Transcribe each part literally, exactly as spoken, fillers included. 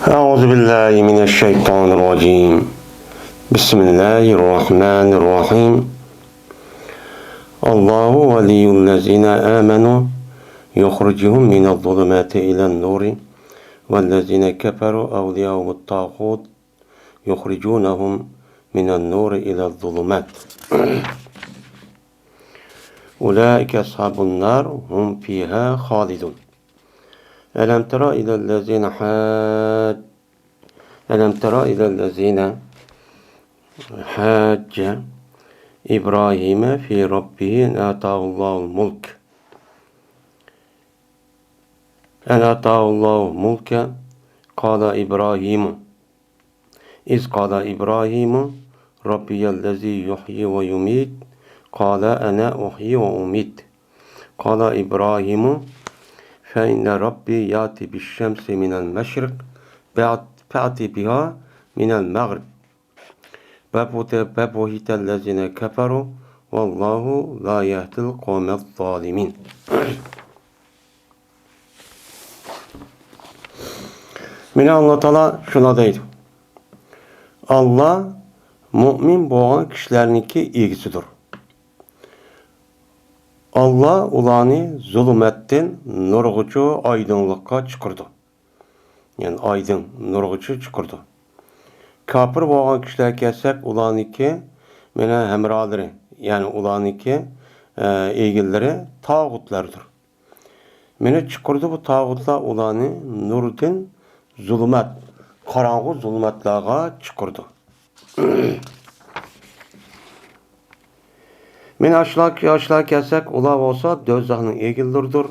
أعوذ بالله من الشيطان الرجيم. بسم الله الرحمن الرحيم. الله ولي الذين آمنوا يخرجهم من الظلمات إلى النور والذين كفروا أولياؤهم الطاغوت يخرجونهم من النور إلى الظلمات. أولئك أصحاب النار هم فيها خالدون. ألم تر إلى الذين حاج ألم تر إلى الذين حاج إبراهيم في ربه أن آتاه الله الملك أن آتاه الله الملك قال إبراهيم إذ قال إبراهيم ربي الذي يحيي ويميت قال أنا أحيي وأميت قال إبراهيم فإن ربي يأتي بالشمس من المشرق فأت بها من المغرب فبهت الذين كفروا والله لا يهدي القوم الظالمين. مانا ئاللا تائالا شۇنداق دەيدۇ. ئاللا مۇئمىن بولغان كىشىلەرنىڭكى ئىگىسىدۇر. ئاللا ئۇلارنى زۇلۇمەتتىن نۇرغىچە ئايدىڭلىققا چىقىرىدۇ. يەنى ئايدىڭ نۇرغىچە چىقىرىدۇ. كاپىر بولغان كىشىلەر كەلسەك، ئۇلارنىڭكى مانا ھەمراھلىرى، يەنى ئۇلارنىڭكى، ئە، ئىگىلىرى تاغۇتلاردۇر. مانا چىقىرىدۇ بۇ تاغۇتلار ئۇلارنى نۇردىن زۇلۇمات، قاراڭغۇ زۇلۇماتلارغا چىقىرىدۇ. مانا ئاشۇلار، ئاشۇلار كەلسەك، ئۇلار بولسا دوزاخنىڭ ئىگىلىرىدۇر،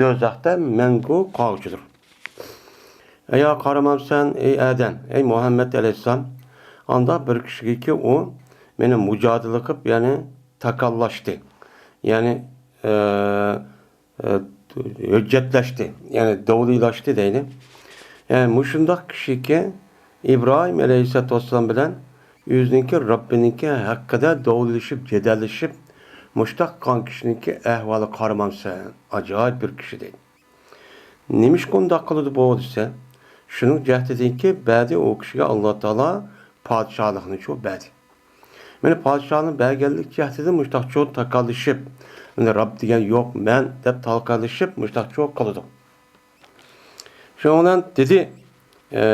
دوزاختا مەڭگۈ قالغۇچىدۇر. ئەيا قارىمامسەن، ئەي ئادەم، ئەي مۇھەممەد ئەلەيھىسسالام، ئانداق بىر كىشىگىكى ئۇ مانا مۇجادىلە قىلىپ، يەنى تاكاللاشتى. يەنى، ئە، ئە، ھۆججەتلەشتى، يەنى داۋلىلاشتى دەيلى. يەنى مۇشۇنداق كىشىكى ئىبراھىم ئەلەيھىسسالاتۇ ۋەسسالام بىلەن ئۆزىنىڭكى رەببىنىڭكى ھەققىدە داۋلىشىپ، جېدەللىشىپ، مۇشتاق قىلغان كىشىنىڭكى ئەھۋالىغا قارىمامسەن؟ ئاجايىپ بىر كىشى دەيدۇ. نېمىشقا ئۇنداق قىلىدۇ بۇ دېسە، شۇنىڭ جەھىتىدىنكى بەردى ئۇ كىشىگە ئاللا تائالا پادىشاھلىقنى شۇ بەردى. مانا پادىشاھنىڭ بەرگەنلىك جەھىتىدىن مۇشتاقچۇ تاكاللىشىپ، مانا رەب دېگەن يوق، مەن دەپ تاكاللىشىپ مۇشتاقچۇ قىلىدۇ. شۇنىڭ بىلەن دېدى، ئى،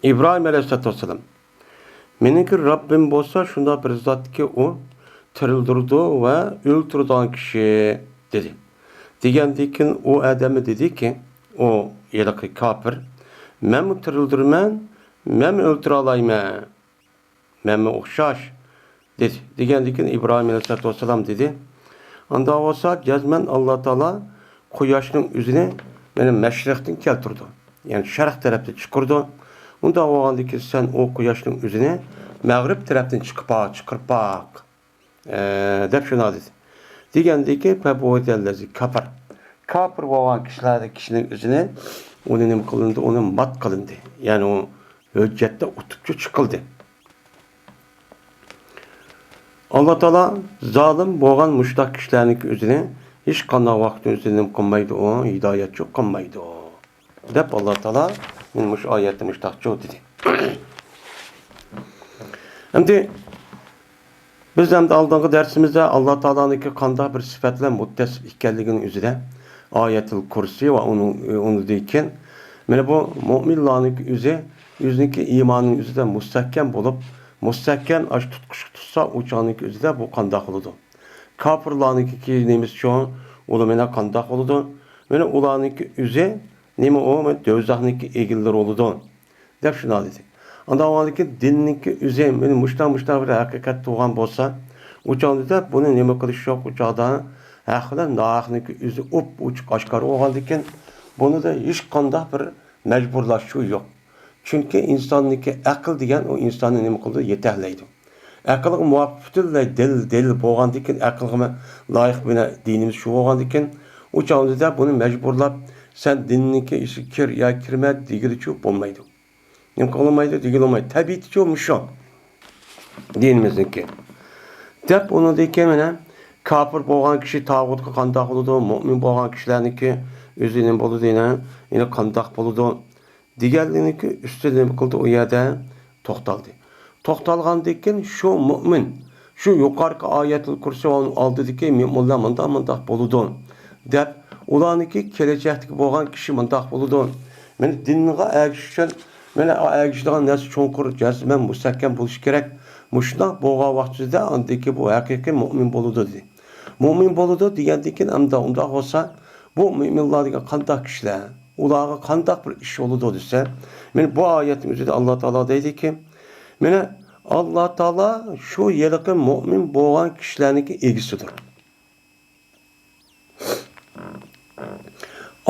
ئىبراھىم ئەلەيھىسسالاتۇ ۋەسسالام، مېنىڭكى رەببىم بولسا شۇنداق بىر زاتكى، ئۇ تىرىلدۈرىدۇ ۋە ئۆلتۈرىدىغان كىشى، دېدى. دېگەندىن كېيىن ئۇ ئادەممۇ دېدىكى، ئۇ ھېلىقى كاپىر، مەنمۇ تىرىلدۈرىمەن، مەنمۇ ئۆلتۈرەلايمەن، مەنمۇ ئوخشاش، دېدى. دېگەندىن كېيىن ئىبراھىم ئەلەيھىسسالاتۇ ۋەسسالام دېدى، ئانداق بولسا جەزمەن ئاللا تائالا قۇياشنىڭ ئۆزىنى مانا مەشرىقتىن كەلتۈرىدۇ، يەنى شەرق تەرەپتىن چىقىرىدۇ. ئۇنداق بولغاندىن كېيىن سەن ئۇ قۇياشنىڭ ئۆزىنى مەغرىب تەرەپتىن چىقىپ باق، چىقىرىپ باق. ئە، دەپ شۇنداق دېدى. دېگەندىكى، فەبۇھىتەللەزى كەفەر. كاپىر بولغان كىشىلەر، كىشىنىڭ ئۆزىنى، ئۇنى نېمە قىلىندى؟ ئۇنى مات قىلىندى. يەنى ئۇ ھۆججەتتە ئۇتۇپچۇ چىقىلدى. ئاللا تائالا زالىم بولغان مۇشتاق كىشىلەرنىڭكى ئۆزىنى ھېچقانداق ۋاقىتنىڭ ئۆزىدە نېمە قىلمايدۇ؟ ئۇ ھىدايەتچۇ قىلمايدۇ. دەپ ئاللا تائالا مانا مۇشۇ ئايەتتە مۇشتاقچۇ دېدى. ئەمدى بىز ئەمدى ئالدىنقى دەرسىمىزدە ئاللا تائالانىڭكى قانداق بىر سۈپەت بىلەن مۇتتەسىپ ئىكەنلىكىنىڭ ئۆزىدە ئايەتۇل كۇرسى ۋە ئۇنىڭ، ئۇنىڭدىن كېيىن مانا بۇ مۇئمىنلارنىڭكى ئۆزى، ئۆزىنىڭكى ئىمانىنىڭ ئۆزىدە مۇستەھكەم بولۇپ، مۇستەھكەم ئاشۇ تۇتقۇچقا تۇتسا، ئۇ چاغنىڭكى ئۆزىدە بۇ قانداق بولىدۇ؟ كاپىرلارنىڭكى نېمىسىچۇ؟ ئۇلار مانا قانداق بولىدۇ؟ مانا ئۇلارنىڭكى ئۆزى نېمە ئۇ؟ مانا دوزاخنىڭكى ئىگىلىرى بولىدۇ. دەپ شۇنداق دېدى. ئاندىن ئاندىن كېيىن دىننىڭكى ئۆزى، مانا مۇشۇنداق، مۇشۇنداق بىر ھەقىقەت تۇرغان بولسا، ئۇ چاغدا دەپ بۇنى نېمە قىلىش يوق، ئۇ چاغدا ھەق بىلەن ناھەقنىڭكى ئۆزى ئوپئوچۇق ئاشكارا بولغاندىن كېيىن، بۇنىدا ھېچقانداق بىر مەجبۇرلاشچۇ يوق. چۈنكى ئىنساننىڭكى ئەقىل دېگەن ئۇ ئىنساننى نېمە قىلىدۇ؟ يېتەكلەيدۇ. ئەقىلگە مۇۋاپىق پۈتۈنلەي دەلىل، دەلىل بولغاندىن كېيىن، ئەقىلگە لايىق بىنا دىنىمىز شۇ بولغاندىن كېيىن، ئۇ چاغدا بۇنى مەجبۇرلاپ، سەن دىننىڭكى ئىچىگە كىر يا كىرمە دېگىلىچۇ بولمايدۇ. نېمە قىلالمايدۇ، دېگىلى بولمايدۇ. تەبىئىتىچۇ مۇشۇ. دىنىمىزنىڭكى. دەپ ئۇنىڭدىن كېيىن مانا كاپىر بولغان كىشى تاغۇتقا قانداق بولىدۇ، مۇئمىن بولغان كىشىلەرنىڭكى ئۆزى نېمە بولىدۇ يەنە؟ يەنە قانداق بولىدۇ؟ دېگەنلىكنىڭكى ئۈستىدە نېمە قىلدى؟ ئۇ يەردە توختالدى. توختالغاندىن كېيىن شۇ مۆمىن، شۇ يۇقىرىقى ئايەتۇل كۇرسى ۋە ئۇنىڭ ئالدىدىكى مۆمىنلەر مۇنداق، مۇنداق بولىدۇ دەپ، ئۇلارنىڭكى كېلەچەكتىكى بولغان كىشى مۇنداق بولىدۇ. مانا دىنغا ئەگىشىش ئۈچۈن، مانا ئەگىشىدىغان نەرسە چوڭقۇر، جەزمەن مۇستەھكەم بولۇشى كېرەك. مۇشۇنداق بولغان ۋاقتىدا ئاندىن كېيىن بۇ ھەقىقىي مۆمىن بولىدۇ دېدى. مۆمىن بولىدۇ دېگەندىن كېيىن ئەمدى ئۇنداق بولسا، بۇ مۆمىنلار دېگەن قانداق كىشىلەر؟ ئۇلارغا قانداق بىر ئىش بولىدۇ دېسە، مانا بۇ ئايەتنىڭ ئۆزىدە ئاللا تائالا دەيدىكى، مانا ئاللا تائالا شۇ ھېلىقى مۆمىن بولغان كىشىلەرنىڭكى ئىگىسىدۇر.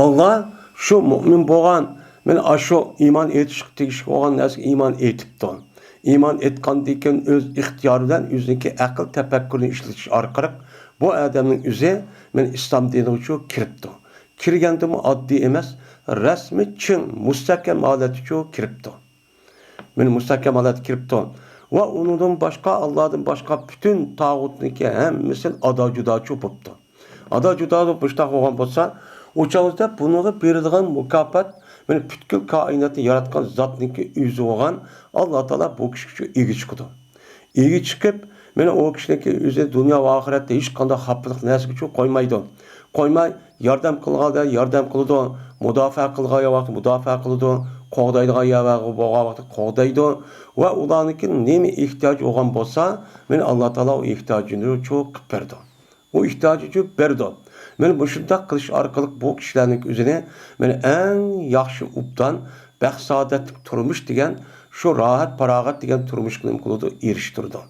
ئاللا شۇ مۆمىن بولغان، مانا ئاشۇ ئىمان ئېيتىشقا تېگىشلىك بولغان نەرسىگە ئىمان ئېيتىپتۇ. ئىمان ئېيتقاندىن كېيىن ئۆز ئىختىيارى بىلەن ئۆزىنىڭكى ئەقىل تەپەككۇرىنى ئىشلىتىش ئارقىلىق بۇ ئادەمنىڭ ئۆزى مانا ئىسلام دىنىغىچۇ كىرىپتۇ. كىرگەندىمۇ ئاددىي ئەمەس، رەسمىي چىڭ، مۇستەھكەم ھالەتتىچۇ كىرىپتۇ. مانا مۇستەھكەم ھالەتكە كىرىپتۇ. ۋە ئۇنىڭدىن باشقا، ئاللادىن باشقا پۈتۈن تاغۇتنىڭكى ھەممىسى ئادا جۇداچۇ بوپتۇ. ئادا جۇدا بولۇپ مۇشۇنداق بولغان بولسا، ئۇ چاغدا بۇنىڭغا بېرىدىغان مۇكاپات مانا پۈتكۈل كائىناتنى ياراتقان زاتنىڭكى ئۆزى بولغان ئاللا تائالا بۇ كىشىگىچۇ ئىگە چىقىدۇ. ئىگە چىقىپ، مانا ئۇ كىشىنىڭكى ئۆزى دۇنيا ۋە ئاخىرەتتە ھېچقانداق خاپىلىق نەرسىگىچۇ قويمايدۇ. قويماي، ياردەم قىلغاندا ياردەم قىلىدۇ، مۇداپىئە قىلغان ۋاقىتتا مۇداپىئە قىلىدۇ، قوغدايدىغان يەر بولغان ۋاقىتتا قوغدايدۇ ۋە ئۇلارنىڭكى نېمە ئېھتىياجى بولغان بولسا، مانا ئاللا تائالا ئۇ ئېھتىياجىنى چوق قىلىپ بېرىدۇ. ئۇ ئېھتىياجىنى بېرىدۇ. مانا مۇشۇنداق قىلىش ئارقىلىق بۇ كىشىلەرنىڭ ئۆزىنى مانا ئەڭ ياخشى، ئوبدان، بەخت-سائادەتلىك تۇرمۇش دېگەن شۇ راھەت-پاراغەت دېگەن تۇرمۇشقا نېمە قىلىدۇ؟ ئېرىشتۈرىدۇ.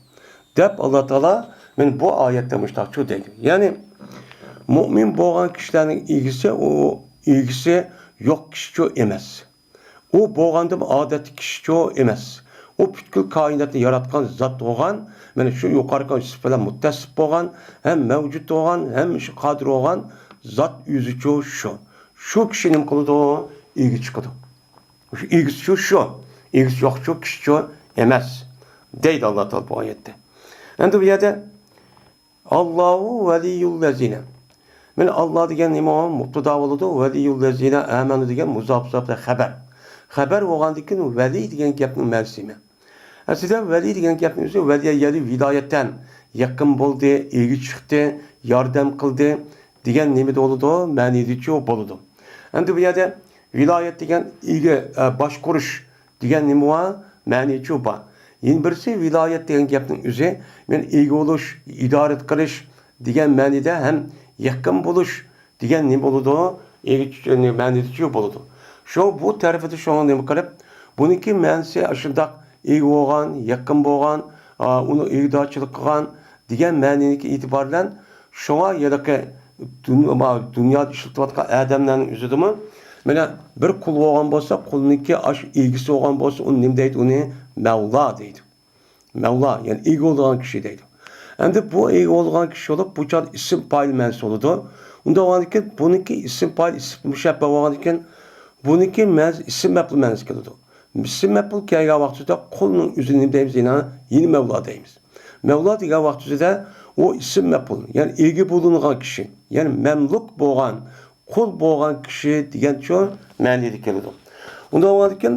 دەپ ئاللا تائالا مانا بۇ ئايەتتە مۇشۇنداقچۇ دەيدۇ. يەنى مۆمىن بولغان كىشىلەرنىڭ ئىگىسى، ئۇ ئىگىسى يوق كىشىچۇ ئەمەس. ئۇ بولغاندىمۇ ئادەتتىكى كىشىچۇ ئەمەس. ئۇ پۈتكۈل كائىناتنى ياراتقان زات بولغان، مانا شۇ يۇقىرىقى سۈپەت بىلەن مۇتتەسىپ بولغان، ھەم مەۋجۇت بولغان، ھەم شۇ قادىر بولغان زات ئۆزىچۇ شۇ. شۇ كىشى نېمە قىلىدۇ؟ ئىگە چىقىدۇ. شۇ ئىگىسىچۇ شۇ. ئىگىسى يوقچۇ، كىشىچۇ ئەمەس. دەيدۇ ئاللا تائالا بۇ ئايەتتە. ئەمدى بۇ يەردە، «ئاللاھۇ ۋەلىييۇللەزىنە». مانا ئاللا دېگەن نېمە ئۇ؟ مۇبتىدا بولىدۇ. «ۋەلىييۇللەزىنە ئامەنۇ» دېگەن مۇزاپ، مۇزاپ خەبەر. خەبەر بولغاندىن كېيىن ۋەلىي دېگەن گەپنىڭ مەنىسى نېمە؟ ئەسلىدە ۋەلىي دېگەن گەپنىڭ ئۆزى ۋەلىيە يەلى ۋىلايەتەن، يېقىن بولدى، ئىگە چىقتى، ياردەم قىلدى دېگەن نېمىدە بولىدۇ؟ مەنىدىچۇ بولىدۇ. ئەمدى بۇ يەردە ۋىلايەت دېگەن ئىگە، ئە، باشقۇرۇش دېگەن نېمە بار؟ مەنىچۇ بار. يەنە بىرسى ۋىلايەت دېگەن گەپنىڭ ئۆزى، مەن ئىگە بولۇش، ئىدارە قىلىش دېگەن مەنىدە ھەم يېقىن بولۇش دېگەن نېمە بولىدۇ؟ ئىگە مەنىدىچۇ بولىدۇ. شۇ بۇ تەرىپىدە شۇڭا نېمە قىلىپ، بۇنىڭكى مەنىسى ئاشۇنداق ئىگە بولغان، يېقىن بولغان، ئا، ئۇنى ئىگىدارچىلىق قىلغان دېگەن مەنىنىڭكى ئېتىبارى بىلەن شۇڭا ھېلىقى دۇن-، ما-، دۇنيادا ئىشلىتىۋاتقان ئادەملەرنىڭ ئۆزىدىمۇ، مانا، بىر قۇل بولغان بولسا، قۇلنىڭكى ئاشۇ ئىگىسى بولغان بولسا، ئۇنى نېمە دەيدۇ؟ ئۇنى مەۋلا دەيدۇ. مەۋلا، يەنى ئىگە بولىدىغان كىشى دەيدۇ. ئەمدى بۇ ئىگە بولىدىغان كىشى بولۇپ، بۇ چاغدا ئىسىم پائىل مەنىسى بولىدۇ. ئۇنداق بولغاندىكىن، بۇنىڭكى ئىسىم پائىل ئىسىم مۇشەببە بولغاندىكىن، بۇنىڭكى مەنىسى ئىسىم مەپئۇل مەنىسىگە كېلىدۇ. ئىسىم مەپئۇل كەلگەن ۋاقتىدا قۇلنىڭ ئۆزىنى نېمە دەيمىز؟ يەنە، يەنە مەۋلا دەيمىز. مەۋلا دېگەن ۋاقتىدا ئۇ ئىسىم مەپئۇل، يەنى ئىگە بولۇنغان كىشى، يەنى مەملۇك بولغان، قۇل بولغان كىشى دېگەنچۇ مەنىدە كېلىدۇ. ئۇنداق بولغاندىكىن،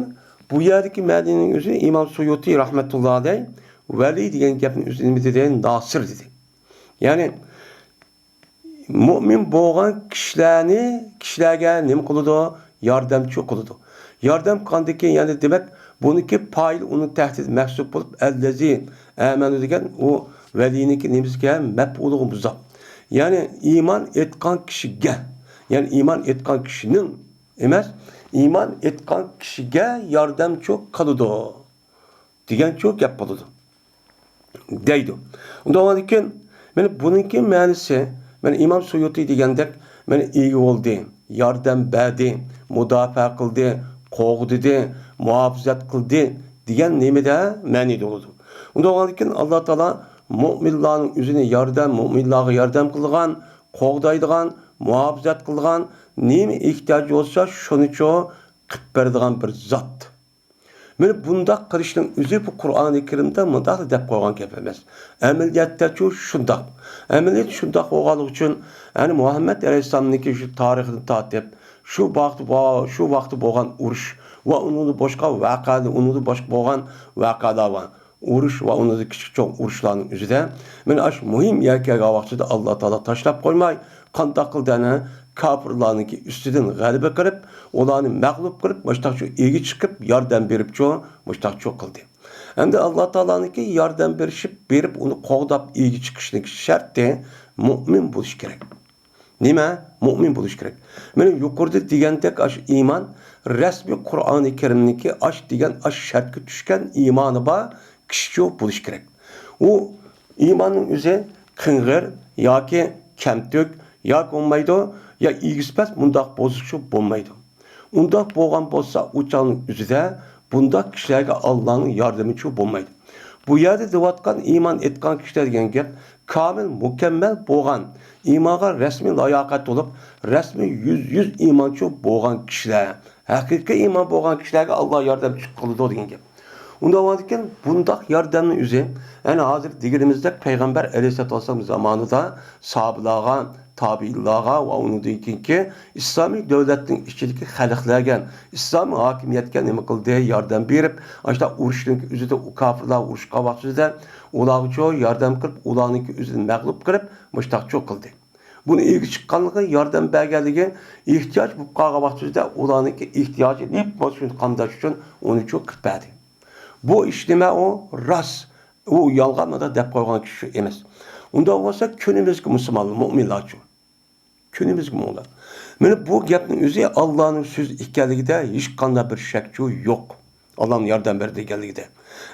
بۇ يەردىكى مەنىنىڭ ئۆزى ئىمام سۇيۇتى رەھمەتۇللا ئەلەيھ ۋەلىي دېگەن گەپنىڭ ئۆزىنى نېمە دېدى؟ ناسىر دېدى. يەنى مۆمىن بولغان كىشىلەرنى، كىشىلەرگە نېمە قىلىدۇ؟ ياردەمچى قىلىدۇ. ياردەم قىلغاندىن كېيىن، يەنى دېمەك، بۇنىڭكى پائىل ئۇنىڭ تەھتىدە مەھسۇپ بولۇپ، ئەللەزى ئامەنۇ دېگەن ئۇ ۋەلىينىڭكى نېمىسىگە؟ مەپئۇلىغا مۇزاپ. يەنى ئىمان ئېيتقان كىشىگە، يەنى ئىمان ئېيتقان كىشىنىڭ ئەمەس، ئىمان ئېيتقان كىشىگە ياردەمچى قىلىدۇ دېگەنچۇ گەپ بولىدۇ. دەيدۇ. ئۇنداق بولغاندىكىن، مانا بۇنىڭكى مەنىسى، مانا ئىمام سۇيۇتى دېگەندەك، مانا ئىگە بولدى، ياردەم بەردى، مۇداپىئە قىلدى، قوغدىدى، مۇھاپىزەت قىلدى دېگەن نېمىدە مەنىدە بولىدۇ. ئۇنداق بولغاندىكىن، ئاللا تائالا مۆمىنلارنىڭ ئۆزىنى ياردەم، مۆمىنلارغا ياردەم قىلىدىغان، قوغدايدىغان، مۇھاپىزەت قىلىدىغان، نېمە ئېھتىياجى بولسا، شۇنىچۇ قىلىپ بېرىدىغان بىر زات. مانا بۇنداق قىلىشنىڭ ئۆزى بۇ قۇرئانى كەرىمدە مۇنداق دەپ قويغان گەپ ئەمەس. ئەمەلىيەتتەچۇ شۇنداق. ئەمەلىيەت شۇنداق بولغانلىقى ئۈچۈن، يەنى مۇھەممەد ئەلەيھىسسالامنىڭكى شۇ تارىخىدىن تارتىپ، شۇ ۋاقىت ۋە شۇ ۋاقىتتا بولغان ئۇرۇش ۋە ئۇنىڭدىن باشقا ۋەقەلەر، ئۇنىڭدىن باشقا بولغان ۋەقەلەر بار. ئۇرۇش ۋە ئۇنىڭدىن كىچىك چوڭ ئۇرۇشلارنىڭ ئۆزىدە مانا ئاشۇ مۇھىم يەرگە كەلگەن ۋاقتىدا ئاللا تائالا تاشلاپ قويماي، قانداق قىلدى ئەنە كاپىرلارنىڭكى ئۈستىدىن غەلىبە قىلىپ، ئۇلارنى مەغلۇپ قىلىپ، مۇشتاقچۇ ئىگە چىقىپ، ياردەم بېرىپچۇ، مۇشتاقچۇ قىلدى. ئەمدى ئاللا تائالانىڭكى ياردەم بېرىشىپ بېرىپ، ئۇنى قوغداپ ئىگە چىقىشنىڭ شەرتى مۇئمىن بولۇش كېرەك. نېمە؟ مۇئمىن بولۇش كېرەك. مانا يۇقىرىدا دېگەندەك ئاشۇ ئىمان رەسمىي قۇرئانى كەرىمنىڭكى ئاش دېگەن ئاش شەرتكە چۈشكەن ئىمانى بار كىشىچۇ بولۇش كېرەك. ئۇ ئىماننىڭ ئۆزى قىڭغىر ياكى كەمتۈك ياكى بولمايدۇ، يا ئىگىسى پەس مۇنداق بولسىچۇ بولمايدۇ. ئۇنداق بولغان بولسا، ئۇ چاغنىڭ ئۆزىدە بۇنداق كىشىلەرگە ئاللانىڭ ياردىمىچۇ بولمايدۇ. بۇ يەردە دەۋاتقان ئىمان ئېيتقان كىشىلەر دېگەن گەپ كامىل، مۇكەممەل بولغان، ئىمانغا رەسمىي لاياقەت بولۇپ، رەسمىي يۈز يۈز ئىمانچۇ بولغان كىشىلەر، ھەقىقىي ئىمان بولغان كىشىلەرگە ئاللا ياردەمچى قىلىدۇ دېگەن گەپ. ئۇنداق بولغاندىكىن بۇنداق ياردەمنىڭ ئۆزى، يەنى ھازىر دېگىنىمىزدەك پەيغەمبەر ئەلەيھىسسالاتۇ ۋەسسالام زامانىدا ساھابىلارغا، تابىئىنلارغا ۋە ئۇنىڭدىن كېيىنكى ئىسلامىي دۆلەتنىڭ ئىچىدىكى خەلقلەرگە، ئىسلامىي ھاكىمىيەتكە نېمە قىلدى؟ ياردەم بېرىپ، ئاشۇنداق ئۇرۇشنىڭ ئۆزىدە ئۇ كاپىرلار ئۇرۇشقان ۋاقتىدا ئۇلارغىچۇ ياردەم قىلىپ، ئۇلارنىڭكى ئۆزىنى مەغلۇپ قىلىپ، مۇشتاقچۇ قىلدى. بۇنى ئىگە چىققانلىقى، ياردەم بەرگەنلىكى، ئېھتىياج بولۇپ قالغان ۋاقتىدا ئۇلارنىڭكى ئېھتىياجى نېمە بولسا شۇنى قامداش ئۈچۈن ئۇنىچۇ قىلىپ بەردى. بۇ ئىش نېمە ئۇ؟ راست. ئۇ يالغان مانا دەپ قويغان كىشى ئەمەس. ئۇنداق بولسا كۈنىمىزگى مۇسۇلمانلار، مۇئمىنلارچۇ؟ كۈنىمىزگە مۇڭلار. مانا بۇ گەپنىڭ ئۆزى ئاللانىڭ سۆزى ئىكەنلىكىدە ھېچقانداق بىر شەكچۇ يوق. ئاللانىڭ ياردەم بەردى دېگەنلىكىدە.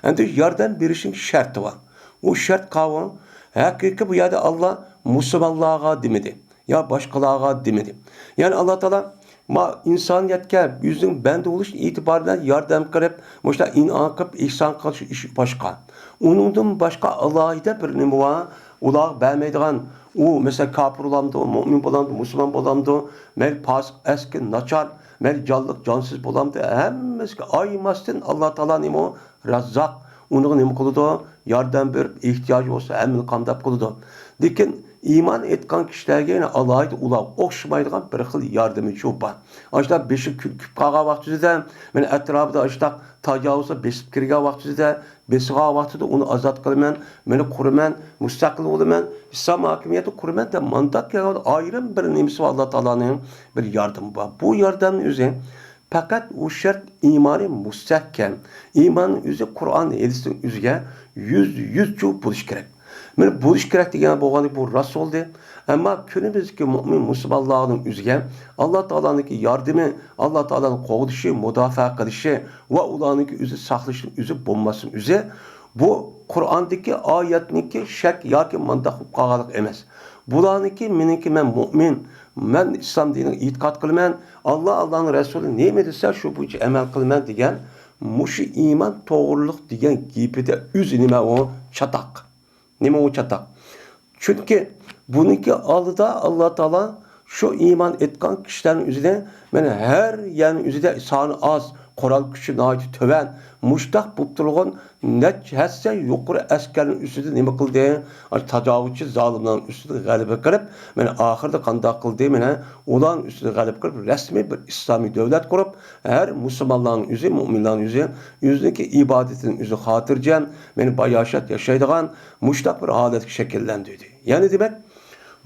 ئەمدى ياردەم بېرىشنىڭ شەرتى بار. ئۇ شەرت قاۋۇ، ھەقىقىي بۇ يەردە ئاللا مۇسۇلمانلارغا دېمىدى. يا باشقىلارغا دېمىدى. يەنى ئاللا تائالا ما ئىنسانىيەتكە ئۆزىنىڭ بەندە بولۇش ئېتىبارى بىلەن ياردەم قىلىپ، مۇشۇنداق ئىنئام قىلىپ، ئېھسان قىلىش ئىشى باشقا. ئۇنىڭدىن باشقا ئالاھىدە بىر نېمە بار؟ ئۇلارغا بەرمەيدىغان، ئۇ مەسىلەن، كاپىر بولامدۇ، مۇئمىن بولامدۇ، مۇسۇلمان بولامدۇ، مەيلى پاسىق، ئەسكى، ناچار، مەيلى جانلىق، جانسىز بولامدۇ، ھەممىسىگە ئايىماستىن ئاللا تائالا نېمە ئۇ؟ راززاق. ئۇنىڭغا نېمە قىلىدۇ؟ ياردەم بېرىپ، ئېھتىياجى بولسا ھەممىنى قامداپ قىلىدۇ. لېكىن ئىمان ئېيتقان كىشىلەرگە يەنە ئالاھىدە ئۇلارغا ئوخشىمايدىغان بىر خىل ياردىمىچۇ بار. ئاشۇنداق بېشى كۆ-، كۆپ قالغان ۋاقتىدا، مانا ئەتراپىدا ئاشۇنداق تاجاۋۇزلار بېسىپ كىرگەن ۋاقتىدا، بېسىغان ۋاقتىدا ئۇنى ئازاد قىلىمەن، مېنى قۇرىمەن، مۇستەقىل بولىمەن، ئىسلام ھاكىمىيەتنى قۇرىمەن دەپ مانداق كەلگەن ئايرىم بىر نېمىسى بار، ئاللا تائالانىڭ بىر ياردىمى بار. بۇ ياردەمنىڭ ئۆزى پەقەت ئۇ شەرت ئىمانى مۇستەھكەم، ئىماننىڭ ئۆزى قۇرئان، ھەدىستىن ئۆزىگە يۈز يۈزچۇ بولۇشى كېرەك. مانا بولۇشى كېرەك دېگەن بولغاندىكىن بۇ راست بولدى. ئەمما كۈنىمىزدىكى مۇئمىن مۇسۇلمانلارنىڭ ئۆزىگە ئاللا تائالانىڭكى ياردىمى، ئاللا تائالانىڭ قوغدىشى، مۇداپىئە قىلىشى ۋە ئۇلارنىڭكى ئۆزى ساقلىشىنىڭ ئۆزى بولماسمۇ ئۆزى، بۇ قۇرئاندىكى ئايەتنىڭكى شەك ياكى مانداق بولۇپ قالغانلىق ئەمەس. بۇلارنىڭكى مېنىڭكى، مەن مۇئمىن، مەن ئىسلام دىنىغا ئېتىقاد قىلىمەن، ئاللا، ئاللانىڭ رەسۇلى نېمە دېسە شۇ بويىچە ئەمەل قىلىمەن دېگەن مۇشۇ ئىمان توغرىلىق دېگەن گېپىدە ئۆزى نېمە ئۇ؟ چاتاق. نېمە ئۇ چاتاق؟ چۈنكى بۇنىڭكى ئالدىدا ئاللا تائالا شۇ ئىمان ئېيتقان كىشىلەرنىڭ ئۆزىنى، مانا، ھەر يەرنىڭ ئۆزىدە سانى ئاز، قورال كۈچى ناھايىتى تۆۋەن، مۇشتاق بولۇپ تۇرغان نەچچە ھەسسە يۇقىرى ئەسكەرنىڭ ئۈستىدە نېمە قىلدى؟ تاجاۋۇزچى زالىملارنىڭ ئۈستىدە غەلىبە قىلىپ، مانا، ئاخىرىدا قانداق قىلدى؟ مانا، ئۇلارنىڭ ئۈستىدە غەلىبە قىلىپ، رەسمىي بىر ئىسلامىي دۆلەت قۇرۇپ، ھەر مۇسۇلمانلارنىڭ ئۆزى، مۇئمىنلارنىڭ ئۆزى ئۆزىنىڭكى ئىبادىتىنى ئۆزى خاتىرجەم، مانا، باياشات ياشايدىغان مۇشتاق بىر ھالەتكە شەكىللەندۈردى. يەنى دېمەك،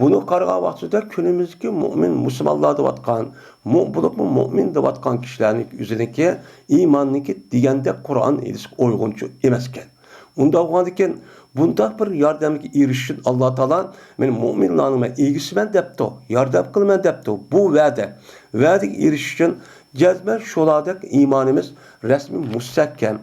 بۇنى قارىغان ۋاقتىدا كۈنىمىزدىكى مۇئمىن مۇسۇلمانلار دەۋاتقان، مۇ-، بولۇپمۇ مۇئمىن دەۋاتقان كىشىلەرنىڭ ئۆزىنىڭكى ئىماننىڭكى دېگەندەك قۇرئان ھەدىسكە ئۇيغۇنچۇ ئەمەسكەن. ئۇنداق بولغاندىكىن، بۇنداق بىر ياردەمگە ئېرىشىش ئۈچۈن ئاللا تائالا مېنى مۇئمىنلارنىڭ مەن ئىگىسىمەن دەپتۇ، ياردەم قىلىمەن دەپتۇ. بۇ ۋەدە. ۋەدىگە ئېرىشىش ئۈچۈن جەزمەن شۇلاردەك ئىمانىمىز رەسمىي مۇستەھكەم،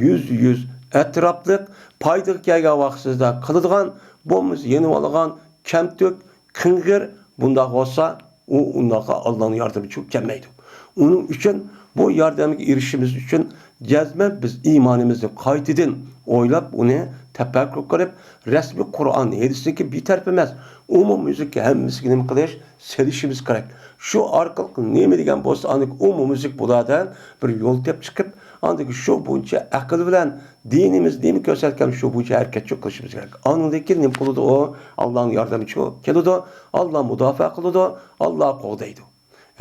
يۈزدە يۈز ئەتراپلىق، پايدىغا كەلگەن ۋاقتىدا قىلىدىغان، بولمىسا يېنىۋالغان، كەمتۈك، قىڭغىر، بۇنداق بولسا، ئۇ ئۇنداققا ئاللانىڭ ياردىمى چىقىپ كەلمەيدۇ. ئۇنىڭ ئۈچۈن بۇ ياردەمگە ئېرىشىشىمىز ئۈچۈن جەزمەن بىز ئىمانىمىزنى قايتىدىن ئويلاپ، ئۇنى تەپەككۇر قىلىپ، رەسمىي قۇرئان، ھەدىستىكى بىتەرەپ ئەمەس، ئومۇميۈزلۈك ھەممىسىگە نېمە قىلىش؟ سېلىشىمىز كېرەك. شۇ ئارقىلىق نېمە دېگەن بولسا، ئاندىكى ئومۇميۈزلۈك بۇلاردا بىر يول تېپىپ چىقىپ، ئاندىكى شۇ بويىچە ئەقىل بىلەن دىنىمىز نېمە كۆرسەتكەن، شۇ بويىچە ھەرىكەتچۇ قىلىشىمىز كېرەك. ئاندىن كېيىن نېمە قىلىدۇ ئۇ؟ ئاللانىڭ ياردىمى چىقىپ كېلىدۇ، ئاللا مۇداپىئە قىلىدۇ، ئاللا قوغدايدۇ.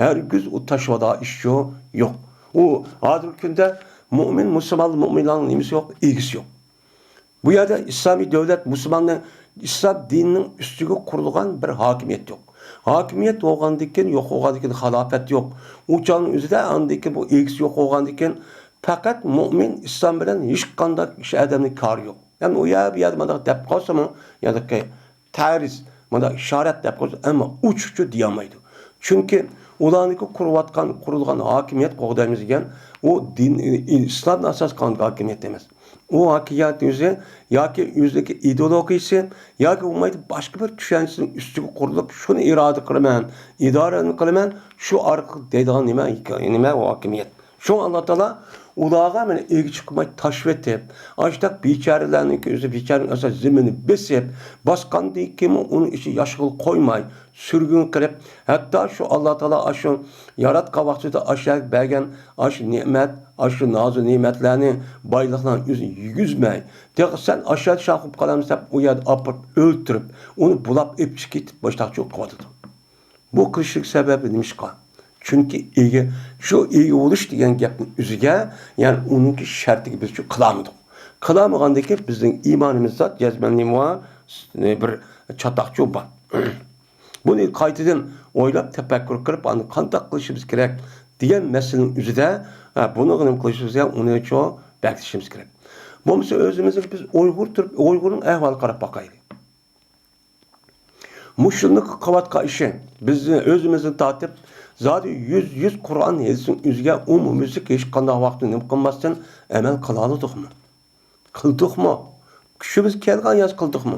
ھەرگىز ئۇ تاشلىۋاتىدىغان ئىشچۇ يوق. ئۇ ھازىرقى كۈندە مۇئمىن، مۇسۇلمان، مۇئمىنلارنىڭ نېمىسى يوق؟ ئىگىسى يوق. بۇ يەردە ئىسلامىي دۆلەت، مۇسۇلماننى، ئىسلام دىنىنىڭ ئۈستىگە قۇرۇلغان بىر ھاكىمىيەت يوق. ھاكىمىيەت بولغاندىن كېيىن، يوق بولغاندىن كېيىن خىلاپەت يوق. ئۇ چاغنىڭ ئۆزىدە ئاندىن كېيىن بۇ ئىگىسى يوق بولغاندىن كېيىن پەقەت مۇئمىن ئىسلام بىلەن ھېچقانداق ئىش ئادەمنىڭ كارى يوق. يەنى ئۇ يەر، بۇ يەردە مانداق دەپ قالسىمۇ، يەنى تەرىز، مانداق ئىشارەت دەپ قويسا، ئەمما ئوچۇقچە دېيەلمەيدۇ. چۈنكى ئۇلارنىڭكى قۇرۇۋاتقان، قۇرۇلغان ھاكىمىيەت قوغدايمىز دېگەن، ئۇ دىن، ئىسلامنى ئاساس قىلغان ھاكىمىيەت ئەمەس. ئۇ ھاكىمىيەت ئۆزى ياكى ئۆزىنىڭكى ئىدېئولوگىيىسى، ياكى بولمايدۇ باشقا بىر چۈشەنچىسىنىڭ ئۈستىگە قۇرۇلۇپ، شۇنى ئىرادە قىلىمەن، ئىدارە قىلىمەن، شۇ ئارقىلىق دەيدىغان نېمە، نېمە ئۇ ھاكىمىيەت. شۇڭا ئاللا تائالا ئۇلارغا مانا ئىگە چىقماي تاشلىۋېتىپ، ئاشۇنداق بىچارىلەرنىڭكى ئۆزى بىچارىنىڭ ئاساس زېمىنىنى بېسىپ، باسقاندىن كېيىنمۇ ئۇنىڭ ئىچىگە ياشىغىلى قويماي، سۈرگۈن قىلىپ، ھەتتا شۇ ئاللا تائالا ئاشۇ ياراتقان ۋاقتىدا ئاشۇ بەرگەن ئاشۇ نېمەت، ئاشۇ نازۇ نېمەتلەرنى، بايلىقلارنى ئۆزىنى يېگۈزمەي، تېخى سەن ئاشۇ يەردە شاخ بولۇپ قالامسەن دەپ ئۇ يەردە ئاپىرىپ ئۆلتۈرۈپ، ئۇنى بۇلاپ ئېلىپ چىقىپ كېتىپ، مۇشۇنداقچە قىلىۋاتىدۇ. بۇ قىلىشلىق سەۋەبى نېمىشقا؟ چۈنكى ئىگە، شۇ ئىگە بولۇش دېگەن گەپنىڭ ئۆزىگە، يەنى ئۇنىڭكى شەرتىگە بىز شۇ قىلالمىدۇق. قىلالمىغاندىن كېيىن بىزنىڭ ئىمانىمىزدا جەزمەن نېمە بار؟ بىر چاتاقچۇ بار. بۇنى قايتىدىن ئويلاپ، تەپەككۇر قىلىپ، ئاندىن قانداق قىلىشىمىز كېرەك دېگەن مەسىلىنىڭ ئۆزىدە، ھە، بۇنىڭغا نېمە قىلىشىمىز كېرەك؟ ئۇنى شۇ بەكلىشىمىز كېرەك. بولمىسا ئۆزىمىزنى بىز ئۇيغۇر تۇرۇپ، ئۇيغۇرنىڭ ئەھۋالىغا قاراپ باقايلى. مۇشۇنداق قىلىۋاتقان ئىشى، بىزنى ئۆزىمىزنى تارتىپ، زادى يۈز، يۈز قۇرئان ھەدىسنىڭ ئۆزىگە ئومۇميۈزلۈك ھېچقانداق ۋاقىتتا نېمە قىلماستىن ئەمەل قىلالىدۇقمۇ؟ قىلدۇقمۇ؟ كۈچىمىز كەلگەن ياز قىلدۇقمۇ؟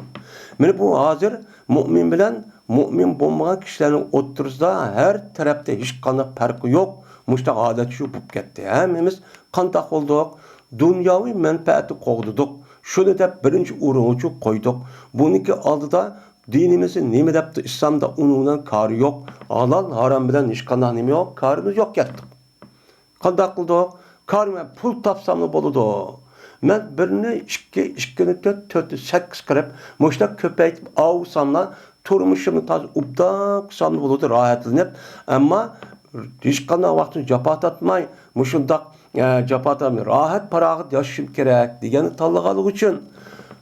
مانا بۇ ھازىر مۇئمىن بىلەن مۇئمىن بولمىغان كىشىلەرنىڭ ئوتتۇرىسىدا ھەر تەرەپتە ھېچقانداق پەرقى يوق مۇشۇنداق ھالەت شۇ بولۇپ كەتتى. ھەممىمىز قانداق بولدۇق؟ دۇنياۋى مەنپەئەتنى قوغدىدۇق. شۇنى دەپ بىرىنچى ئورۇنغا قويدۇق. بۇنىڭكى ئالدىدا دىنىمىزدا نېمە دەپتۇ؟ ئىسلامدا ئۇنىڭ بىلەن كارى يوق. ھالال، ھارام بىلەن ھېچقانداق نېمە يوق؟ كارىمىز يوق كەتتۇق. قانداق قىلدۇق؟ كارىمەن پۇل تاپساملا بولىدۇ. مەن بىرنى ئىككى، ئىككىنى تۆت، تۆتنى سەككىز قىلىپ، مۇشۇنداق كۆپەيتىپ ئاۋۇساملا، تۇرمۇشۇمنى تازا ئوبدان قىلساملا بولىدۇ، راھەتلىنىپ. ئەمما ھېچقانداق ۋاقىتتا جاپا تارتماي، مۇشۇنداق، ئە، جاپا تارتماي، راھەت، پاراغەت ياشىشىم كېرەك دېگەننى تاللىغانلىقى ئۈچۈن،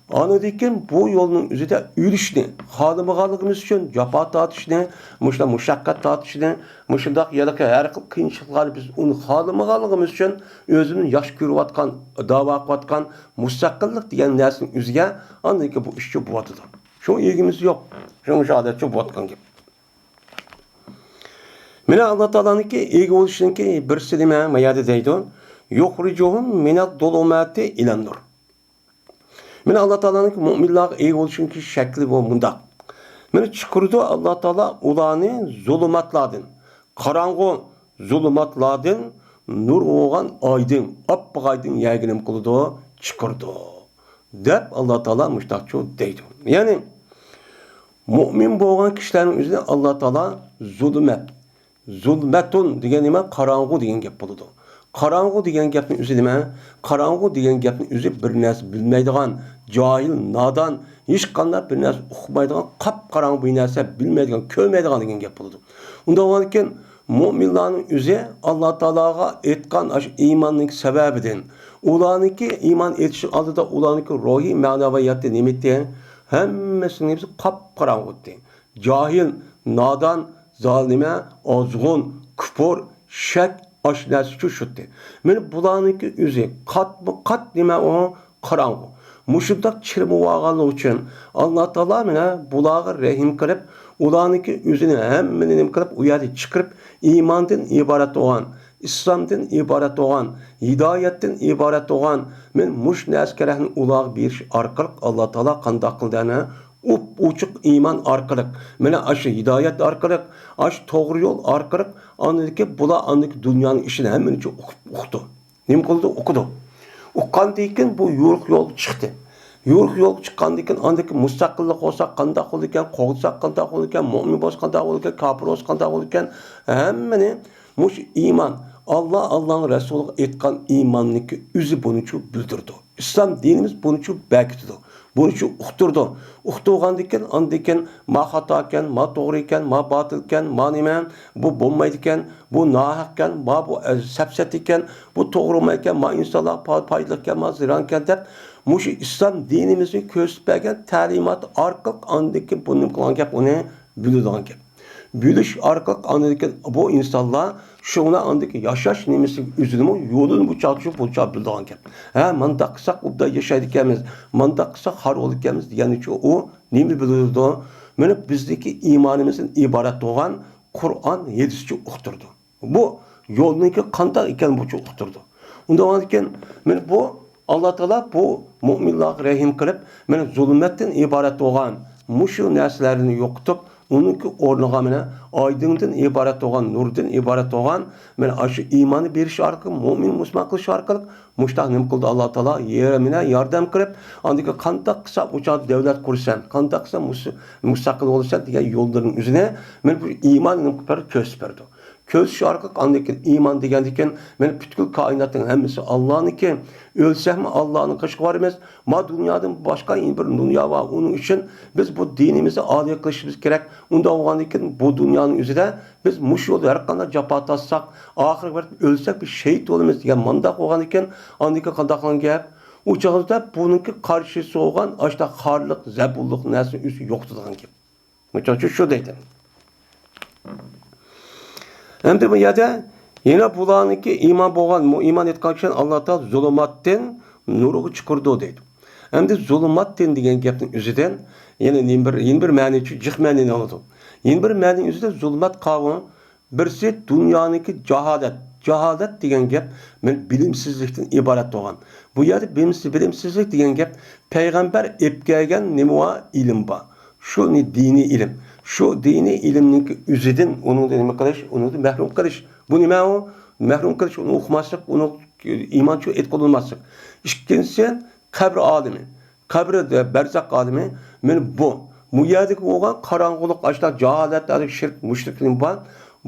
ئاندىن كېيىن بۇ يولنىڭ ئۆزىدە ئۆلۈشنى خالىمىغانلىقىمىز ئۈچۈن، جاپا تارتىشنى، مۇشۇنداق مۇشەققەت تارتىشنى، مۇشۇنداق ھېلىقى ھەر خىل قىيىنچىلىقلارنى بىز ئۇنى خالىمىغانلىقىمىز ئۈچۈن، ئۆزىمىز ياخشى كۆرۈۋاتقان، داۋا قىلىۋاتقان مۇستەقىللىق دېگەن نەرسىنىڭ ئۆزىگە ئاندىن كېيىن بۇ ئىشچۇ بولۇۋاتىدۇ. شۇ ئىگىمىز يوق. شۇ، شۇ ھالەتچۇ بولۇۋاتقان گەپ. مانا ئاللا تائالانىڭكى ئىگە بولۇشىنىڭكى بىرسى نېمە؟ ما يەردە دەيدۇ، يۇخرىجۇھۇم مىنەز زۇلۇماتى ئىلەن نۇر. مانا ئاللا تائالانىڭكى مۇئمىنلارغا ئىگە بولۇشىنىڭكى شەكلى بۇ مۇنداق. مانا چىقىرىدۇ ئاللا تائالا ئۇلارنى زۇلۇماتلاردىن، قاراڭغۇ زۇلۇماتلاردىن نۇر بولغان ئايدىڭ، ئاپئاق ئايدىڭ يەرگە نېمە قىلىدۇ؟ چىقىرىدۇ، دەپ ئاللا تائالا مۇشۇنداقچۇ دەيدۇ. يەنى مۇئمىن بولغان كىشىلەرنىڭ ئۆزىنى ئاللا تائالا زۇلۇمەت، زۇلمەتۇن دېگەن نېمە؟ قاراڭغۇ دېگەن گەپ بولىدۇ. قاراڭغۇ دېگەن گەپنىڭ ئۆزى نېمە؟ قاراڭغۇ دېگەن گەپنىڭ ئۆزى بىر نەرسە بىلمەيدىغان، جاھىل، نادان، ھېچقانداق بىر نەرسە ئۇقمايدىغان، قاپقاراڭغۇ بىر نەرسە بىلمەيدىغان، كۆرمەيدىغان دېگەن گەپ بولىدۇ. ئۇنداق بولغاندىكىن مۇئمىنلارنىڭ ئۆزى ئاللا تائالاغا ئېيتقان ئاشۇ ئىماننىڭ سەۋەبىدىن، ئۇلارنىڭكى ئىمان ئېيتىش ئالدىدا ئۇلارنىڭكى روھىي مەنەۋىياتى نېمىتى؟ ھەممىسىنىڭ نېمىسى؟ قاپقاراڭغۇ ئىدى. جاھىل، نادان، زالىمە، ئازغۇن، كۇپۇر، شەك، ئاشۇ نەرسە چۈشۈتتى. مانا بۇلارنىڭكى ئۆزى قاتمۇ قات نېمە ئۇ؟ قاراڭغۇ. مۇشۇنداق چىرمىۋالغانلىقى ئۈچۈن ئاللا تائالا مانا بۇلارغا رەھىم قىلىپ، ئۇلارنىڭكى ئۆزىنى ھەممىنى نېمە قىلىپ، ئۇ يەردىن چىقىرىپ، ئىماندىن ئىبارەت بولغان، ئىسلامدىن ئىبارەت بولغان، ھىدايەتتىن ئىبارەت بولغان، مانا مۇشۇ نەرسە كېرەكنى ئۇلارغا بېرىش ئارقىلىق ئاللا تائالا قانداق قىلدى ئەنە؟ ئوپئوچۇق ئىمان ئارقىلىق، مانا ئاشۇ ھىدايەت ئارقىلىق، ئاشۇ توغرا يول ئارقىلىق، ئاندىن كېيىن بۇلار ئاندىن كېيىن دۇنيانىڭ ئىشىنى ھەممىنى ئۇقۇپ، ئۇقتى. نېمە قىلدى؟ ئۇقىدۇ. ئۇققاندىن كېيىن بۇ يورۇق يولغا چىقتى. يورۇق يولغا چىققاندىن كېيىن ئاندىن كېيىن مۇستەقىللىق بولسا قانداق بولىدىكەن، قوغدىسا قانداق بولىدىكەن، مۇئمىن بولسا قانداق بولىدىكەن، كاپىر بولسا قانداق بولىدىكەن، ھەممىنى مۇشۇ ئىمان، ئاللا، ئاللانىڭ رەسۇلىغا ئېيتقان ئىماننىڭكى ئۆزى بۇنىچۇ بىلدۈرىدۇ. ئىسلام دىنىمىز بۇنىچۇ بەكىتىدۇ. بۇنى شۇ ئۇقتۇرىدۇ. ئۇقتۇرغاندىن كېيىن، ئاندىن كېيىن ما خاتاكەن، ما توغرىكەن، ما باتىلكەن، ما نېمە، بۇ بولمايدىكەن، بۇ ناھەقكەن، ما بۇ، ئە، سەپسەتىكەن، بۇ توغرىمايكەن، ما ئىنسانلارغا پا-، پايدىلىقكەن، ما زىرانكەن دەپ، مۇشۇ ئىسلام دىنىمىزنى كۆرسىتىپ بەرگەن تەلىمات ئارقىلىق ئاندىن كېيىن بۇ نېمە قىلغان گەپ، ئۇنى بۆلىدىغان گەپ. بۆلۈش ئارقىلىق ئاندىن كېيىن بۇ ئىنسانلار شۇڭا ئاندىن كېيىن ياشاش نېمىسى ئۆزىنىمۇ يولىنى بۇ چاغ شۇ بۇ چاغ بىلىدىغان گەپ. ھە، مانداق قىلساق ئوبدان ياشايدىكەنمىز، مانداق قىلساق خار بولىدىكەنمىز دېگەننىچۇ ئۇ نېمە بىلىدۇ؟ مانا بىزدىكى ئىمانىمىزدىن ئىبارەت بولغان قۇرئان، ھەدىسچۇ ئۇقتۇرىدۇ. بۇ يولنىڭكى قانداق ئىكەن بۇچۇ ئۇقتۇرىدۇ. ئۇنداق بولغاندىكىن، مانا بۇ ئاللا تائالا بۇ مۇئمىنلارغا رەھىم قىلىپ، مانا زۇلمەتتىن ئىبارەت بولغان مۇشۇ نەرسىلەرنى يوقىتىپ، ئۇنىڭكى ئورنىغا مانا ئايدىڭدىن ئىبارەت بولغان، نۇردىن ئىبارەت بولغان، مانا ئاشۇ ئىماننى بېرىش ئارقىلىق، مۇئمىن مۇسۇلمان قىلىش ئارقىلىق مۇشتاق نېمە قىلدى ئاللا تائالا؟ يېرىمىنە ياردەم قىلىپ، ئاندىكى قانداق قىلسا ئۇ چاغدا دۆلەت قۇرىسەن، قانداق قىلسا مۇس-، مۇستەقىل بولىسەن دېگەن يوللىرىنىڭ ئۆزىنى مانا بۇ ئىمان نېمە قىلىپ بەردى؟ كۆرسىتىپ بەردى. كۆرسىتىش ئارقىلىق ئاندىن كېيىن ئىمان دېگەندىن كېيىن مانا پۈتكۈل كائىناتنىڭ ھەممىسى ئاللانىڭكى. ئۆلسەكمۇ ئاللانىڭ قېشىغا بارىمىز. ما دۇنيادىن باشقا يەنە بىر دۇنيا بار. ئۇنىڭ ئۈچۈن بىز بۇ دىنىمىزنى ئالىي قىلىشىمىز كېرەك. ئۇنداق بولغاندىن كېيىن بۇ دۇنيانىڭ ئۆزىدە بىز مۇشۇ يولدا ھەر قانداق جاپا تارتساق، ئاخىرى بېرىپ ئۆلسەك بىز شېھىت بولىمىز دېگەن مانداق بولغاندىن كېيىن ئاندىن كېيىن قانداق قىلغان گەپ؟ ئۇ چاغدا بۇنىڭكى قارشىسى بولغان ئاشۇنداق خارلىق، زەبۇنلۇق نەرسىنى ئۆزى يوقىتىدىغان گەپ. مۇشۇنىڭ ئۈچۈن شۇ دەيدۇ. ئەمدى بۇ يەردە يەنە بۇلارنىڭكى ئىمان بولغان، مۇ-، ئىمان ئېيتقان كىشىنى ئاللا تائالا زۇلۇماتتىن نۇرغا چىقىرىدۇ دەيدۇ. ئەمدى زۇلۇماتتىن دېگەن گەپنىڭ ئۆزىدىن يەنە يەنە بىر، يەنە بىر مەنىچۇ، جىق مەنىنى ئالىدۇ. يەنە بىر مەنىنىڭ ئۆزىدە زۇلۇمات قاۋۇ، بىرسى دۇنيانىڭكى جاھالەت. جاھالەت دېگەن گەپ مانا بىلىمسىزلىكتىن ئىبارەت بولغان. بۇ يەردە بىلىمسىز-، بىلىمسىزلىك دېگەن گەپ پەيغەمبەر ئېلىپ كەلگەن نېمە بار؟ ئىلىم بار. شۇ نى-، دىنىي ئىلىم. شۇ دىنىي ئىلىمنىڭكى ئۆزىدىن ئۇنىڭدىن نېمە قىلىش؟ ئۇنىڭدىن مەھرۇم قىلىش. بۇ نېمە ئۇ؟ مەھرۇم قىلىش، ئۇنى ئوقۇماسلىق، ئۇنى ئىمانچۇ ئېتىقاد قىلماسلىق. ئىككىنچىسى، قەبرە ئالىمى. قەبرە دە-، بەرزەخ ئالىمى. مانا بۇ. بۇ يەردىكى بولغان قاراڭغۇلۇق، ئاشۇنداق جاھالەت، شىرك، مۇشرىكلىرى بار.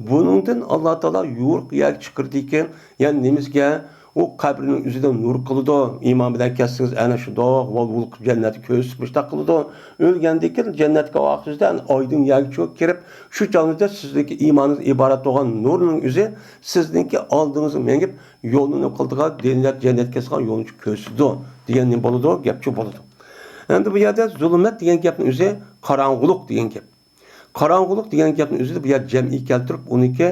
بۇنىڭدىن ئاللا تائالا يورۇق يەرگە چىقىرىدىكەن. يەنى نېمىسىگە؟ ئۇ قەبرىنىڭ ئۆزىدە نۇر قىلىدۇ. ئىمان بىلەن كەلسىڭىز، ئەنە شۇنداق ۋال-ۋۇل قىلىپ جەننەتكە كۆز تىقىپ مۇشتاق قىلىدۇ. ئۆلگەندىن كېيىن جەننەتكە ۋاقتىڭىزدا ئەنە ئايدىڭ يەرگە چۆكۈپ كىرىپ، شۇ چاغىڭىزدا سىزنىڭكى ئىمانىڭىز ئىبارەت بولغان نۇرنىڭ ئۆزى سىزنىڭكى ئالدىڭىزغا مېڭىپ، يولنى نېمە قىلىدىغان، جەننەت، جەننەتكە كەلسىغان يولنى كۆرسىتىدۇ دېگەن نېمە بولىدۇ؟ گەپچۇ بولىدۇ. ئەمدى بۇ يەردە زۇلۇمەت دېگەن گەپنىڭ ئۆزى قاراڭغۇلۇق دېگەن گەپ. قاراڭغۇلۇق دېگەن گەپنىڭ ئۆزىدە بۇ يەردە جەمئىي كەلتۈرۈپ، ئۇنىڭكى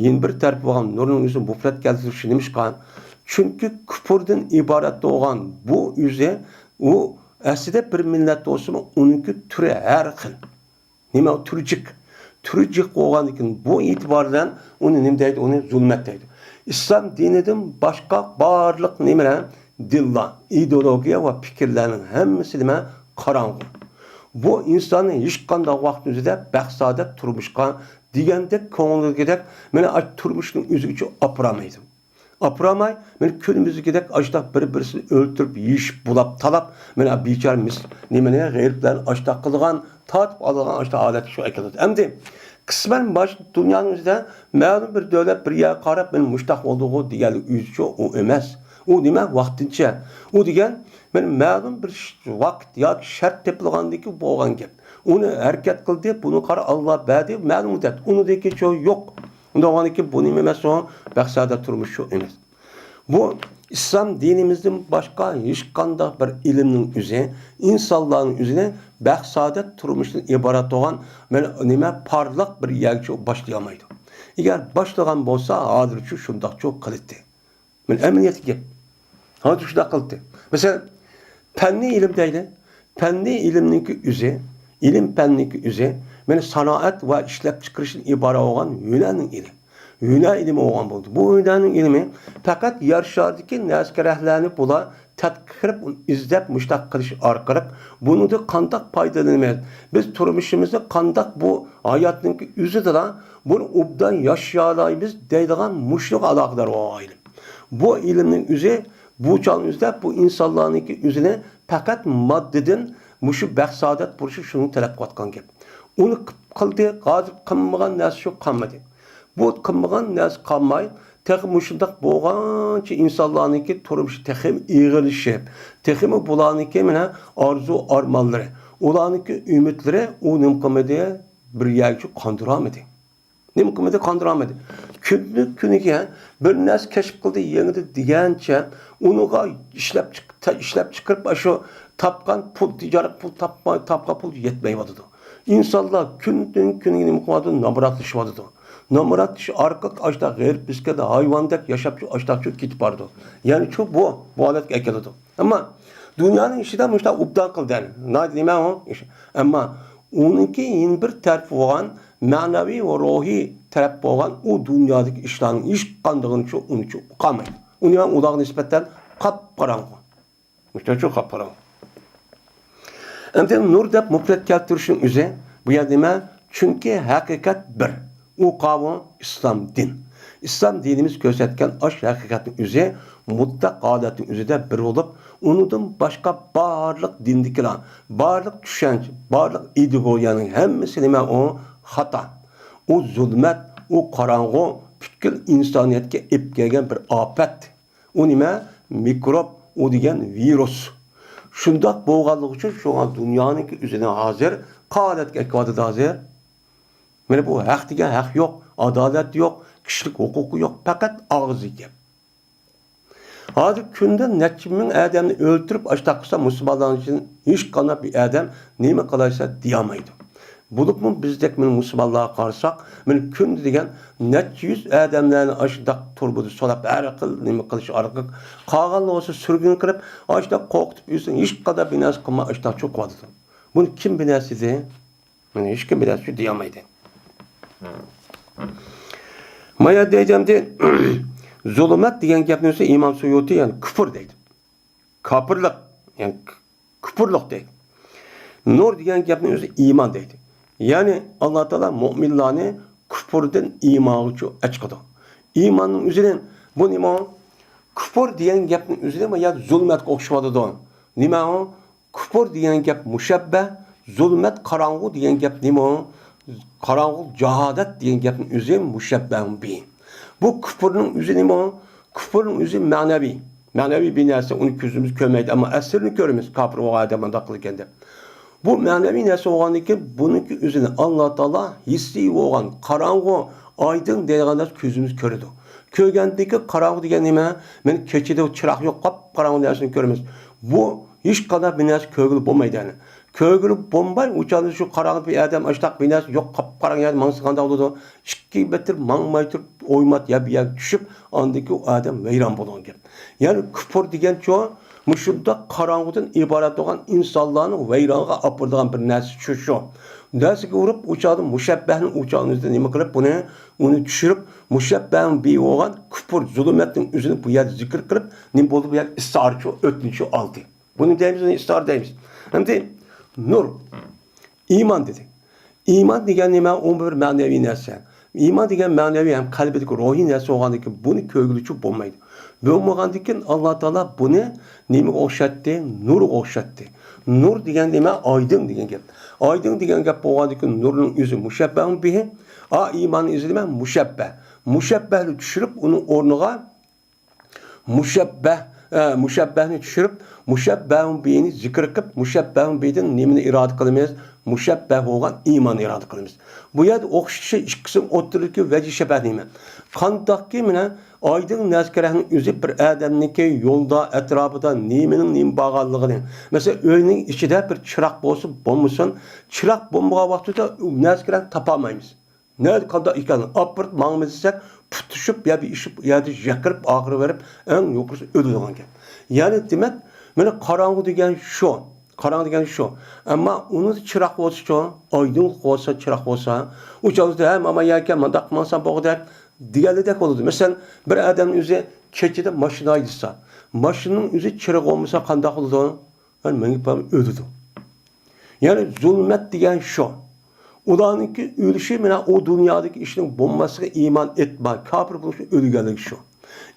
يەنە بىر تەرىپى بولغان نۇرنىڭ ئۆزى مۇپرەت كەلتۈرۈشى نېمىشقا؟ چۈنكى كۇپۇردىن ئىبارەت بولغان بۇ ئۆزى، ئۇ ئەسلىدە بىر مىللەت بولسىمۇ، ئۇنىڭكى تۈرى ھەر خىل. نېمە ئۇ تۈرجىك؟ تۈرجىك بولغاندىكىن بۇ ئېتىبار بىلەن ئۇنى نېمە دەيدۇ؟ ئۇنى زۇلمەت دەيدۇ. ئىسلام دىنىدىن باشقا بارلىق نېمىلەر؟ دىنلار، ئىدېئولوگىيە ۋە پىكىرلەرنىڭ ھەممىسى نېمە؟ قاراڭغۇ. بۇ ئىنساننى ھېچقانداق ۋاقىت ئۆزىدە بەخت-سائادەت تۇرمۇشقا دېگەندەك كۆڭلىدىكىدەك مانا ئاشۇ تۇرمۇشنىڭ ئۆزىگىچە ئاپىرالمايدۇ. ئاپىرالماي، مانا كۈنىمىزدىكىدەك ئاشۇنداق بىر-بىرسىنى ئۆلتۈرۈپ، يېيىشىپ، بۇلاپ، تالاپ، مانا بىچارە مىس-، نېمىنى، غېرىبلارنى ئاشۇنداق قىلىدىغان، تارتىپ ئالىدىغان ئاشۇنداق ھالەتكە شۇ ئەكېلىدۇ. ئەمدى قىسمەن مانا شۇ دۇنيانىڭ ئۆزىدە مەلۇم بىر دۆلەت بىر يەرگە قاراپ، مانا مۇشۇنداق بولدىغۇ دېگەنلىك ئۆزىچە ئۇ ئەمەس. ئۇ نېمە؟ ۋاقتىنچە. ئۇ دېگەن مانا مەلۇم بىر ش-، ۋاقىت ياكى شەرت تېپىلغاندىن كېيىن بولغان گەپ. ئۇنى ھەرىكەت قىلدى، بۇنى قارا ئاللا بەردى، مەلۇم مۇددەت. ئۇنىڭدىن كېيىن شۇ يوق. ئۇنداق بولغاندىن كېيىن بۇ نېمە ئەمەس ئۇ؟ بەخت-سائادەت تۇرمۇشى شۇ ئەمەس. بۇ ئىسلام دىنىمىزدىن باشقا ھېچقانداق بىر ئىلىمنىڭ ئۆزى، ئىنسانلارنىڭ ئۆزىنى بەخت-سائادەت تۇرمۇشىدىن ئىبارەت بولغان مانا نېمە پارلاق بىر يەرگىچە باشلىيالمايدۇ. ئەگەر باشلىغان بولسا، ھازىرچۇ شۇنداقچۇ قىلاتتى. مانا ئەمەلىيەتتىكى گەپ. ھازىر شۇنداق قىلدى. مەسىلەن، پەننىي ئىلىم دەيلى. پەننىي ئىلىمنىڭكى ئۆزى، ئىلىم پەننىڭكى ئۆزى، مانا سانائەت ۋە ئىشلەپچىقىرىشتىن ئىبارەت بولغان ھۈنەرنىڭ ئىلمى. ھۈنەر ئىلمى بولغان بولدى. بۇ ھۈنەرنىڭ ئىلمى پەقەت يەر شارىدىكى نەرسە-كەرەكلەرنى بۇلار تەتقىق قىلىپ، ئۇنى ئىزدەپ، مۇشۇنداق قىلىش ئارقىلىق بۇنىڭدىن قانداق پايدىلىنىمىز، بىز تۇرمۇشىمىزنى قانداق بۇ ھاياتنىڭكى ئۆزىدىلا بۇنى ئوبدان ياشىيالايمىز دەيدىغان مۇشۇنىڭغا ئالاقىدار بولغان ئىلىم. بۇ ئىلىمنىڭ ئۆزى، بۇ چاغنىڭ ئۆزىدە بۇ ئىنسانلارنىڭكى ئۆزىنى پەقەت ماددىدىن مۇشۇ بەخت-سائادەت بولۇشى شۇنى تەلەپ قىلىۋاتقان گەپ. ئۇنى قىپ-، قىلدى، ھازىر قىلمىغان نەرسە شۇ قالمىدى. بۇ قىلمىغان نەرسە قالماي، تېخى مۇشۇنداق بولغانچە ئىنسانلارنىڭكى تۇرمۇشى تېخىمۇ ئېغىرلىشىپ، تېخىمۇ بۇلارنىڭكى مانا ئارزۇ ئارمانلىرى، ئۇلارنىڭكى ئۈمىدلىرى ئۇ نېمە قىلمىدى؟ بىر يەرگىچە قاندۇرالمىدى. نېمە قىلمىدى؟ قاندۇرالمىدى. كۈندىن كۈنىگە بىر نەرسە كەشىپ قىلدى، يېڭىدى دېگەنچە ئۇنىڭغا ئىشلەپ چىق-، تە-، ئىشلەپ چىقىرىپ، ئاشۇ تاپقان پۇل، تىجارەت پۇل تاپقان، تاپقان پۇل يەتمەيۋاتىدۇ. ئىنسانلار كۈندىن كۈنگە نېمە قىلىۋاتىدۇ؟ نامراتلىشىۋاتىدۇ. نامراتلىشىش ئارقىلىق ئاشۇنداق غېرىب مىسكىن ھايۋاندەك ياشاپ، شۇ ئاشۇنداق شۇ كېتىپ بارىدۇ. يەنى شۇ بۇ، بۇ ھالەتكە ئەكېلىدۇ. ئەمما دۇنيانىڭ ئىشىدا مۇشۇنداق ئوبدان قىلدى. ناھايىتى نېمە ئۇ ئىش. ئەمما ئۇنىڭكى يەنە بىر تەرىپى بولغان مەنىۋى ۋە روھىي تەرەپ بولغان ئۇ دۇنيادىكى ئىشلارنىڭ ھېچقاندىقىنى شۇ ئۇنچە ئۇقالمايدۇ. ئۇنى مەن ئۇلارغا نىسبەتەن قاپقاراڭغۇ. مۇشۇنچە قاپقاراڭغۇ. ئەمدى نۇر دەپ مۇپرەت كەلتۈرۈشنىڭ ئۆزى بۇ يەردە نېمە؟ چۈنكى ھەقىقەت بىر. ئۇ قاۋۇ ئىسلام دىن. ئىسلام دىنىمىز كۆرسەتكەن ئاشۇ ھەقىقەتنىڭ ئۆزى مۇتلەق ھالەتنىڭ ئۆزىدە بىر بولۇپ، ئۇنىڭدىن باشقا بارلىق دىندىكىلەر، بارلىق چۈشەنچە، بارلىق ئىدېئولوگىيەنىڭ ھەممىسى نېمە؟ ئۇ خاتا. ئۇ زۇلمەت، ئۇ قاراڭغۇ، پۈتكۈل ئىنسانىيەتكە ئېلىپ كەلگەن بىر ئاپەت. ئۇ نېمە؟ مىكروب، ئۇ دېگەن ۋىرۇس. شۇنداق بولغانلىقى ئۈچۈن شۇڭا دۇنيانىڭكى ئۆزىنى ھازىر قايەرگە ئەكىۋاتىدۇ ھازىر؟ مانا بۇ ھەق دېگەن ھەق يوق، ئادالەت يوق، كىشىلىك ھوقۇقى يوق، پەقەت ئاغزى گەپ. ھازىر كۈندە نەچچە مىڭ ئادەمنى ئۆلتۈرۈپ، ئاشتاق قىلسا، مۇسۇلمانلارنىڭ ئىچىدىن ھېچقانداق بىر ئادەم نېمە قىلايسا دېيەلمەيدۇ. بولۇپمۇ بىزدەك مانا مۇسۇلمانلارغا قارىساق، مانا كۈندە دېگەن نەچچە يۈز ئادەملەرنى ئاشۇنداق تۇرمىدا سولاپ، ھەر خىل نېمە قىلىش ئارقىلىق، قالغانلار بولسا سۈرگۈن قىلىپ، ئاشۇنداق قورقۇتۇپ يۈرسە، ھېچقانداق بىر نەرسە قىلماي ئاشۇنداق چوقۇۋاتىدۇ. بۇنى كىم بىلەسىدى؟ مانا ھېچكىم بىلەرچۇ دېيەلمەيدۇ. ما يەردە دەيدۇ ئەمدى، زۇلۇمەت دېگەن گەپنى ئۆزى ئىمام سۇيۇتى، يەنى كۇپۇر دەيدۇ. كاپىرلىق، يەنى كۇپۇرلۇق دەيدۇ. نۇر دېگەن گەپنى ئۆزى ئىمان دەيدۇ. يەنى ئاللا تائالا مۆمىنلارنى كۇپۇردىن ئىمانغىچۇ ئەچىقىدۇ. ئىماننىڭ ئۆزىنى، بۇ نېمە؟ كۇپۇر دېگەن گەپنىڭ ئۆزىنى ما يا زۇلمەتكە ئوخشىۋاتىدۇ. نېمە ئۇ؟ كۇپۇر دېگەن گەپ مۇشەببە، زۇلمەت، قاراڭغۇ دېگەن گەپ نېمە؟ قاراڭغۇ، جاھالەت دېگەن گەپنىڭ ئۆزى مۇشەببەھۇن بىھى. بۇ كۇپۇرنىڭ ئۆزى نېمە؟ كۇپۇرنىڭ ئۆزى مەنەۋى. مەنەۋى بىر نەرسە، ئۇنى كۆزىمىز كۆرمەيدۇ، ئەمما ئەسىرىنى كۆرىمىز، كاپىر بولغان ئادەم مۇنداق قىلىدىكەن دەپ. بۇ مەنەۋى نەرسە بولغاندىن كېيىن، بۇنىڭكى ئۆزىنى ئاللا تائالا ھېسسىي بولغان قاراڭغۇ، ئايدىڭ دەيدىغان نەرسە كۆزىمىز كۆرىدۇ. كۆرگەندىن كېيىن قاراڭغۇ دېگەن نېمە؟ مانا كېچىدە چىراغ يوق، قاپقاراڭغۇ نەرسىنى كۆرىمىز. بۇ ھېچقانداق بىر نەرسە كۆرگىلى بولمايدۇ، يەنى. كۆرگىلى بولماي، ئۇ چاغدا شۇ قاراڭغۇ بىر ئادەم ئاشتاق بىر نەرسە يوق، قاپقاراڭغۇ يەردە ماڭسا قانداق بولىدۇ؟ ئىككى مېتىر ماڭماي تۇرۇپ، ئويمات يا بىر يەرگە چۈشۈپ، ئاندىن كېيىن ئۇ ئادەم ۋەيران بولىدىغان گەپ. يەنى كۇپۇر دېگەنچۇ، مۇشۇنداق قاراڭغۇدىن ئىبارەت بولغان ئىنسانلارنى ۋەيرانغا ئاپىرىدىغان بىر نەرسە شۇ، شۇ. نەرسىگە ئۇرۇپ، ئۇ چاغدا مۇشەببەھنى ئۇ چاغنىڭ ئۆزىدە نېمە قىلىپ، بۇنى، ئۇنى چۈشۈرۈپ، مۇشەببەھنىڭ بىھى بولغان كۇپۇر، زۇلۇمەتنىڭ ئۆزىنى بۇ يەردە زىكىر قىلىپ، نېمە بولدى بۇ يەردە؟ ئىستىئارىچۇ، ئۆتۈنچۇ ئالدى. بۇنى دەيمىز، بۇنى ئىستىئارە دەيمىز. ئەمدى نۇر، ئىمان دېدى. ئىمان دېگەن نېمە؟ ئۇ بىر مەنىۋى نەرسە. ئىمان دېگەن مەنىۋى ھەم قەلبىدىكى روھىي نەرسە بولغاندىن كېيىن بۇنى كۆرگىلىچۇ بولمايدۇ. بولمىغاندىن كېيىن ئاللا تائالا بۇنى نېمىگە ئوخشاتتى؟ نۇرغا ئوخشاتتى. نۇر دېگەن نېمە؟ ئايدىڭ دېگەن گەپ. ئايدىڭ دېگەن گەپ بولغاندىن كېيىن نۇرنىڭ ئۆزى مۇشەببەھۇن بىھى. ئا، ئىماننىڭ ئۆزى نېمە؟ مۇشەببەھ. مۇشەببەھنى چۈشۈرۈپ، ئۇنىڭ ئورنىغا مۇشەببەھ، ئە، مۇشەببەھنى چۈشۈرۈپ، مۇشەببەھۇن بىھىنى زىكىر قىلىپ، مۇشەببەھۇن بىھىدىن نېمىنى ئىرادە قىلىمىز؟ مۇشەببەھ بولغان ئىماننى ئىرادە قىلىمىز. بۇ يەردە ئوخشىشى ئىككىسىنىڭ ئوتتۇرىدىكى ۋەجھى شەبەھ نېمە؟ قانداقكى مانا ئايدىڭ نەزكىرەھنىڭ ئۆزى بىر ئادەمنىڭكى يولدا، ئەتراپىدا نېمىنىڭ نېمە بارغانلىقىنى، مەسىلەن، ئۆينىڭ ئىچىدە بىر چىراغ بولسۇن، بولمىسۇن، چىراغ بولمىغان ۋاقتىدا نەزكىرەھنى تاپالمايمىز. نەدە قانداق ئىكەن، ئاپىرىپ ماڭىمىز دېسەك، پۇتلىشىپ، يا بىر ئىشىپ، يەردە يەكىرىپ، ئاخىرى بېرىپ، ئەڭ يۇقىرىسى ئۆلىدىغان گەپ. يەنى دېمەك، مانا قاراڭغۇ دېگەن شۇ. قاراڭغۇ دېگەن شۇ. ئەمما ئۇنىڭدا چىراغ بولسىچۇ، ئايدىڭلىق بولسا، چىراغ بولسا، ئۇ چاغدا، ھە، ماما يەكەن، مانداق قىلماسام بولغۇدەك دېگەنلىدەك بولىدۇ. مەسىلەن، بىر ئادەمنىڭ ئۆزى كېچىدە ماشىنا ھەيدىسا، ماشىنىنىڭ ئۆزى چىرىغى بولمىسا قانداق بولىدۇ؟ مەن مېڭىپ بارماي ئۆلىدۇ. يەنى زۇلمەت دېگەن شۇ. ئۇلارنىڭكى ئۆلۈشى مانا ئۇ دۇنيادىكى ئىشنىڭ بولماسلىقى، ئىمان ئېيتماي، كاپىر بولۇشى، ئۆلگەنلىكى شۇ.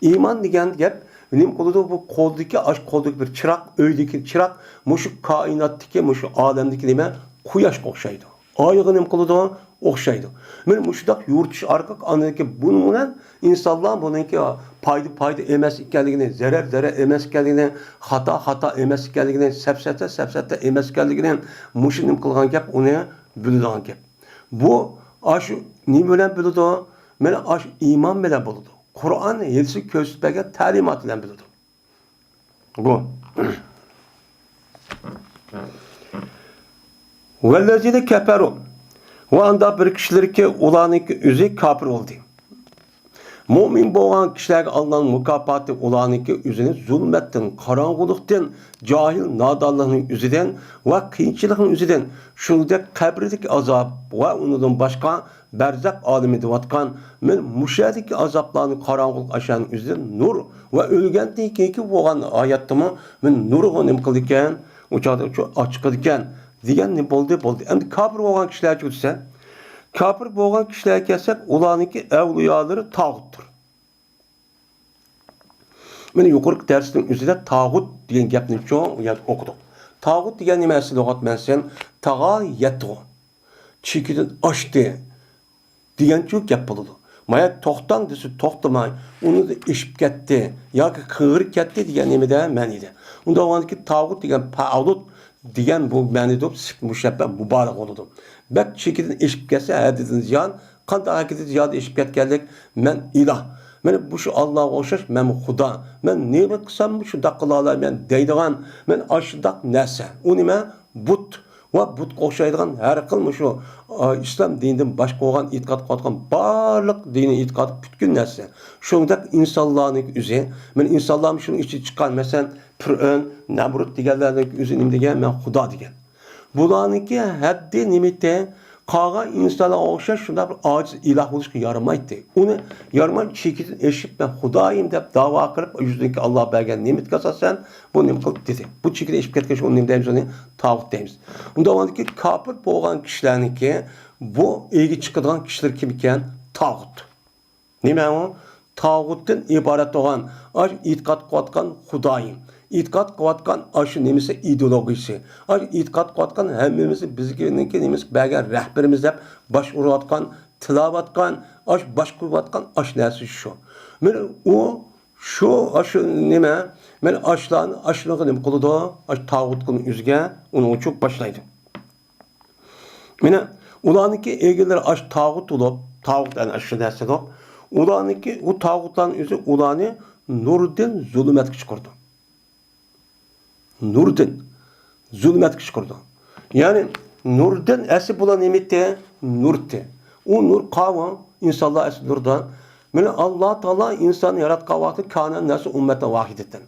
ئىمان دېگەن گەپ نېمە قىلىدۇ؟ بۇ قولدىكى، ئاش قولدىكى بىر چىراغ، ئۆيدىكى چىراغ، مۇشۇ كائىناتتىكى، مۇشۇ ئالەمدىكى نېمە؟ قۇياشقا ئوخشايدۇ. ئايغا نېمە قىلىدۇ؟ ئوخشايدۇ. مانا مۇشۇنداق يورۇتۇش ئارقىلىق ئاندىن كېيىن بۇنىڭ بىلەن ئىنسانلار بۇنىڭكى پايدا، پايدا ئەمەس ئىكەنلىكىنى، زەرەر، زەرەر ئەمەس ئىكەنلىكىنى، خاتا، خاتا ئەمەس ئىكەنلىكىنى، سەپسەتە، سەپسەتە ئەمەس ئىكەنلىكىنى مۇشۇ نېمە قىلغان گەپ، ئۇنى بىلىدىغان گەپ. بۇ ئاشۇ نېمە بىلەن بىلىدۇ؟ مانا ئاشۇ ئىمان بىلەن بىلىدۇ. قۇرئان، ھەدىسى كۆرسىتىپ بەرگەن تەلىمات بىلەن بىلىدۇ. بۇ. ۋەللەزىنە كەپەرۇ. ۋە ئاندا بىر كىشىلەركى ئۇلارنىڭكى ئۆزى كاپىر بولدى. مۇئمىن بولغان كىشىلەرگە ئاللانىڭ مۇكاپاتى ئۇلارنىڭكى ئۆزىنى زۇلمەتتىن، قاراڭغۇلۇقتىن، جاھىل نادانلىقنىڭ ئۆزىدىن ۋە قىيىنچىلىقنىڭ ئۆزىدىن، شۇنىڭدەك قەبرىدىكى ئازاب ۋە ئۇنىڭدىن باشقا بەرزەخ ئالىمى دەۋاتقان، مانا مۇشۇ يەردىكى ئازابلارنى، قاراڭغۇلۇق ئاشۇلارنىڭ ئۆزىدىن نۇر ۋە ئۆلگەندىن كېيىنكى بولغان ھاياتتىمۇ مانا نۇرغا نېمە قىلىدىكەن، ئۇ چاغدا شۇ ئاچىقىدىكەن دېگەن نېمە بولدى، بولدى. ئەمدى كاپىر بولغان كىشىلەرچۇ دېسە، كاپىر بولغان كىشىلەرگە كەلسەك، ئۇلارنىڭكى ئەۋلىيالىرى تاغۇتتۇر. مانا يۇقىرىقى دەرسنىڭ ئۆزىدە تاغۇت دېگەن گەپنى چوڭ يەردە ئوقۇدۇق. تاغۇت دېگەن نېمە ئەسلى لۇغەت مەنىسى؟ تاغا يەتتىغۇ. چېكىدىن ئاشتى دېگەنچۇ گەپ بولىدۇ. مايا توختاڭ دېسە توختىماي، ئۇنىڭدىن ئېشىپ كەتتى ياكى قىرغىپ كەتتى دېگەن نېمىدە مەنىدە. ئۇنداق بولغاندىكىن تاغۇت دېگەن پائۇلۇت دېگەن بۇ مەنىدە سىفەت مۇشەببە مۇبالىغە بولىدۇ. بەك چېكىدىن ئېشىپ كەتسە، ھەددىدىن زىيان، قانداق ھەددىدىن زىيادە ئېشىپ كەتكەنلىك، مەن ئىلاھ، مەن مۇشۇ ئاللاغا ئوخشاش، مەنمۇ خۇدا، مەن نېمە قىلسام شۇنداق قىلالايمەن دەيدىغان، مەن ئاشۇنداق نەرسە. ئۇ نېمە؟ بۇت ۋە بۇتقا ئوخشايدىغان ھەر خىل مۇشۇ، ئا، ئىسلام دىنىدىن باشقا بولغان ئېتىقاد قىلىۋاتقان بارلىق دىنىي ئېتىقاد پۈتكۈل نەرسە. شۇنىڭدەك ئىنسانلارنىڭ ئۆزى، مەن ئىنسانلارمۇ شۇنىڭ ئىچىدىن چىققان، مەسىلەن، پىرئۆن، نەمرۇت دېگەنلەرنىڭ ئۆزى نېمە دېگەن؟ مەن خۇدا دېگەن. بۇلارنىڭكى ھەددى نېمىتى؟ قالغان ئىنسانلارغا ئوخشاش شۇنداق بىر ئاجىز ئىلاھ بولۇشقا يارىمايتتى. ئۇنى يارىماي چېكىدىن ئېشىپ، مەن خۇدايىم دەپ داۋا قىلىپ، يۈزىدىكى ئاللا بەرگەن نېمىتىگە ئاساسەن بۇ نېمە قىلدى دېدى. بۇ چېكىدىن ئېشىپ كەتكەن شۇ نېمە دەيمىز، ئۇنى تاغۇت دەيمىز. ئۇنداق بولغاندىكى كاپىر بولغان كىشىلەرنىڭكى بۇ ئىگە چىقىدىغان كىشىلەر كىم ئىكەن؟ تاغۇت. نېمە ئۇ؟ تاغۇتتىن ئىبارەت بولغان، ئاشۇ ئېتىقاد قىلىۋاتقان خۇدايىم، ئېتىقاد قىلىۋاتقان ئاشۇ نېمىسى، ئىدېئولوگىيىسى، ئاشۇ ئېتىقاد قىلىۋاتقان ھەممىمىزنى بىزگىنىڭكى نېمىسى بەرگەن رەھبىرىمىز دەپ باش ئۇرۇۋاتقان، تىلەۋاتقان، ئاشۇ باش قويۇۋاتقان ئاشۇ نەرسە شۇ. مانا ئۇ شۇ، ئاشۇ نېمە، مانا ئاشۇلارنى، ئاشۇلارغا نېمە قىلىدۇ؟ ئاشۇ تاغۇتقىنى ئۆزىگە، ئۇنىڭ ئۈچۈن باشلايدۇ. مانا ئۇلارنىڭكى ئىگىلىرى ئاشۇ تاغۇت بولۇپ، تاغۇت ئەنە ئاشۇ نەرسىدۇر. ئۇلارنىڭكى، ئۇ تاغۇتلارنىڭ ئۆزى ئۇلارنى نۇردىن زۇلۇمەتكە چىقىرىدۇ. نۇردىن زۇلۇمەتكە چىقىرىدۇ. يەنى نۇردىن ئەسلى بۇلار نېمىتى؟ نۇرتى. ئۇ نۇر قاۋۇ، ئىنسانلار ئەسلى نۇردا. مانا ئاللا تائالا ئىنساننى ياراتقان ۋاقتى كانە نەسۇ ئۈممەتەن ۋاھىدەتەن.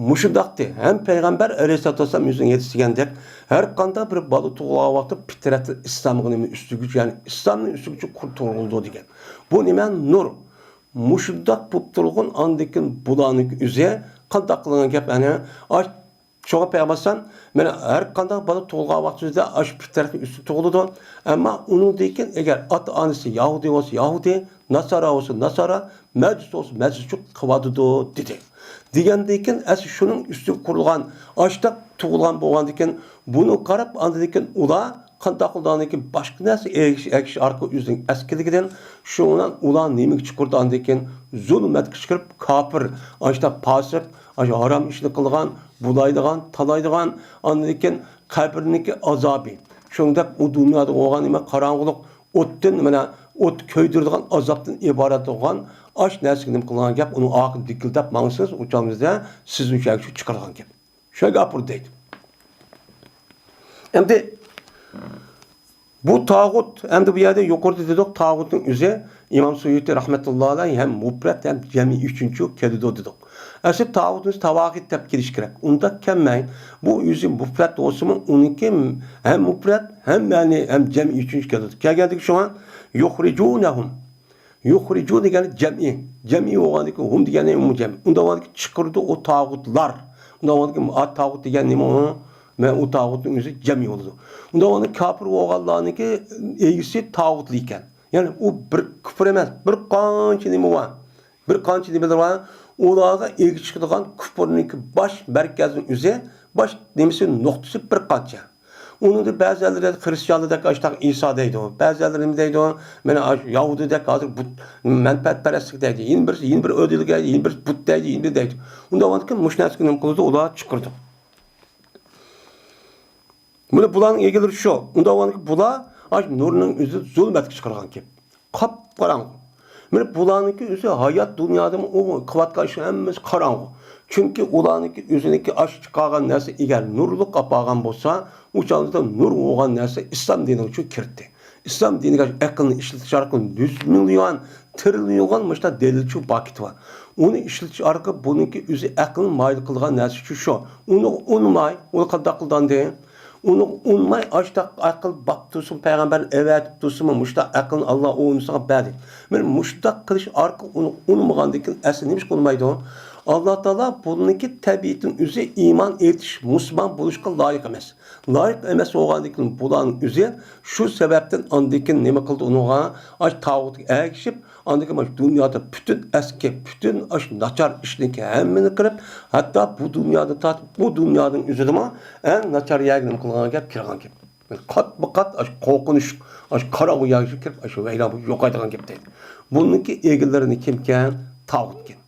مۇشۇنداقتى، ھەم پەيغەمبەر ئەلەيھىسسالاتۇ ۋەسسالام ئۆزىنىڭ ھەدىسى دېگەندەك، ھەر قانداق بىر بالا تۇغۇلغان ۋاقىتتا پىترەتتىن ئىسلامغا نېمە ئۈستۈگۈچ، يەنى ئىسلامنى ئۈستۈگۈچ قۇر تۇغۇلىدۇ دېگەن. بۇ نېمە؟ نۇر. مۇشۇنداق بولۇپ تۇرغان ئاندىن كېيىن بۇلارنىڭكى ئۆزى قانداق قىلغان گەپ ئەنە؟ ئاش-، شۇڭا پەيغەمبەر ئەلەيھىسسالام، مانا ھەر قانداق بالا تۇغۇلغان ۋاقتىمىزدا ئاشۇ پىترەتنىڭ ئۈستىدە تۇغۇلىدۇ. ئەمما ئۇنىڭدىن كېيىن ئەگەر ئاتا-ئانىسى يەھۇدىي بولسا يەھۇدىي، ناسارا بولسا ناسارا، مەجۇس بولسا مەجۇسچۇ قىلىۋاتىدۇ، دېدى. دېگەندىن كېيىن ئەسلى شۇنىڭ ئۈستىگە قۇرۇلغان، ئاشتاق تۇغۇلغان بولغاندىن كېيىن، بۇنى قاراپ، ئاندىن كېيىن ئۇلار قانداق قىلىدۇ، ئاندىن كېيىن باشقا نەرسە ئەگىشىش، ئەگىشىش ئارقىلىق ئۆزىنىڭ ئەسكىلىكىدىن، شۇنىڭ بىلەن ئۇلار نېمىگە چىقىرىدۇ، ئاندىن كېيىن زۇلمەتكە چىقىرىپ، كاپىر، ئاشتاق پاسىق، ئاشۇ ھارام ئىشنى قىلغان، بۇلايدىغان، تالايدىغان، ئاندىن كېيىن قەبرىنىڭكى ئازابى. شۇنىڭدەك ئۇ دۇنيادا بولغان نېمە قاراڭغۇلۇق، ئوتتىن، مانا، ئوت كۆيدۈرىدىغان ئازابتىن ئىبارەت بولغان ئاش نەرسىگە نېمە قىلغان گەپ، ئۇنىڭ ئارقىدىن دىكىلدەپ ماڭسىز، ئۇ چاغىمىزدا سىزنى شۇ يەرگە چىقىرىدىغان گەپ. شۇ يەرگە ئاپىرىدۇ دەيدۇ. ئەمدى بۇ تاغۇت، ئەمدى بۇ يەردە يۇقىرىدا دېدۇق، تاغۇتنىڭ ئۆزى ئىمام سۇيۇتى رەھمەتۇللا ئەلەيھ ھەم مۇپرەت ھەم جەمئىي ئۈچىنچى كېلىدۇ دېدۇق. ئەسلى تاغۇتنى تاۋاغىت دەپ كېلىش كېرەك. ئۇنداق كەلمەي، بۇ ئۆزى مۇپرەت بولسىمۇ، ئۇنىڭكى ھەم مۇپرەت ھەم مەنى ھەم جەمئىي ئۈچىنچى كېلىدۇ. كەلگەندىكى شۇڭا يۇخرىجۇنەھۇم. يۇخرىجۇ دېگەن جەمئىي. جەمئىي بولغاندىكى ھۇم دېگەننى ئۇمۇ جەمئىي. ئۇنداق بولغاندىكى چىقىرىدۇ ئۇ تاغۇتلار. ئۇنداق بولغاندىكى ئا تاغۇت دېگەن نېمە ئۇ؟ مەن ئۇ تاغۇتنىڭ ئۆزى جەمئىي بولىدۇ. ئۇنداق بولغاندا كاپىر بولغانلارنىڭكى ئىگىسى تاغۇتلا ئىكەن. يەنى ئۇ بىر كۇپۇر ئەمەس، بىر قانچە نېمە بار. بىر قانچە نېمىلەر بار. ئۇلارغا ئىگە چىقىدىغان كۇپۇرنىڭكى باش مەركەزنىڭ ئۆزى، باش نېمىسى، نۇقتىسى بىر قانچە. ئۇنىڭدا بەزىلەر خىرىستىيانلاردەك ئاشتاق ئىسا دەيدۇ، بەزىلەر نېمە دەيدۇ، مانا ئاشۇ يەھۇدىيدەك ھازىر بۇت، مەنپەئەتپەرەسلىك دەيدۇ، يەنە بىرسى، يەنە بىر ئۆدۈلگە، يەنە بىرسى بۇت دەيدۇ، يەنە بىر دەيدۇ. ئۇنداق بولغاندىكىن مۇشۇ نەرسىگە نېمە قىلىدۇ، ئۇلار چىقىرىدۇ. مانا بۇلارنىڭ ئىگىلىرى شۇ. ئۇنداق بولغاندىكىن بۇلار ئاشۇ نۇرنىڭ ئۆزى زۇلمەتكە چىقارغان گەپ. قاپقاراڭغۇ. مانا بۇلارنىڭكى ئۆزى ھايات دۇنيادىمۇ ئۇ قىلىۋاتقان ئىشنىڭ ھەممىسى قاراڭغۇ. چۈنكى ئۇلارنىڭكى ئۆزىنىڭكى ئاشۇ چىقارغان نەرسە ئەگەر نۇرلۇق ئاپارغان بولسا، ئۇ چاغدا نۇر بولغان نەرسە ئىسلام دىنىغا چۈ كىردى. ئىسلام دىنىگە ئەقىلنى ئىشلىتىش ئارقىلىق يۈز مىليون، تىرىليون مۇشۇنداق دەلىلچۇ پاكىتى بار. ئۇنى ئىشلىتىش ئارقىلىق بۇنىڭكى ئۆزى ئەقىلنى مايىل قىلغان نەرسە شۇ، شۇ. ئۇنى ئۇنىماي، ئۇنى قانداق قىلدى ئەمدى؟ ئۇنى ئۇنىماي، ئاشتاق ئەقىل باپ تۇرسۇن، پەيغەمبەر ئەۋەتىپ تۇرسىمۇ، مۇشتاق ئەقىلنى ئاللا ئۇنىسىغا بەردى. مانا مۇشتاق قىلىش ئارقىلىق ئۇنى ئۇنىمىغاندىن كېيىن ئەسلى نېمە ئىش قىلمايدۇ؟ ئاللا تائالا بۇنىڭكى تەبىئىتىنىڭ ئۆزى ئىمان ئېيتىش، مۇسۇلمان بولۇشقا لايىق ئەمەس. لايىق ئەمەس بولغاندىن كېيىن بۇلارنىڭ ئۆزى شۇ سەۋەبتىن ئاندىن كېيىن نېمە قىلدى ئۇنىڭغا؟ ئاش تاغۇتقا ئەگىشىپ، ئاندىن كېيىن مانا دۇنيادا پۈتۈن ئەسكى، پۈتۈن ئاشۇ ناچار ئىشنىڭكى ھەممىنى قىلىپ، ھەتتا بۇ دۇنيادىن تارتىپ ئۇ دۇنيانىڭ ئۆزىدىمۇ ئەڭ ناچار يەرگە نېمە قىلغان گەپ كىرغان گەپ. قاتمۇ قات ئاشۇ قورقۇنچ، ئاشۇ قاراڭغۇ يەرگە كىرىپ، ئاشۇ ۋەيران بولۇپ يوقايدىغان گەپ دەيدۇ. بۇنىڭكى ئىگىلىرىنى كىمكەن؟ تاغۇتكەن.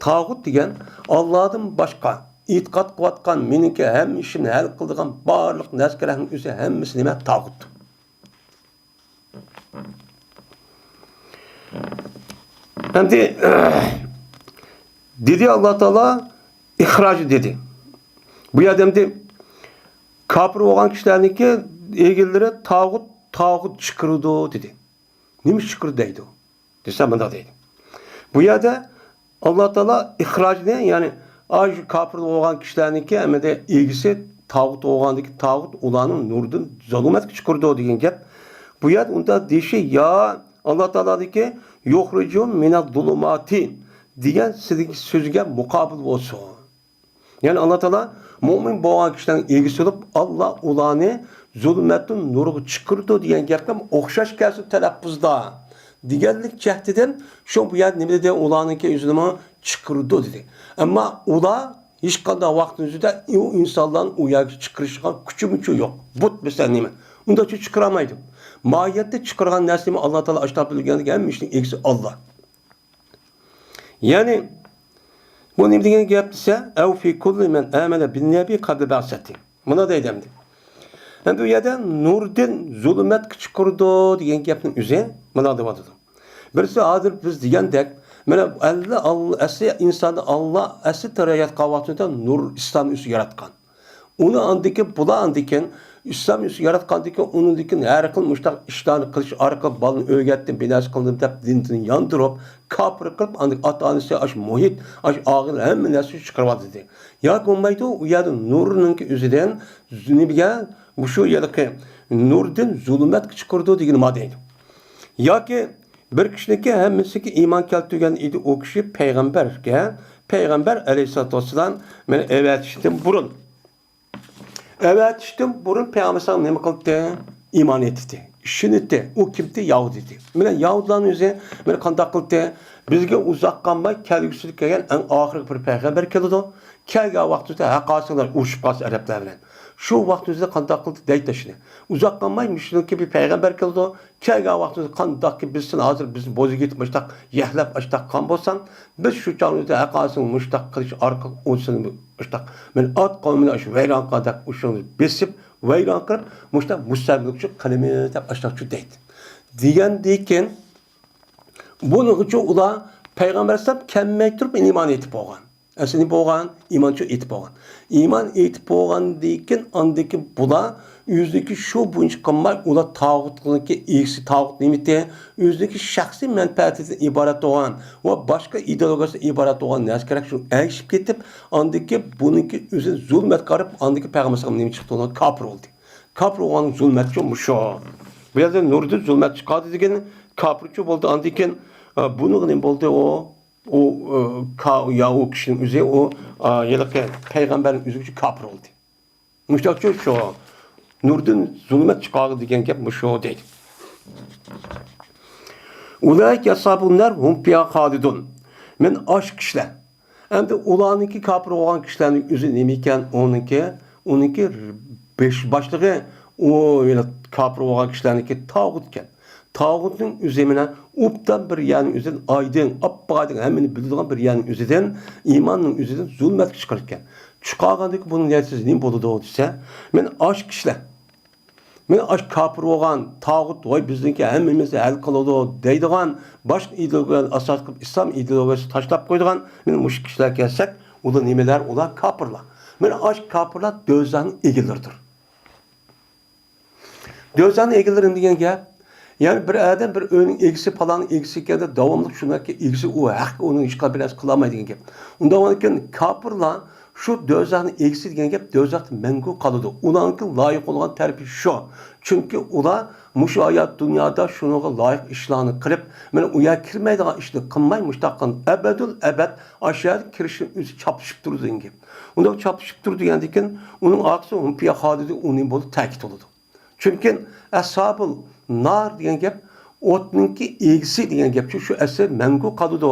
تاغۇت دېگەن ئاللادىن باشقا ئېتىقاد قىلىۋاتقان، مېنىڭكى ھەممە ئىشىمنى ھەل قىلىدىغان بارلىق نەرسىگە رەھمەت ئۆزى ھەممىسى نېمە؟ تاغۇت. ئەمدى دېدى ئاللا تائالا ئىخراج دېدى. بۇ يەردە ئەمدى كاپىر بولغان كىشىلەرنىڭكى ئىگىلىرى تاغۇت، تاغۇت چىقىرىدۇ دېدى. نېمە ئۈچۈن چىقىرىدۇ دەيدۇ دېسە، مۇنداق دەيدۇ. بۇ يەردە ئاللا تائالا ئىخراجنى، يەنى ئاشۇ كاپىر بولغان كىشىلەرنىڭكى ئەمەلىيەتتە ئىگىسى تاغۇت بولغاندىكى تاغۇت ئۇلارنى نۇردىن زۇلۇمەتكە چىقىرىدۇ دېگەن گەپ. بۇ يەردە ئۇنداق دېيىشى يا ئاللا تائالادىكى يۇخرىجۇم مىنەز زۇلۇماتى دېگەن سۆزگە مۇقابىل بولسۇن. يەنى ئاللا تائالا مۇئمىن بولغان كىشىلەرنىڭ ئىگىسى بولۇپ، ئاللا ئۇلارنى زۇلمەتتىن نۇرغا چىقىرىدۇ دېگەن گەپكە ئوخشاش كەلسۇن تەلەپپۇزدا دېگەنلىك جەھىتىدىن شۇ بۇ يەردە نېمە دېدى؟ ئۇلارنىڭكى ئۆزىنىمۇ چىقىرىدۇ دېدى. ئەمما ئۇلار ھېچقانداق ۋاقىتنىڭ ئۆزىدە ئۇ ئىنسانلارنى ئۇ يەرگە چىقىرىشقا كۈچى مۇچى يوق. بۇت بىلسە نېمە؟ ئۇنداق چىقىرالمايدۇ. ماھىيەتتە چىقىرغان نەرسىنى ئاللا تائالا ئاشۇنداق بىلگەندىكىن ھەممە ئىشنىڭ ئىگىسى ئاللا. يەنى بۇ نېمە دېگەن گەپ دېسە، ئەۋ فى كۇللى مەن ئامەنە بىن نەبى قەبلە بەئسەتى. مانا دەيدۇ ئەمدى. ئەمدى بۇ يەردە نۇردىن زۇلمەتكە چىقىرىدۇ دېگەن گەپنىڭ ئۆزى مانا دەۋاتىدۇ. بىرسى ھازىر بىز دېگەندەك، مانا ئەللى ئال-، ئەسلى ئىنساننى ئاللا ئەسلى تەرەققىيات قىلغان ۋاقتىدا نۇر ئىسلام ئۈستىگە ياراتقان. ئۇنى ئاندىكى، بۇلار ئاندىكىن ئىسلام ياراتقاندىكىن، ئۇنىڭدىكىن ھەر خىل مۇشتاق ئىشلارنى قىلىش ئارقىلىق بالىنى ئۆگەتتىم، بىناسى قىلدىم دەپ دىندىن ياندۇرۇپ، كاپىر قىلىپ، ئاندىن ئاتا-ئانىسى ئاشۇ مۇھىت، ئاشۇ ئاغىنە ھەممە نەرسىنى چىقىرىۋاتىدۇ. ياكى بولمايدۇ، ئۇ يەردە نۇرنىڭكى ئۆزىدىن نېمىگە، مۇشۇ ھېلىقى نۇردىن زۇلمەتكە چىقىرىدۇ دېگىنى ما دەيدۇ. ياكى بىر كىشىنىڭكى ھەممىسىگە ئىمان كەلتۈرگەن ئىدى، ئۇ كىشى پەيغەمبەرگە، پەيغەمبەر ئەلەيھىسسالاتۇ ۋەسسالام مېنى ئەۋەتىشتىن بۇرۇن، ئەۋەتىشتىن بۇرۇن پەيغەمبەر ئەلەيھىسسالام نېمە قىلدى؟ ئىمان ئېيتتى، ئىشىنىتتى. ئۇ كىمدى؟ يەھۇدىيدى. مانا يەھۇدىيلارنىڭ ئۆزى مانا قانداق قىلدى؟ بىزگە ئۇزاق قالماي كەلگۈسىدە كەلگەن ئەڭ ئاخىرقى بىر پەيغەمبەر كېلىدۇ. كەلگەن ۋاقتىدا ھەققاسىلار ئۇرۇشۇپ قالسا ئەرەبلەر بىلەن. شۇ ۋاقتىمىزدا قانداق قىلدى دەيتتى شۇنى. ئۇزاق قالماي مۇشۇنىڭكى بىر پەيغەمبەر كېلىدۇ. كەلگەن ۋاقتىمىزدا قانداقكى بىز سېنى ھازىر بىزنى بوزۇپ كېتىپ مۇشتاق يەھلەپ ئاشتاق قىلغان بولساڭ، بىز شۇ چاغدا ھەققاسىنى مۇشتاق قىلىش ئارقىلىق ئۇ سېنى مۇشتاق مەن ئات قومىنى ئاشۇ ۋەيران قىلغان دەپ ئۇشۇڭنى بېسىپ ۋەيران قىلىپ مۇشتاق مۇستەملىكىچى قىلىمىز دەپ ئاشتاقچۇ دەيدۇ. دېگەندىن كېيىن بۇنىڭغىچۇ ئۇلار پەيغەمبەر ئەلەيھىسسالام كەلمەي تۇرۇپ ئىمان ئېيتىپ بولغان. ئەسلى بولغان، ئىمانچۇ ئېيتىپ بولغان. ئىمان ئېيتىپ بولغاندىن كېيىن ئاندىكى بۇلار ئۆزىنىڭكى شۇ بويىچە قىلماي، ئۇلار تاغۇتنىڭكى ئىگىسى، تاغۇت نېمىتى؟ ئۆزىنىڭكى شەخسىي مەنپەئەتىدىن ئىبارەت بولغان ۋە باشقا ئىدېئولوگىيەسىدىن ئىبارەت بولغان نەرسىگە كېرەك شۇ ئەگىشىپ كېتىپ، ئاندىكى بۇنىڭكى ئۆزىنى زۇلمەتكە قاراپ، ئاندىكى پەيغەمبەر ئەلەيھىسسالام نېمە چىقتى؟ ئۇلار كاپىر بولدى. كاپىر بولغان زۇلمەتچۇ مۇشۇ. بۇ يەردە نۇردىن زۇلمەت چىقاردى دېگەن كاپىرچۇ بولدى. ئاندىن كېيىن، ئە، بۇنىڭغا نېمە بولدى؟ ئۇ ئۇ، ئە، كا-، يا ئۇ كىشىنىڭ ئۆزى ئۇ، ئە، ھېلىقى پەيغەمبەرنىڭ ئۆزى كاپىر بولدى. مۇشۇنداقچۇ شۇ نۇردىن زۇلمەت چىقارغان دېگەن گەپ مۇشۇ دەيدۇ. ئۇلائىكە ئەسھابۇن نار ھۇم فىھا خالىدۇن. مەن ئاشۇ كىشىلەر. ئەمدى ئۇلارنىڭكى كاپىر بولغان كىشىلەرنىڭ ئۆزى نېمە ئىكەن؟ ئۇنىڭكى، ئۇنىڭكى بېش-، باشلىقى ئۇ يەنە كاپىر بولغان كىشىلەرنىڭكى تاغۇت ئىكەن. تاغۇتنىڭ ئۆزى مانا ئوبدان بىر يەرنىڭ ئۆزىدىن ئايدىڭ، ئاپئايدىڭ، ھەممىنى بىلىدىغان بىر يەرنىڭ ئۆزىدىن، ئىماننىڭ ئۆزىدىن زۇلمەتكە چىقىرىدىكەن. چىقارغاندىكىن بۇنىڭ نەتىجىسى نېمە بولىدۇ دېسە، مانا ئاشۇ كىشىلەر، مانا ئاشۇ كاپىر بولغان تاغۇت، ۋاي بىزنىڭكى ھەممىمىزنى ھەل قىلىدۇ دەيدىغان، باشقا ئىدېئولوگىيەنى ئاساس قىلىپ ئىسلام ئىدېئولوگىيەسىنى تاشلاپ قويىدىغان، مانا مۇشۇ كىشىلەر كەلسەك، ئۇلار نېمىلەر؟ ئۇلار كاپىرلار. مانا ئاشۇ كاپىرلار دوزاخنىڭ ئىگىلىرىدۇر. دوزاخنىڭ ئىگىلىرى دېگەن گەپ، يەنى بىر ئادەم بىر ئۆينىڭ ئىگىسى، پالانىڭ ئىگىسى ئىكەن دەپ داۋاملىق شۇنىڭكى ئىگىسى ئۇ ھەق، ئۇنىڭ ھېچقانداق بىر نەرسە قىلالمايدۇ دېگەن گەپ. ئۇنداق بولغاندىكىن كاپىرلار شۇ دوزاخنىڭ ئىگىسى دېگەن گەپ، دوزاختا مەڭگۈ قالىدۇ. ئۇلارنىڭكى لايىق بولغان تەرىپى شۇ. چۈنكى ئۇلار مۇشۇ ھايات دۇنيادا شۇنىڭغا لايىق ئىشلارنى قىلىپ، مانا ئۇ يەرگە كىرمەيدىغان ئىشنى قىلماي، مۇشۇنداق قىلغان ئەبەدۇل ئەبەد ئاشۇ يەرگە كىرىشنىڭ ئۆزى چاپلىشىپ تۇرىدۇ دېگەن گەپ. ئۇنداق چاپلىشىپ تۇرىدۇ دېگەندىكىن، ئۇنىڭ ئارقىسى ھۇم فىيھا خالىدۇن، ئۇنى بولۇپ تەكىت بولىدۇ. چۈنكى ئەسھابۇل نار دېگەن گەپ، ئوتنىڭكى ئىگىسى دېگەن گەپ، شۇ، شۇ ئەسلى مەڭگۈ قالىدۇ.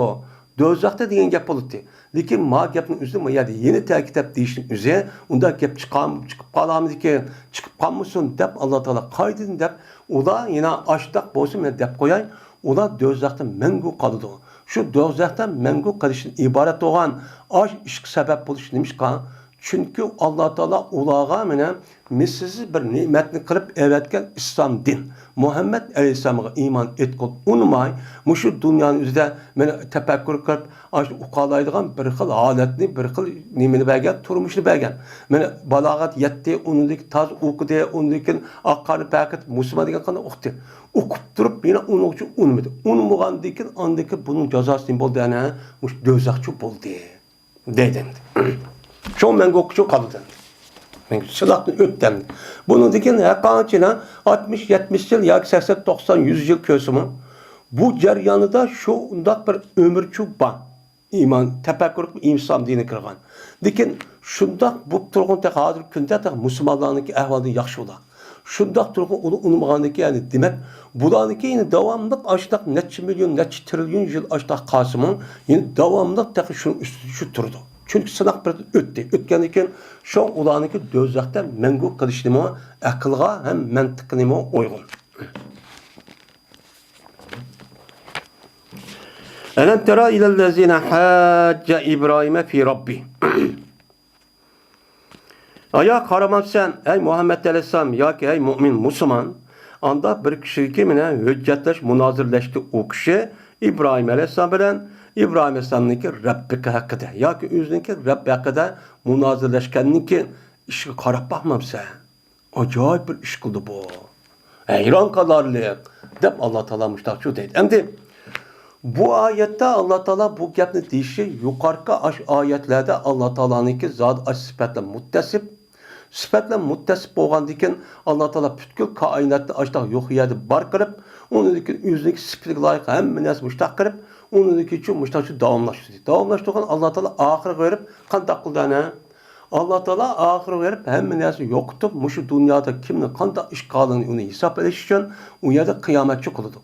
دوزاختا دېگەن گەپ بولاتتى. لېكىن ما گەپنىڭ ئۆزى ما يەردە يەنە تەكىتلەپ دېيىشنىڭ ئۆزى، ئۇنداق گەپ چىقام-، چىقىپ قالامدىكىن، چىقىپ قالمىسۇن دەپ ئاللا تائالا قايتىدىن دەپ، ئۇلار يەنە ئاشتاق بولسۇن، مەن دەپ قوياي، ئۇلار دوزاختا مەڭگۈ قالىدۇ. شۇ دوزاختا مەڭگۈ قېلىشتىن ئىبارەت بولغان ئاش ئىشقا سەۋەب بولۇش نېمىشقا؟ چۈنكى ئاللا تائالا ئۇلارغا مانا مىسلىسىز بىر نېمەتنى قىلىپ ئەۋەتكەن ئىسلام دىن. مۇھەممەد ئەلەيھىسسالامغا ئىمان ئېيتقىلى ئۇنىماي، مۇشۇ دۇنيانىڭ ئۆزىدە مانا تەپەككۇر قىلىپ، ئاشۇ ئۇقالايدىغان بىر خىل ھالەتنى، بىر خىل نېمىنى بەرگەن، تۇرمۇشنى بەرگەن. مانا بالاغەت يەتتى، ئۇنىڭدىن كېيىن تاز ئوقۇدى، ئۇنىڭدىن كېيىن ئاق قارنى پەقەت مۇسۇلمان دېگەن قانداق ئوقۇتتى. ئوقۇپ تۇرۇپ، يەنە ئۇنىڭغىچە ئۇنىمىدى. ئۇنىمىغاندىن كېيىن، ئاندىن كېيىن بۇنىڭ جازاسى نېمە بولدى؟ ئەنە مۇشۇ دوزاخچۇ بولدى. دەيدۇ ئەمدى. شۇ مەڭگۈ ئوققىچۇ قالىدۇ ئەمدى. مەڭگۈ سىناقتىن ئۆتتى ئەمدى. بۇنىڭدىن كېيىن ھەرقانچىلا ئاتمىش، يەتمىش يىل ياكى سەكسەن، توقسان، يۈز يىل كۆرسىمۇ، بۇ جەريانىدا شۇنداق بىر ئۆمۈرچۇ بار. ئىمان، تەپەككۇر قىلىپ ئىسلام دىنىغا كىرغان. لېكىن شۇنداق بولۇپ تۇرغان تېخى ھازىرقى كۈندە تېخى مۇسۇلمانلارنىڭكى ئەھۋالىدىن ياخشى ئۇلار. شۇنداق تۇرغان ئۇلار ئۇنىمىغاندىكى، يەنى دېمەك، بۇلارنىڭكى يەنە داۋاملىق ئاشۇنداق نەچچە مىليون، نەچچە تىرىليون يىل ئاشۇنداق قالسىمۇ، يەنە داۋاملىق تېخى شۇنىڭ ئۈستىدە شۇ تۇرىدۇ. چۈنكى سىناق بىر ئۆتتى. ئۆتكەندىن كېيىن شۇ ئۇلارنىڭكى دوزاختا مەڭگۈ قېلىشىمۇ ئەقىلغا ھەم مەنتىققىمۇ ئۇيغۇن. ئەلەم تەرا ئىلەللەزىنە ھاججە ئىبراھىمە فى رەببى. ئايا قارىمامسەن، ئەي مۇھەممەد ئەلەيھىسسالام ياكى ئەي مۇئمىن مۇسۇلمان، ئاندا بىر كىشىگە مانا ھۆججەتلەش، مۇنازىرىلەشتى ئۇ كىشى ئىبراھىم ئەلەيھىسسالام بىلەن، ئىبراھىم ئەلەيھىسسالامنىڭكى رەببىكى ھەققىدە ياكى ئۆزىنىڭكى رەببى ھەققىدە مۇنازىرىلەشكەننىڭكى ئىشىغا قاراپ باقمامسەن؟ ئاجايىپ بىر ئىش قىلدى بۇ. ھەيران قالارلىق، دەپ ئاللا تائالا مۇشتاقچۇ دەيدۇ. ئەمدى بۇ ئايەتتە ئاللا تائالا بۇ گەپنى دېيىشى يۇقىرىقى ئاشۇ ئايەتلەردە ئاللا تائالانىڭكى زادى ئاشۇ سۈپەتلەر مۇتتەسىپ، سۈپەتلەر مۇتتەسىپ بولغاندىن كېيىن ئاللا تائالا پۈتكۈل كائىناتنى ئاشۇنداق يوق يەردە بار قىلىپ، ئۇنىڭدىن كېيىن ئۆزىنىڭكى سۈپىتىگە لايىق ھەممە نەرسە مۇشتاق قىلىپ، ئۇنىڭدىن كېيىن مۇشتاقچۇ داۋاملاشتۇردى. داۋاملاشتۇرغان ئاللا تائالا ئاخىرىغا بېرىپ قانداق قىلدى ئەنە؟ ئاللا تائالا ئاخىرىغا بېرىپ ھەممە نەرسىنى يوقىتىپ، مۇشۇ دۇنيادا كىمنىڭ قانداق ئىش قىلغانلىقىنى ئۇنى ھېساب ئېلىش ئۈچۈن ئۇ يەردە قىيامەتچى قىلىدۇ.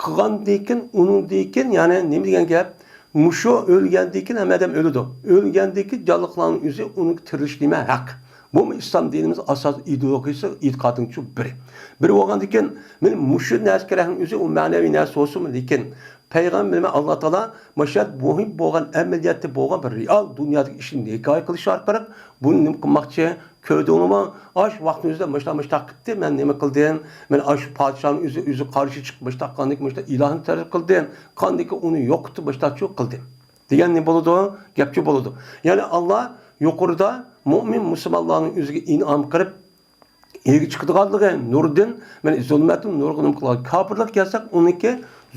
قىلغاندىن كېيىن، ئۇنىڭدىن كېيىن، يەنى نېمە دېگەن گەپ؟ مۇشۇ ئۆلگەندىن كېيىن ھەممە ئادەم ئۆلىدۇ. ئۆلگەندىن كېيىن جانلىقلارنىڭ ئۆزى ئۇنىڭ تىرىلىش نېمە ھەق. بۇمۇ ئىسلام دىنىمىز ئاساسىي ئىدېئولوگىيىسى، ئېتىقادىنىڭ شۇ بىرى. بىرى بولغاندىن كېيىن، مانا مۇشۇ نەرسە كېرەكنىڭ ئۆزى ئۇ مەنىۋى نەرسە بولسىمۇ، لېكىن پەيغەمبىرىمىز ئاللا تائالا مۇشۇ مۇھىم بولغان ئەمەلىيەتتە بولغان بىر رېئال دۇنيادىكى ئىشنى ھېكايە قىلىش ئارقىلىق بۇنى نېمە قىلماقچى؟ كۆردۈڭلارمۇ؟ ئاشۇ ۋاقىتنىڭ ئۆزىدە مۇشۇنداق، مۇشۇنداق قىپتى، مەن نېمە قىلدىم؟ مەن ئاشۇ پادىشاھنىڭ ئۆزى، ئۆزى قارشى چىقىپ مۇشۇنداق قىلغاندىكىن مۇشۇنداق ئىلاھنى تەلەپ قىلدىم، قاندىكى ئۇنى يوقىتىپ مۇشۇنداقچۇ قىلدىم دېگەن نېمە بولىدۇ؟ گەپچۇ بولىدۇ. يەنى ئاللا يۇقىرىدا مۇئمىن مۇسۇلمانلارنىڭ ئۆزىگە ئىنئام قىلىپ، ئىگە چىقىدىغانلىقى نۇردىن، مانا زۇلمەتتىن نۇرغا نېمە قىلغان. كاپىرلىققا كەلسەك، ئۇنىڭكى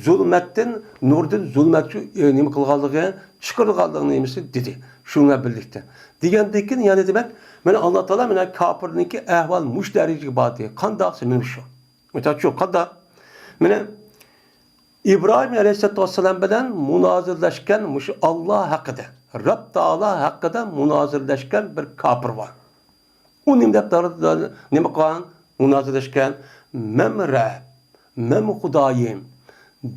زۇلمەتتىن نۇردىن زۇلمەتكە، ئى، نېمە قىلغانلىقى، چىقىرىدىغانلىقىنى نېمىسى دېدى. شۇنىڭ بىللىكتە. دېگەندىن كېيىن يەنە دېمەك، مانا ئاللا تائالا مانا كاپىرنىڭكى ئەھۋالى مۇشۇ دەرىجىگە باردى. قانداقسى مانا شۇ. مىسال شۇ قانداق؟ مانا ئىبراھىم ئەلەيھىسسالاتۇ ۋەسسالام بىلەن مۇنازىرىلەشكەن مۇشۇ ئاللا ھەققىدە، رەب تائالا ھەققىدە مۇنازىرىلەشكەن بىر كاپىر بار. ئۇ نېمە دەپ دار-، دار-، نېمە قىلغان؟ مۇنازىرىلەشكەن. مەن رەب، مەن خۇدايىم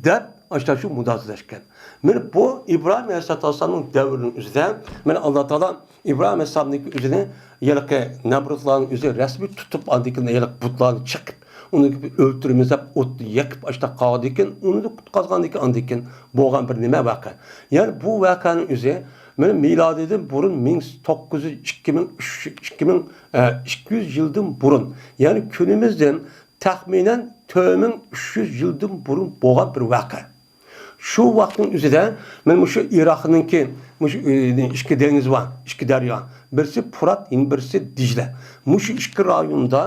دەپ ئاشۇنداق شۇ مۇنازىرىلەشكەن. مانا بۇ ئىبراھىم ئەلەيھىسسالام دەۋرىنىڭ ئۆزىدە، مانا ئاللا تائالا ئىبراھىم ئەلەيھىسسالامنىڭكى ئۆزىنى ھېلىقى نەمرۇتلارنىڭ ئۆزى رەسمىي تۇتۇپ، ئاندىن كېيىن ھېلىقى بۇتلارنى چېقىپ، ئۇنى ئۆلتۈرىمىز دەپ ئوتتا يېقىپ، ئاشۇنداق قالغاندىن كېيىن، ئۇنى قۇتقازغاندىن كېيىن، ئاندىن كېيىن بولغان بىر نېمە ۋەقە. يەنى بۇ ۋەقەنىڭ ئۆزى مانا مىلادىيدىن بۇرۇن مىڭ توققۇز يۈز، ئىككى مىڭ، ئىككى مىڭ، ئە، ئىككى يۈز يىلدىن بۇرۇن، يەنى كۈنىمىزدىن تەخمىنەن تۆت مىڭ ئۈچ يۈز يىلدىن بۇرۇن بولغان بىر ۋەقە. شۇ ۋاقىتنىڭ ئۆزىدە مانا مۇشۇ ئىراقنىڭكى مۇشۇ، ئى، ئىككى دېڭىز بار، ئىككى دەريا. بىرسى پۇرات، يەنە بىرسى دىجلە. مۇشۇ ئىككى رايوندا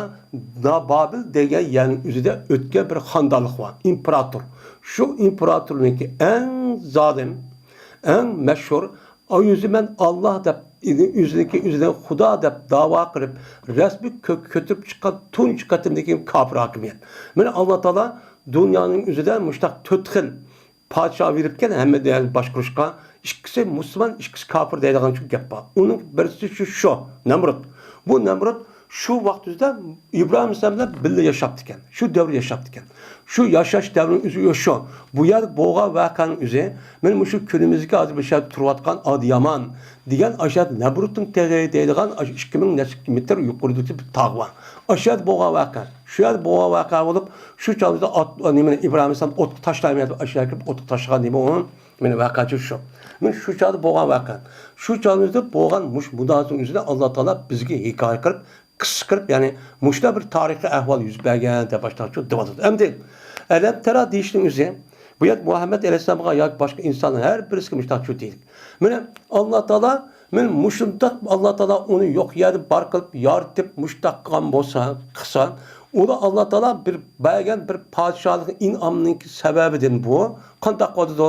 بابىل دېگەن يەرنىڭ ئۆزىدە ئۆتكەن بىر خانىدانلىق بار، ئىمپېراتور. شۇ ئىمپېراتورنىڭكى ئەڭ زالىم، ئەڭ مەشھۇر، ئۆزى مەن ئاللا دەپ، ئۆزىنىڭكى ئۆزىنى خۇدا دەپ داۋا قىلىپ، رەسمىي كۆككە كۆتۈرۈپ چىققان تۇنجى قېتىمدىكى كاپىر ھاكىمىيەت. مانا ئاللا تائالا دۇنيانىڭ ئۆزىدە مۇشۇنداق تۆت خىل پادىشاھ بېرىپكەن ھەممە دۇنيانى باشقۇرۇشقا. ئىككىسى مۇسۇلمان، ئىككىسى كاپىر دەيدىغان شۇ گەپ بار. ئۇنىڭ بىرسى شۇ، شۇ نەمرۇت. بۇ نەمرۇت شۇ ۋاقىت ئۆزىدە ئىبراھىم ئەلەيھىسسالام بىلەن بىللە ياشاپتىكەن. شۇ دەۋر ياشاپتىكەن. شۇ ياشاش دەۋرىنىڭ ئۆزى شۇ. بۇ يەردە بولغان ۋەقەنىڭ ئۆزى، مانا مۇشۇ كۈنىمىزدىكى ھازىر بىر شەھەردە تۇرۇۋاتقان ئادىيامان دېگەن ئاشۇ يەردە نەمرۇتنىڭ تېغى دەيدىغان ئاشۇ ئىككى مىڭ نەچچە مېتىر يۇقىرىدىكى بىر تاغ بار. ئاشۇ يەردە بولغان ۋەقە. شۇ يەردە بولغان ۋەقە بولۇپ، شۇ چاغدا ئات، نېمىنى، ئىبراھىم ئەلەيھىسسالام ئوتقا تاشلايمەن دەپ، ئاشۇ يەرگە كىرىپ ئوتقا تاشلىغان نېمە ئۇ؟ مانا ۋەقەچە شۇ. مانا شۇ چاغدا بولغان ۋەقە. شۇ چاغدا بولغان مۇشۇ مۇنازىرىنىڭ ئۆزىنى ئاللا تائالا بىزگە ھېكايە قىلىپ، قىسسە قىلىپ، يەنى مۇشۇنداق بىر تارىخىي ئەھۋال يۈز بەرگەن دەپ باشلاقچۇ دەۋاتىدۇ. ئەمدى ئەلەم تەرا دېيىشنىڭ ئۆزى، بۇ يەردە مۇھەممەد ئەلەيھىسسالامغا ياكى باشقا ئىنسانلار ھەر بىرسىگە مۇشۇنداقچۇ دېيىلدى. مانا ئاللا تائالا مانا مۇشۇنداق ئاللا تائالا ئۇنى يوق يەردىن بار قىلىپ يارىتىپ مۇشۇنداق قىلغان بولسا، قىلسا، ئۇدا ئاللا تائالا بىر بەرگەن بىر پادىشاھلىق ئىنئامنىڭكى سەۋەبىدىن بۇ قانداق بولىدۇ؟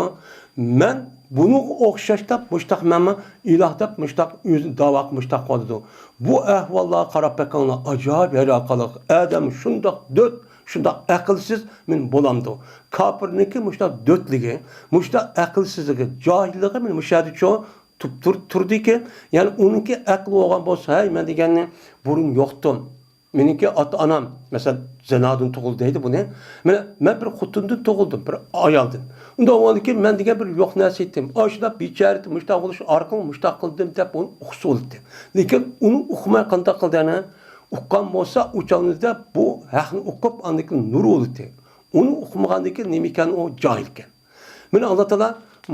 مەن بۇنىڭغا ئوخشاش دەپ مۇشتاق مەنمۇ ئىلاھ دەپ مۇشتاق ئۆزىنى داۋا قىلىپ مۇشتاق قىلىدۇ. بۇ ئەھۋاللارغا قاراپ بېقىڭلار، ئاجايىپ ھەيرانقارلىق. ئادەم شۇنداق دۆت، شۇنداق ئەقىلسىز مېنى بولامدۇ؟ كاپىرنىڭكى مۇشتاق دۆتلۈكى، مۇشتاق ئەقىلسىزلىكى، جاھىللىقى مېنى مۇشۇ يەردە چوڭ تۇپ-، تۇر-، تۇردىكەن. يەنى ئۇنىڭكى ئەقلى بولغان بولسا، ھەي، مەن دېگەننى بۇرۇن يوقتۇم. مېنىڭكى ئاتا-ئانام، مەسىلەن، زىنادىن تۇغۇلدى دەيدۇ بۇنى. مانا، مەن بىر خوتۇندىن تۇغۇلدۇم، بىر ئايالدىن. ئۇنداق بولغاندىكىن مەن دېگەن بىر يوق نەرسە ئېيتتىم. ئاشۇنداق بىچارە، مۇشۇنداق بولۇش ئارقىلىق مۇشۇنداق قىلدىم دەپ ئۇنى ئۇقسا بولاتتى. لېكىن ئۇنى ئۇقماي قانداق قىلدى ئەنە؟ ئۇققان بولسا، ئۇ چاغدا بۇ ھەقنى ئۇقۇپ، ئاندىن كېيىن نۇر بولاتتى. ئۇنى ئۇقمىغاندىن كېيىن نېمە ئىكەن، ئۇ جاھىل ئىكەن. مانا، ئاللا تائالا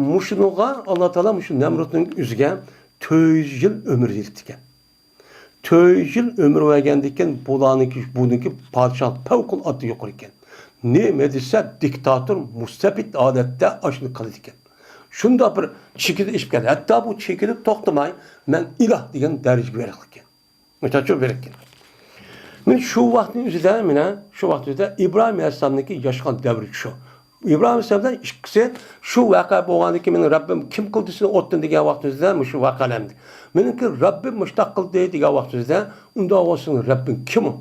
مۇشۇنىڭغا، ئاللا تائالا مۇشۇ نەمرۇتنىڭ ئۆزىگە تۆت يۈز يىل ئۆمۈر بېرىپتىكەن. تۆت يۈز يىل ئۆمۈر بەرگەندىكىن، بۇلارنىڭكى، بۇنىڭكى پادىشاھ پەۋقۇلئاددە يۇقىرى ئىكەن. نېمە دېسە، دىكتاتور، مۇستەبىت ھالەتتە ئاشۇنى قىلىدىكەن. شۇنداق بىر چېكىدە ئېشىپ كەلدى. ھەتتا بۇ چېكىدە توختىماي، مەن ئىلاھ دېگەن دەرىجىگە بېرىقلىكەن. مۇشۇنچە بېرىككەن. مانا شۇ ۋاقىتنىڭ ئۆزىدە، مانا شۇ ۋاقىت ئۆزىدە ئىبراھىم ئەلەيھىسسالامنىڭكى ياشىغان دەۋرى شۇ. ئىبراھىم ئەلەيھىسسالام بىلەن ئىككىسى شۇ ۋەقە بولغاندىن كېيىن، مېنىڭ رەببىم كىم قىلدى سېنى ئوتتىن دېگەن ۋاقتىمىزدا مۇشۇ ۋەقەلەر ئەمدى. مېنىڭكى رەببىم مۇشۇنداق قىلدى دېگەن ۋاقتىمىزدا، ئۇنداق بولسا رەببىڭ كىم ئۇ؟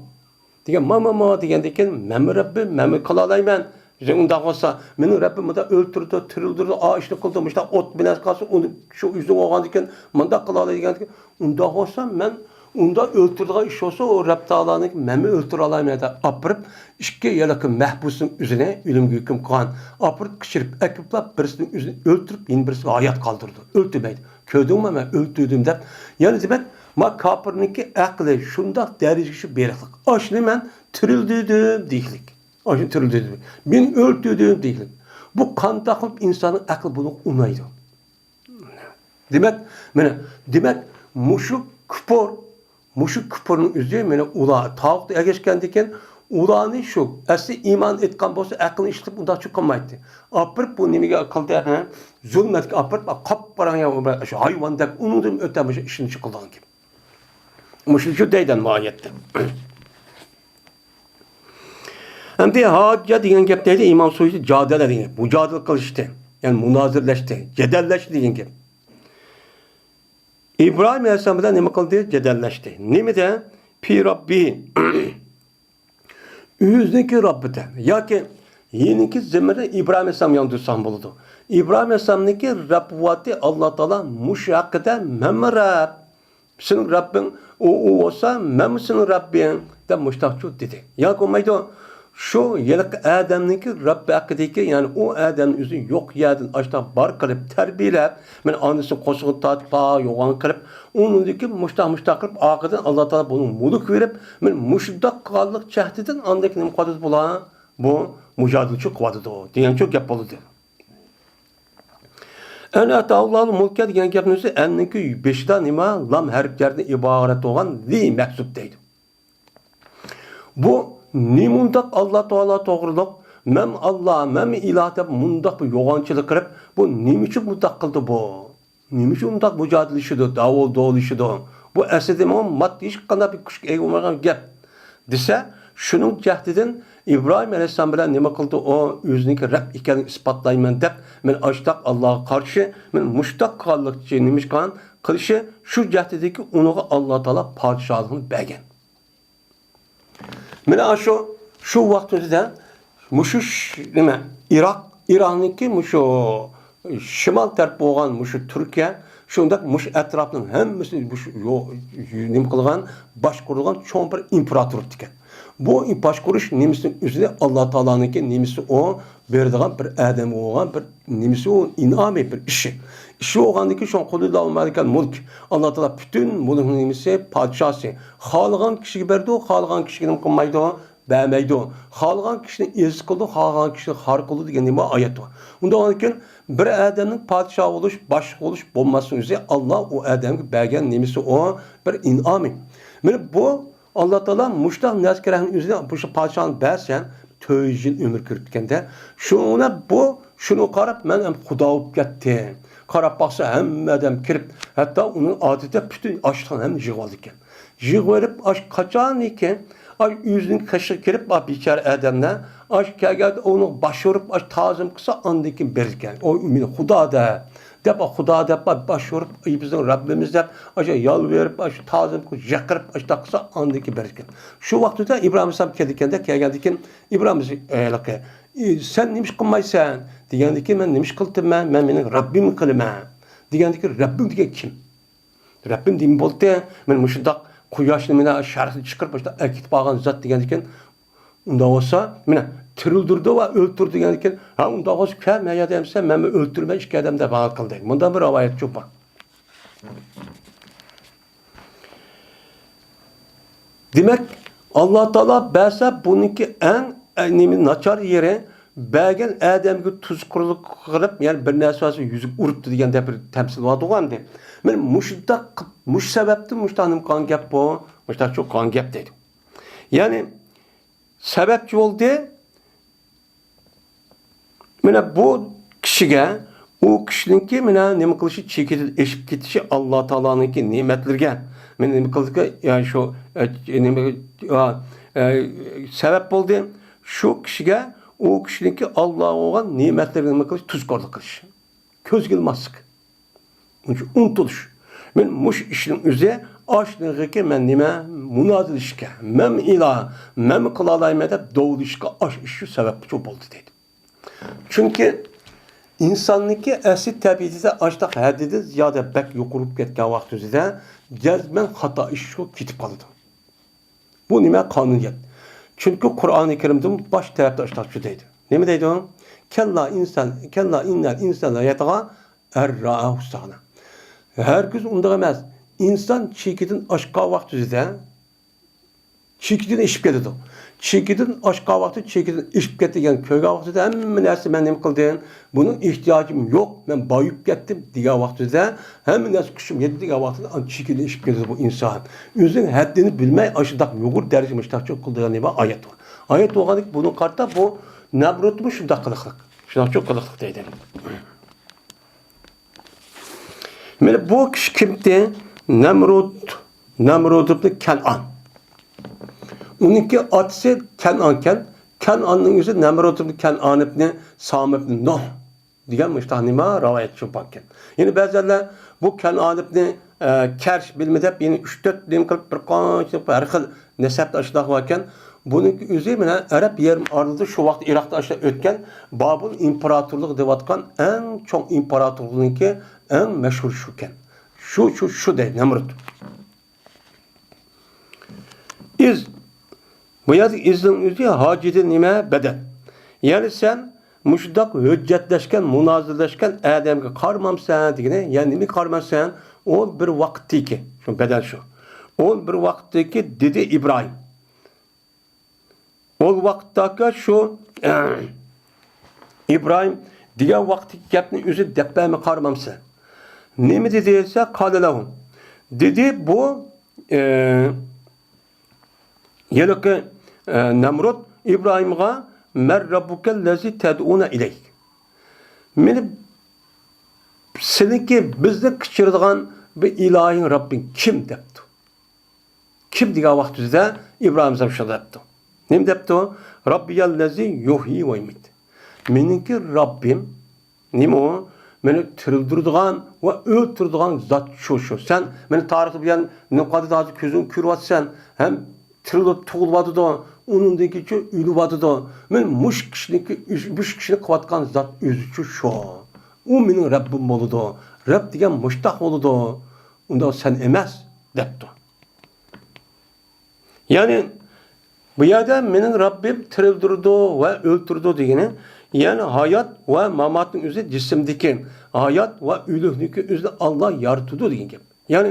دېگەن، ما، ما، ما دېگەندىن كېيىن، مەنمۇ رەببىم، مەنمۇ قىلالايمەن. دېسەم، ئۇنداق بولسا، مېنىڭ رەببىم مۇنداق ئۆلتۈرىدۇ، تىرىلدۈرىدۇ، ئا، ئىشنى قىلىدۇ، مۇشۇنداق ئوت بىلەن قالسا، ئۇنى شۇ ئۆزۈڭ بولغاندىن كېيىن مۇنداق قىلالايدىكەن. ئۇنداق بولسا، مەن ئۇنداق ئۆلتۈرىدىغان ئىش بولسا، ئۇ رەب تائالانىڭكى مەنمۇ ئۆلتۈرەلايمەن دەپ ئاپىرىپ، ئىككى ھېلىقى مەھبۇسنىڭ ئۆزىنى ئۆلۈمگە ھۆكۈم قىلغان. ئاپىرىپ قىچىرىپ ئەكىپلا، بىرسىنىڭ ئۆزىنى ئۆلتۈرۈپ، يەنە بىرسىنى ھايات قالدۇرىدۇ. ئۆلتۈرمەيدۇ. كۆردۈڭمۇ، مەن ئۆلتۈردۈم دەپ. يەنى دېمەك، ما كاپىرنىڭكى ئەقلى شۇنداق دەرىجىگە چۈشۈپ بېرىقلىق. ئاشۇنى مەن تىرىلدۈردۈم دېيىكلىك. ئاشۇنى تىرىلدۈردۈم. مېنى ئۆلتۈردۈم دېيىكلىك. بۇ قانداق قىلىپ ئىنساننىڭ ئەقلى بۇنى ئۇنايدۇ؟ دېمەك، مانا، دېمەك، مۇشۇ كۇپۇر، مۇشۇ كۇپۇرنىڭ ئۆزى، مانا، ئۇلار تاغۇتقا ئەگەشكەندىكىن، ئۇلارنى شۇ ئەسلى ئىمان ئېيتقان بولسا، ئەقلىنى ئىشلىتىپ ئۇنداق چوقۇنمايتتى. ئاپىرىپ بۇ نېمىگە قىلدى، ھە؟ زۇلمەتكە ئاپىرىپ، قاپقاراڭغۇ، شۇ ھايۋاندەك ئۇنىڭدىن ئۆتەلمىگەن ئىشنى چىقىرىدىغان گەپ. مۇشۇنچە دەيدۇ مۇ ئايەتتە. ئەمدى ھاججە دېگەن گەپ دەيدۇ، ئىمام سۇيۇتى جادەلە دېگەن گەپ. مۇجادىلە قىلىشتى، يەنى مۇنازىرىلەشتى، جېدەللەشتى دېگەن گەپ. ئىبراھىم ئەلەيھىسسالام بىلەن نېمە قىلدى؟ جېدەللەشتى. نېمىدە؟ پى رەببى. ئۆزىنىڭكى رەببىدە ياكى يېنىكى زېمىنى ئىبراھىم ئەلەيھىسسالام ياندۇرساڭ بولىدۇ. ئىبراھىم ئەلەيھىسسالامنىڭكى رەببى بولاتتى، ئاللا تائالا مۇشۇ ھەققىدە مەنمۇ رەب. سېنىڭ رەببىڭ ئۇ، ئۇ بولسا، مەنمۇ سېنىڭ رەببىڭ دەپ مۇشتاقچۇ دېدى. ياكى بولمايدۇ، شۇ ھېلىقى ئادەمنىڭكى رەببى ھەققىدىكى، يەنى ئۇ ئادەمنى ئۆزى يوق يەردىن ئاشۇنداق بار قىلىپ تەربىيەلەپ، مانا ئانىسىنى قورسىقىدىن تارتىپ يوغان قىلىپ، ئۇنىڭدىكى مۇشتاق مۇشتاق قىلىپ، ئارقىدىن ئاللا تائالا بۇنىڭغا مۈلۈك بېرىپ، مانا مۇشۇنداق قىلغانلىق جەھىتىدىن ئاندىن كېيىن نېمە قىلىۋاتىدۇ بۇلار؟ بۇ مۇجادىلىچى قىلىۋاتىدۇ دېگەنچۇ گەپ بولىدۇ. ئەنە ئەتاھۇللاھۇل مۇلكە دېگەن گەپنىڭ ئۆزى ئەننىڭكى بېشىدا نېمە؟ لام ھەرپلەردىن ئىبارەت بولغان لى مەھزۇپ دەيدۇ. بۇ نېمۇنداق ئاللا تائالا توغرۇلۇق، مەن ئاللا، مەن ئىلاھ دەپ مۇنداق بىر يوغانچىلىق قىلىپ، بۇ نېمە ئۈچۈن مۇنداق قىلدى بۇ؟ نېمە ئۈچۈن مۇنداق مۇجادىلىشىدۇ، داۋا دولىشىدۇ؟ بۇ ئەسلىدە مانا ماددىي ھېچقانداق بىر كۈچكە ئىگە بولمىغان گەپ، دېسە، شۇنىڭ جەھىتىدىن ئىبراھىم ئەلەيھىسسالام بىلەن نېمە قىلدى؟ ئۇ ئۆزىنىڭكى رەب ئىكەنلىكىنى ئىسپاتلايمەن دەپ، مەن ئاشتاق ئاللاغا قارشى، مەن مۇشتاق قىلغانلىقچە نېمە ئىش قىلغان قىلىشى، شۇ جەھىتىدىكى ئۇنىڭغا ئاللا تائالا پادىشاھلىقنى بەرگەن. مانا شۇ، شۇ ۋاقىت ئۆزىدە مۇشۇ ش-، نېمە، ئىراق، ئىراننىڭكى مۇشۇ شىمال تەرەپ بولغان مۇشۇ تۈركىيە، شۇنداق مۇشۇ ئەتراپنىڭ ھەممىسىنى مۇشۇ يو-، نېمە قىلغان، باشقۇرىدىغان چوڭ بىر ئىمپېراتور ئىكەن. بۇ باشقۇرۇش نېمىسىنىڭ ئۆزىنى ئاللا تائالانىڭكى نېمىسى ئۇ بېرىدىغان بىر ئادەم بولغان بىر نېمىسى ئۇ، ئىنئامى، بىر ئىشى. ئىشى بولغاندىن كېيىن شۇڭا قۇلىللاھۇممالىكەل مۇلك. ئاللا تائالا پۈتۈن مۇلۇكنىڭ نېمىسى، پادىشاسى. خالىغان كىشىگە بېرىدۇ، خالىغان كىشىگە نېمە قىلمايدۇ، بەرمەيدۇ. خالىغان كىشىنى ئەزىز قىلىدۇ، خالىغان كىشىنى خار قىلىدۇ دېگەن نېمە ئايەت بار. ئۇنداق بولغاندىكىن بىر ئادەمنىڭ پادىشاھ بولۇش، باشلىق بولۇش بولماسلىقنىڭ ئۆزى ئاللا ئۇ ئادەمگە بەرگەن نېمىسى ئۇ بىر ئىنئامى. مانا بۇ ئاللا تائالا مۇشتاق نەرسە كېرەكنىڭ ئۆزىنى مۇشۇ پادىشاھنى بەرسە، تۆت يۈز يىل ئۆمۈر كۆرۈپتىكەندە، شۇڭا بۇ شۇنى قاراپ، مەن ھەم خۇدا بولۇپ كەتتىم. قاراپ باقسا، ھەممە ئادەم كىرىپ، ھەتتا ئۇنىڭ ئادىتى پۈتۈن ئاشلىقنى ھەممە يىغىۋالىدىكەن. يىغىۋېلىپ، ئاش قاچانكى، ئاش ئۆزىنىڭ قېشىغا كىرىپ، ئا بىچارە ئادەملەر، ئاش كەلگەندە ئۇنىڭ باش ئۇرۇپ، ئاش تازىم قىلسا، ئاندىن كېيىن بېرىدىكەن. ئۇ مېنى خۇدا دەپ، دەپ، خۇدا دەپ، باش ئۇرۇپ، ئى، بىزنىڭ رەببىمىز دەپ، ئاشۇ يالۋۇرۇپ، ئاشۇ تازىم قىلىپ، ژەقىرىپ، ئاشۇنداق قىلسا، ئاندىن كېيىن بېرىدىكەن. شۇ ۋاقىتتا ئىبراھىم ئەلەيھىسسالام كەلگەندە، كەلگەندىن كېيىن ئىبراھىم ئەلەيھىسسالام، ئى، سەن نېمە ئىش قىلمايسەن؟ دېگەندىن كېيىن، مەن نېمە ئىش قىلدىم؟ مەن، مەن مېنىڭ رەببىمنى قىلىمەن. دېگەندىن كېيىن، رەببىم دېگەن كىم؟ رەببىم دېمە بولدى، مەن مۇشۇنداق قۇياشنى مانا شەرقتىن چىقىرىپ، مۇشۇنداق ئەكېتىپ ئالغان زات دېگەندىن كېيىن، ئۇنداق بولسا، مانا تىرىلدۈردى ۋە ئۆلتۈردى دېگەندىن كېيىن، ھە، ئۇنداق بولسا، كەل، مەن ياردەم ئەتسەم، مەنمۇ ئۆلتۈرىمەن ئىككى ئادەم دەپ ھايال قىلدى. مۇنداق بىر رىۋايەت شۇ بار. دېمەك، ئاللا تائالا بەرسە، بۇنىڭكى ئەڭ، ئەڭ نېمە ناچار يېرى، بەرگەن ئادەمگە تۇزكورلۇق قىلىپ، يەنى بىر نەرسە بولسا يۈزىگە ئۇرۇپتۇ دېگەندەك بىر تەمسىل بارغۇ ئەمدى. مانا مۇشۇنداق قىپ-، مۇشۇ سەۋەبتىن مۇشۇنداق نېمە قىلغان گەپ بۇ، مۇشۇنداق چوققان گەپ دەيدۇ. يەنى سەۋەبچى بولدى. مانا بۇ كىشىگە، ئۇ كىشىنىڭكى مانا نېمە قىلىشى، چېكىدىن ئېشىپ كېتىشى، ئاللا تائالانىڭكى نېمەتلىرىگە، مانا نېمە قىلدىكى، يا شۇ، ئە، نېمە، ئا، ئە، سەۋەب بولدى. شۇ كىشىگە، ئۇ كىشىنىڭكى ئاللا بولغان نېمەتلىرىگە نېمە قىلىش، تۇزكورلۇق قىلىش. كۆزگە ئىلماسلىق. ئۇنچە ئۇنتۇلۇش. مەن مۇشۇ ئىشنىڭ ئۆزى، ئاشنىڭغىكى مەن نېمە، مۇنازىلىشكە، مەن ئىلا، مەن قىلالايمەن دەپ دوۋلىشىشقا ئاش ئىش شۇ سەۋەبچى بولدى دەيدۇ. چۈنكى ئىنساننىڭكى ئەسلى تەبىئىتىدە ئاشتاق ھەددىدىن زىيادە بەك يۇقىرى بولۇپ كەتكەن ۋاقتىدا جەزمەن خاتا ئىش شۇ كېتىپ قالىدۇ. بۇ نېمە؟ قانۇنىيەت. چۈنكى قۇرئانى كەرىمدىمۇ باش تەرەپتە ئاشۇنداق شۇ دەيدۇ. نېمە دەيدۇ؟ كەللا ئىنسان، كەللا ئىننەل ئىنسانە لەيەتغا ئەن رائەھۇ ئىستەغنا. ھەرگىز ئۇنداق ئەمەس. ئىنسان چېكىدىن ئاشقان ۋاقتىدا، چېكىدىن ئېشىپ كېتىدۇ. چېكىدىن ئاشقان ۋاقتىدا، چېكىدىن ئېشىپ كەتتى دېگەن كۆرگەن ۋاقتىدا ھەممە نەرسە مەن نېمە قىلدىم؟ بۇنىڭ ئېھتىياجىم يوق، مەن بايىپ كەتتىم دېگەن ۋاقتىدا، ھەممە نەرسە كۈچۈم يەتتى دېگەن ۋاقتىدا، ئانا چېكىدىن ئېشىپ كېتىدۇ بۇ ئىنسان. ئۆزىنىڭ ھەددىنى بىلمەي، ئاشۇنداق يۇقىرى دەرىجىگە مۇشۇنداق چوق قىلىدىغان نېمە ئايەت بار. ئايەت بولغاندىكىن بۇنىڭغا قارىتا بۇ نەمرۇتمۇ شۇنداق قىلىقلىق. شۇنداق چوق قىلىقلىق دەيدۇ. مانا بۇ كىشى كىمتى؟ نەمرۇت، نەمرۇت ئىبنى كەنئان. ئۇنىڭكى ئاتىسى كەنئانكەن. كەنئاننىڭ ئۆزى نەمرۇت ئىبنى كەنئان ئىبنى سام ئىبنى نۇھ دېگەن مۇشتاق نېمە رىۋايەتچى باركەن. يەنە بەزىلەر بۇ كەنئان ئىبنى، ئە، كەرش بىلمە دەپ يەنە ئۈچ تۆت نېمە قىلىپ بىر قانچە ھەر خىل نەسەبتە ئاشۇنداق باركەن. بۇنىڭكى ئۆزى مانا ئەرەب يېرىم ئارىلىدا شۇ ۋاقىت ئىراقتا ئاشۇنداق ئۆتكەن بابۇل ئىمپېراتورلۇقى دەۋاتقان ئەڭ چوڭ ئىمپېراتورلۇقنىڭكى ئەڭ مەشھۇر شۇكەن. شۇ، شۇ، شۇ دەي نەمرۇت. ئىز بۇ يەردە ئىزنىڭ ئۆزى ھاجىدىن نېمە؟ بەدەل. يەنى سەن مۇشۇنداق ھۆججەتلەشكەن، مۇنازىرىلەشكەن ئادەمگە قارىمامسەن دېگىنى، يەنى نېمىگە قارىمامسەن؟ ئۇ بىر ۋاقىتتىكى، شۇ بەدەل شۇ. ئۇ بىر ۋاقىتتىكى دېدى ئىبراھىم. ئۇ ۋاقىتتاكى شۇ، ئىبراھىم دېگەن ۋاقىتتىكى گەپنى ئۆزى دەپ بەرمەي قارىمامسەن؟ نېمە دېدى دېسە، قالە لەھۇ. دېدى بۇ، ئە، ھېلىقى، ئە، نەمرۇت ئىبراھىمغا، مەن رەببۇكەللەزى تەدئۇنە ئىلەيھ. مېنى، سېنىڭكى، بىزنى قىچىرىدىغان بىر ئىلاھىڭ، رەببىڭ كىم؟ دەپتۇ. كىم دېگەن ۋاقتىدا ئىبراھىم ئەلەيھىسسالام شۇنداق دەپتۇ. نېمە دەپتۇ؟ رەببىيەللەزى يۇھيى ۋە يۇمىت. مېنىڭكى رەببىم نېمە ئۇ؟ مېنى تىرىلدۈرىدىغان ۋە ئۆلتۈرىدىغان زات شۇ، شۇ. سەن مېنى تارىختا بۇ يەرنى نېمە قىلدى، ھازىر كۆزۈڭ كۆرۈۋاتىسەن، ھەم تىرىلىپ تۇغۇلۇۋاتىدۇ، ئۇنىڭدىن كېيىنچۇ ئۆلۈۋاتىدۇ. مېنى مۇشۇ كىشىنىڭكى، مۇشۇ كىشىنى قىلىۋاتقان زات ئۆزىچۇ شۇ. ئۇ مېنىڭ رەببىم بولىدۇ. رەب دېگەن مۇشتاق بولىدۇ. ئۇنداق سەن ئەمەس، دەپتۇ. يەنى، بۇ يەردە مېنىڭ رەببىم تىرىلدۈرىدۇ ۋە ئۆلتۈرىدۇ دېگىنى، يەنى ھايات ۋە ماماتنىڭ ئۆزى جىسىمدىكى، ھايات ۋە ئۆلۈكنىڭكى ئۆزىنى ئاللا يارىتىدۇ دېگەن گەپ. يەنى،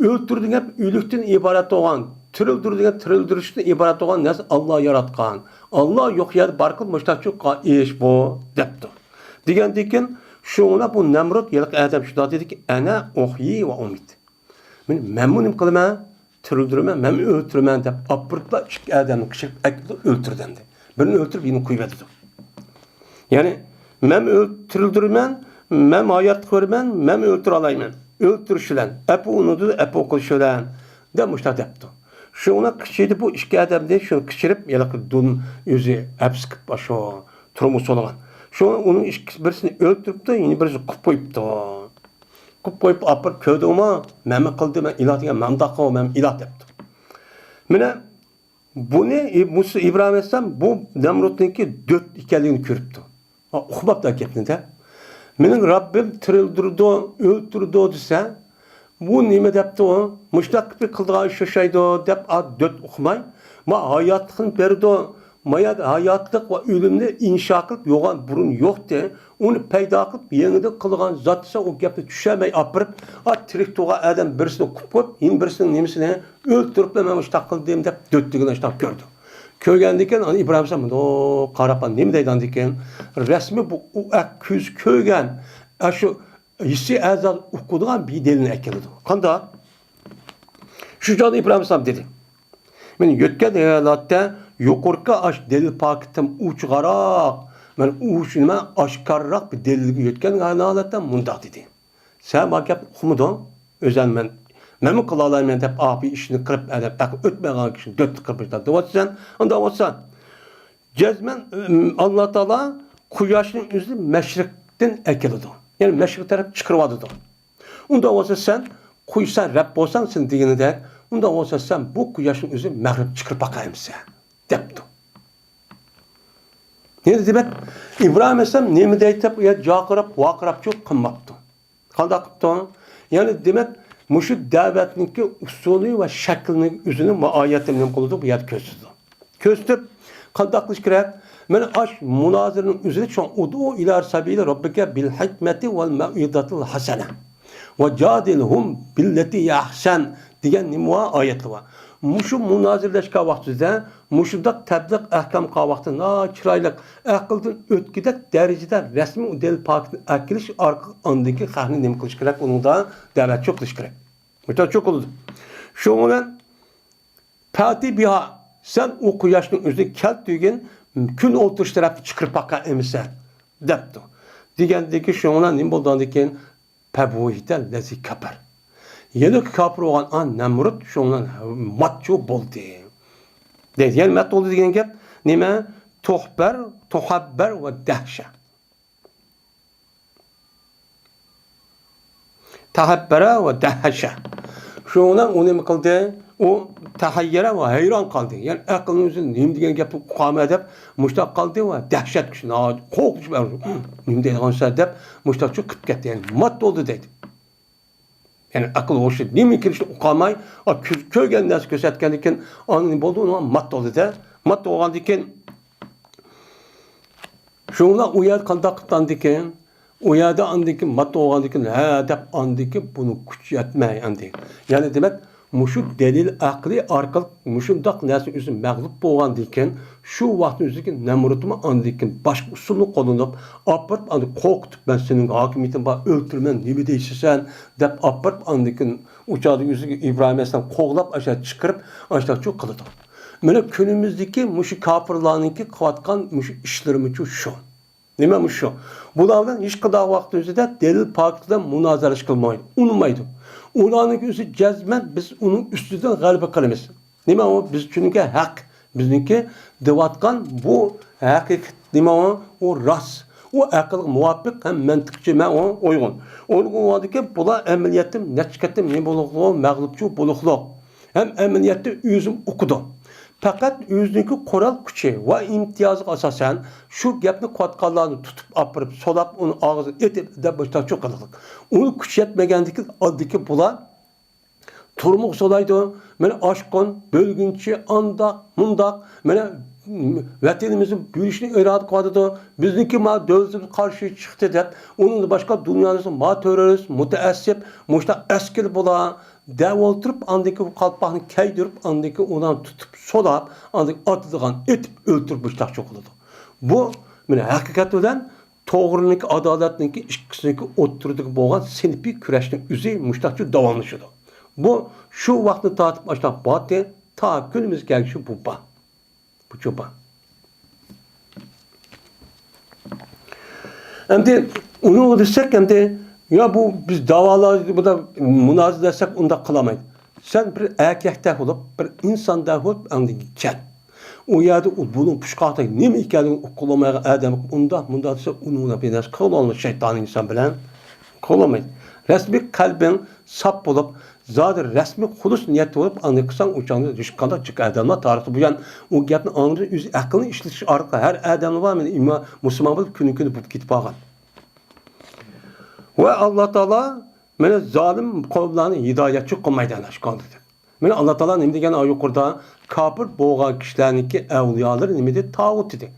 ئۆلتۈرىدۇ دېگەن گەپ ئۆلۈكتىن ئىبارەت بولغان، تىرىلدۈرىدۇ دېگەن تىرىلدۈرۈشتىن ئىبارەت بولغان نەرسە ئاللا ياراتقان. ئاللا يوق يەردە بار قىلىپ مۇشتاق ئىش بۇ، دەپتۇ. دېگەندىن كېيىن، شۇڭا بۇ نەمرۇت ھېلىقى ئادەم شۇنداق دېدىكى، ئەنە ئۇھيى ۋە ئۇمىت. مەن، مەنمۇ نېمە قىلىمەن؟ تىرىلدۈرىمەن، مەنمۇ ئۆلتۈرىمەن دەپ ئاپىرىپلا ئىككى ئادەمنى قىچىرىپ ئەكېتىدۇ، ئۆلتۈرىدۇ ئەمدى. بىرىنى ئۆلتۈرۈپ، يەنە قويۇۋېتىدۇ. يەنى، مەن ئۆل-، تىرىلدۈرىمەن، مەن ھاياتلىق بېرىمەن، مەن ئۆلتۈرەلەيمەن. ئۆلتۈرۈش بىلەن، ئەپۇ ئۇنىدۇ، ئەپۇ قىلىش بىلەن، دەپ مۇشۇنداق دەپتۇ. شۇڭا قىچىدى بۇ ئىككى ئادەمنى شۇ قىچىرىپ، ھېلىقى دۇن ئۆزى ھەپس قىلىپ، شۇ تۇرمۇش سولىغان. شۇڭا ئۇنىڭ ئىككىسى، بىرسىنى ئۆلتۈرۈپتۇ، يەنە بىرسىنى قىپ قويۇپتۇ. قىپ قويۇپ ئاپىرىپ، كۆردۈڭمۇ؟ مەنمۇ قىلدىم، مەن ئىلاھ دېگەن مانداققۇ، مەن ئىلاھ دەپتۇ. مانا بۇنى ئى-، مۇسا ئىبراھىم ئەلەيھىسسالام بۇ نەمرۇتنىڭكى دۆت ئىكەنلىكىنى كۆرۈپتۇ. ھا، ئۇقماپتۇ گەپنى-دە. مېنىڭ رەببىم تىرىلدۈرىدۇ، ئۆلتۈرىدۇ دېسە، بۇ نېمە دەپتۇ؟ مۇشۇنداق قىلىدىغان ئىش ئوخشايدۇ دەپ، ئا، دۆت ئۇقماي، ما ھاياتلىقنى بېرىدۇ، ما ھاياتلىق ۋە ئۆلۈمنى ئىنشا قىلىپ يوغان بۇرۇن يوقتى. ئۇنى پەيدا قىلىپ، يېڭىدىن قىلغان زات دېسە، ئۇ گەپنى چۈشەنمەي ئاپىرىپ، ئا، تىرىك تۇرغان ئادەم بىرسىنى قۇپ قويۇپ، يەنە بىرسىنىڭ نېمىسىنى ئۆلتۈرۈپلا، مەن مۇشۇنداق قىلدىم دەپ، دۆتلۈكىنى ئاشۇنداق كۆردى. كۆرگەندىن كېيىن، ئانا ئىبراھىم ئەلەيھىسسالام مۇنداق قاراپ، نېمە دەيدۇ ئاندىن كېيىن؟ رەسمىي بۇ، ئۇ، ئە، كۆز كۆرگەن، ئە، شۇ ھېسسىي ئەزا ئۇقىدىغان بىر دەلىلنى ئەكېلىدۇ. قانداق؟ شۇ چاغدا ئىبراھىم ئەلەيھىسسالام دېدى. مەن يۆتكەن ھالەتتە يۇقىرىقى ئاش دەلىل پاكىتتىن ئوچۇقراق، مەن ئوچۇق نېمە، ئاشكارىراق بىر دەلىلگە يۆتكەن ھالەتتە مۇنداق دېدى. سەن ما گەپنى ئۇقمىدىڭ، ئۆزەن مەن، مەنمۇ قىلالايمەن دەپ، ئاپى ئىشنى قىلىپ، ئەدەپ ئەقىل ئۆتمەيدىغان كىشىنى دۆتتە قىلىپ دەۋاتىسەن. ئۇنداق بولسا، جەزمەن، ئاللا تائالا قۇياشنىڭ ئۆزىنى مەشرىقتىن ئەكېلىدۇ. يەنى مەشرىق تەرەپ چىقىرىۋاتىدۇ. ئۇنداق بولسا سەن، قۇياش سەن رەب بولساڭ سېنى دېگىنىدەك، ئۇنداق بولسا سەن بۇ قۇياشنىڭ ئۆزىنى مەغرىب چىقىرىپ باقايمىسەن؟ دەپتۇ. يەنى دېمەك، ئىبراھىم ئەلەيھىسسالام نېمە دەيدۇ دەپ، ئۇ يەردە جاقىراپ، ۋارقىراپچۇ قىلماپتۇ. قانداق قىپتۇ؟ يەنى دېمەك، مۇشۇ دەۋەتنىڭكى ئۇسۇلى ۋە شەكلىنىڭ ئۆزىنى مۇ-، ئايەتتە نېمە قىلىدۇ؟ بۇ يەردە كۆرسىتىدۇ. كۆرسىتىپ، قانداق قىلىش كېرەك؟ مەن ئاش مۇنازىرىنىڭ ئۆزىدە شۇڭا ئۇدۇ ئىلە سەبىلى رەببىكە بىل ھىكمەتى ۋەل مەۋئىزەتىل ھەسەنە ۋە جادىلھۇم بىللەتى ئەھسەن دېگەن نېمە بار؟ ئايەتلەر بار. مۇشۇ مۇنازىرىلەشكەن ۋاقتىدا مۇشۇنداق تەبلىغ ئەھكام قىلغان ۋاقتىدا ناھايىتى چىرايلىق، ئەقىلدىن ئۆتكۈدەك دەرىجىدە رەسمىي دەلىل پاكىتنى ئەكېلىش ئارقىلىق ئاندىن كېيىن خەقنى نېمە قىلىش كېرەك؟ ئۇنىڭدا دەۋەتچۇ قىلىش كېرەك. مۇشۇنداق قىلىدۇ. شۇنىڭ بىلەن پەتى بىھا، سەن ئۇ قۇياشنىڭ ئۆزىنى كەلتۈرگىن، كۈن ئولتۇرۇش تەرەپتە چىقىرىپ باقا ئەمىسە، دەپتۇ. دېگەندىن كېيىن شۇنىڭ بىلەن نېمە بولىدۇ ئاندىن كېيىن؟ پەبۇھىتە لەزى كەپەر. يەنە كاپىر بولغان ئا نەمرۇت شۇنىڭ بىلەن ماتچۇ بولدى. دەيدۇ. يەنى مەت بولدى دېگەن گەپ نېمە؟ تۇخبەر، تۇخەببەر ۋە دەھشە. تەھەببەرە ۋە دەھشە. شۇنىڭ بىلەن ئۇ نېمە قىلدى؟ ئۇ تەھەييەرە ۋە ھەيران قالدى. يەنى ئەقلىنىڭ ئۆزى نېمە دېگەن گەپنى ئۇقامەن دەپ مۇشۇنداق قالدى ۋە دەھشەت كۈچى ناھايىتى قورقۇنچ بىر نېمە دەيدىغانسەن دەپ مۇشۇنداق چۆكۈپ كەتتى. يەنى مات بولدى دەيدۇ. يەنى ئەقىل ھوشى نېمە كېلىشىنى ئۇقالماي، ئا، كۆز، كۆرگەن نەرسە كۆرسەتكەندىن كېيىن، ئاندىن بولدى، ئۇنىڭ مات بولدى-دە. مات بولغاندىن كېيىن، شۇڭلار ئۇ يەردە قانداق قىلىپ ئاندىن كېيىن، ئۇ يەردە ئاندىن كېيىن مات بولغاندىن كېيىن، ھە دەپ ئاندىن كېيىن بۇنى كۈچ يەتمەي ئاندىن. يەنى دېمەك، مۇشۇ دەلىل ئەقلى ئارقىلىق مۇشۇنداق نەرسە ئۆزى مەغلۇپ بولغاندىن كېيىن، شۇ ۋاقىتنىڭ ئۆزىدىكى نەمرۇتمۇ ئاندىن كېيىن باشقا ئۇسۇلنى قوللىنىپ، ئاپىرىپ، ئاندىن قورقۇتۇپ، مەن سېنىڭ ھاكىمىيىتىڭ بار، ئۆلتۈرىمەن، نېمە دەيسەن سەن، دەپ ئاپىرىپ، ئاندىن كېيىن ئۇ چاغدا ئۆزىگە ئىبراھىم ئەلەيھىسسالام قوغلاپ، ئاشۇ چىقىرىپ، ئاشۇنداق چۇ قىلىدۇ. مانا كۈنىمىزدىكى مۇشۇ كاپىرلارنىڭكى قىلىۋاتقان مۇشۇ ئىشلىرىمۇچۇ شۇ. نېمە مۇشۇ؟ بۇلار بىلەن ھېچقانداق ۋاقىت ئۆزىدە دەلىل پاكىت بىلەن مۇنازىرىلەشكە بولمايدۇ، ئۇنىمايدۇ. ئۇلارنىڭكى ئۆزى جەزمەن بىز ئۇنىڭ ئۈستىدىن غەلىبە قىلىمىز. نېمە ئۇ؟ بىز چۈنكى ھەق. بىزنىڭكى دەۋاتقان بۇ ھەقىقەت. نېمە ئۇ؟ ئۇ راست. ئۇ ئەقىلگە مۇۋاپىق ھەم مەنتىقچە مە-، ئۇ ئۇيغۇن. ئۇيغۇن بولغاندىكىن بۇلار ئەمەلىيەتتە نەچچە قېتىم نېمە بولۇقلۇق، مەغلۇپچۇ بولۇقلۇق. ھەم ئەمەلىيەتتە ئۆزىمۇ ئۇقىدۇ. پەقەت ئۆزىنىڭكى قورال كۈچى ۋە ئىمتىيازىغا ئاساسەن شۇ گەپنى قىلىۋاتقانلارنى تۇتۇپ ئاپىرىپ سولاپ، ئۇنى ئاغزىغا ئېتىپ دەپ مۇشتاق چۇ قىلىدۇ. ئۇنى كۈچ يەتمىگەندىكىن ئاندىكى بۇلار تۈرمىگە سولايدۇ. مانا ئاشقۇن، بۆلگۈنچى، ئانداق، مۇنداق، مانا ۋەتىنىمىزنى بۆلۈشنى ئىرادە قىلىۋاتىدۇ. بىزنىڭكى ما دۆلىتىمىز قارشى چىقتى دەپ، ئۇنىڭدىن باشقا دۇنيانىڭ ما تېررورىست، مۇتەئەسسىپ، مۇشۇنداق ئەسكىرى بۇلار دەۋ ئولتۇرۇپ، ئاندىكى قالپاقنى كەيدۈرۈپ، ئاندىكى ئۇلارنى تۇتۇپ سولاپ، ئاندىكى ئاتىدىغان ئېتىپ ئۆلتۈرۈپ مۇشتاق چوقۇلىدۇ. بۇ مانا ھەقىقەت بىلەن توغرىنىڭكى، ئادالەتنىڭكى ئىككىسىنىڭكى ئوتتۇرىدىكى بولغان سىنىپىي كۈرەشنىڭ ئۆزى مۇشتاقچە داۋاملىشىدۇ. بۇ شۇ ۋاقىتتىن تارتىپ ئاشۇنداق بارتى، تا كۈنىمىزگە كەلگۈچە بۇ بار. بۇچۇ بار. ئەمدى ئۇنى دېسەك، ئەمدى يا بۇ بىز داۋالار، بۇدا مۇنازىرە دېسەك، ئۇنداق قىلالمايدۇ. سەن بىر ئەركەكتەك بولۇپ، بىر ئىنساندەك بولۇپ، ئەمدى كەل. ئۇ يەردە ئۇ بۇنىڭ پۇشقاقتەك نېمە ئىكەنلىكىنى ئۇقۇلمايدىغان ئادەم ئۇنداق، مۇنداق دېسە، ئۇنى ئۇنداق بىر نەرسە قىلىۋالمايدۇ، شەيتانىي ئىنسان بىلەن قىلىۋالمايدۇ. رەسمىي قەلبىڭ ساپ بولۇپ، زادى رەسمىي خۇلۇس نىيەتتە بولۇپ، ئاندىن قىلساڭ، ئۇ چاغدا ھېچقانداق جىق ئادەملەر تارىختا بۇيان ئۇ گەپنى ئاڭلىدى، ئۆز ئەقلىنى ئىشلىتىش ئارقىلىق ھەر ئادەمنىڭ بار، مانا، ئىمان، مۇسۇلمان بولۇپ كۈنى كۈنى بولۇپ كېتىپ قالغان. ۋە ئاللا تائالا مانا زالىم قەۋملەرنى ھىدايەتچى قىلمايدۇ ئەنە شۇ قانۇندا. مانا ئاللا تائالا نېمە دېگەن ئايە يۇقىرىدا؟ كاپىر بولغان كىشىلەرنىڭكى ئەۋلىيالىرى نېمە دېدى؟ تاغۇت دېدى.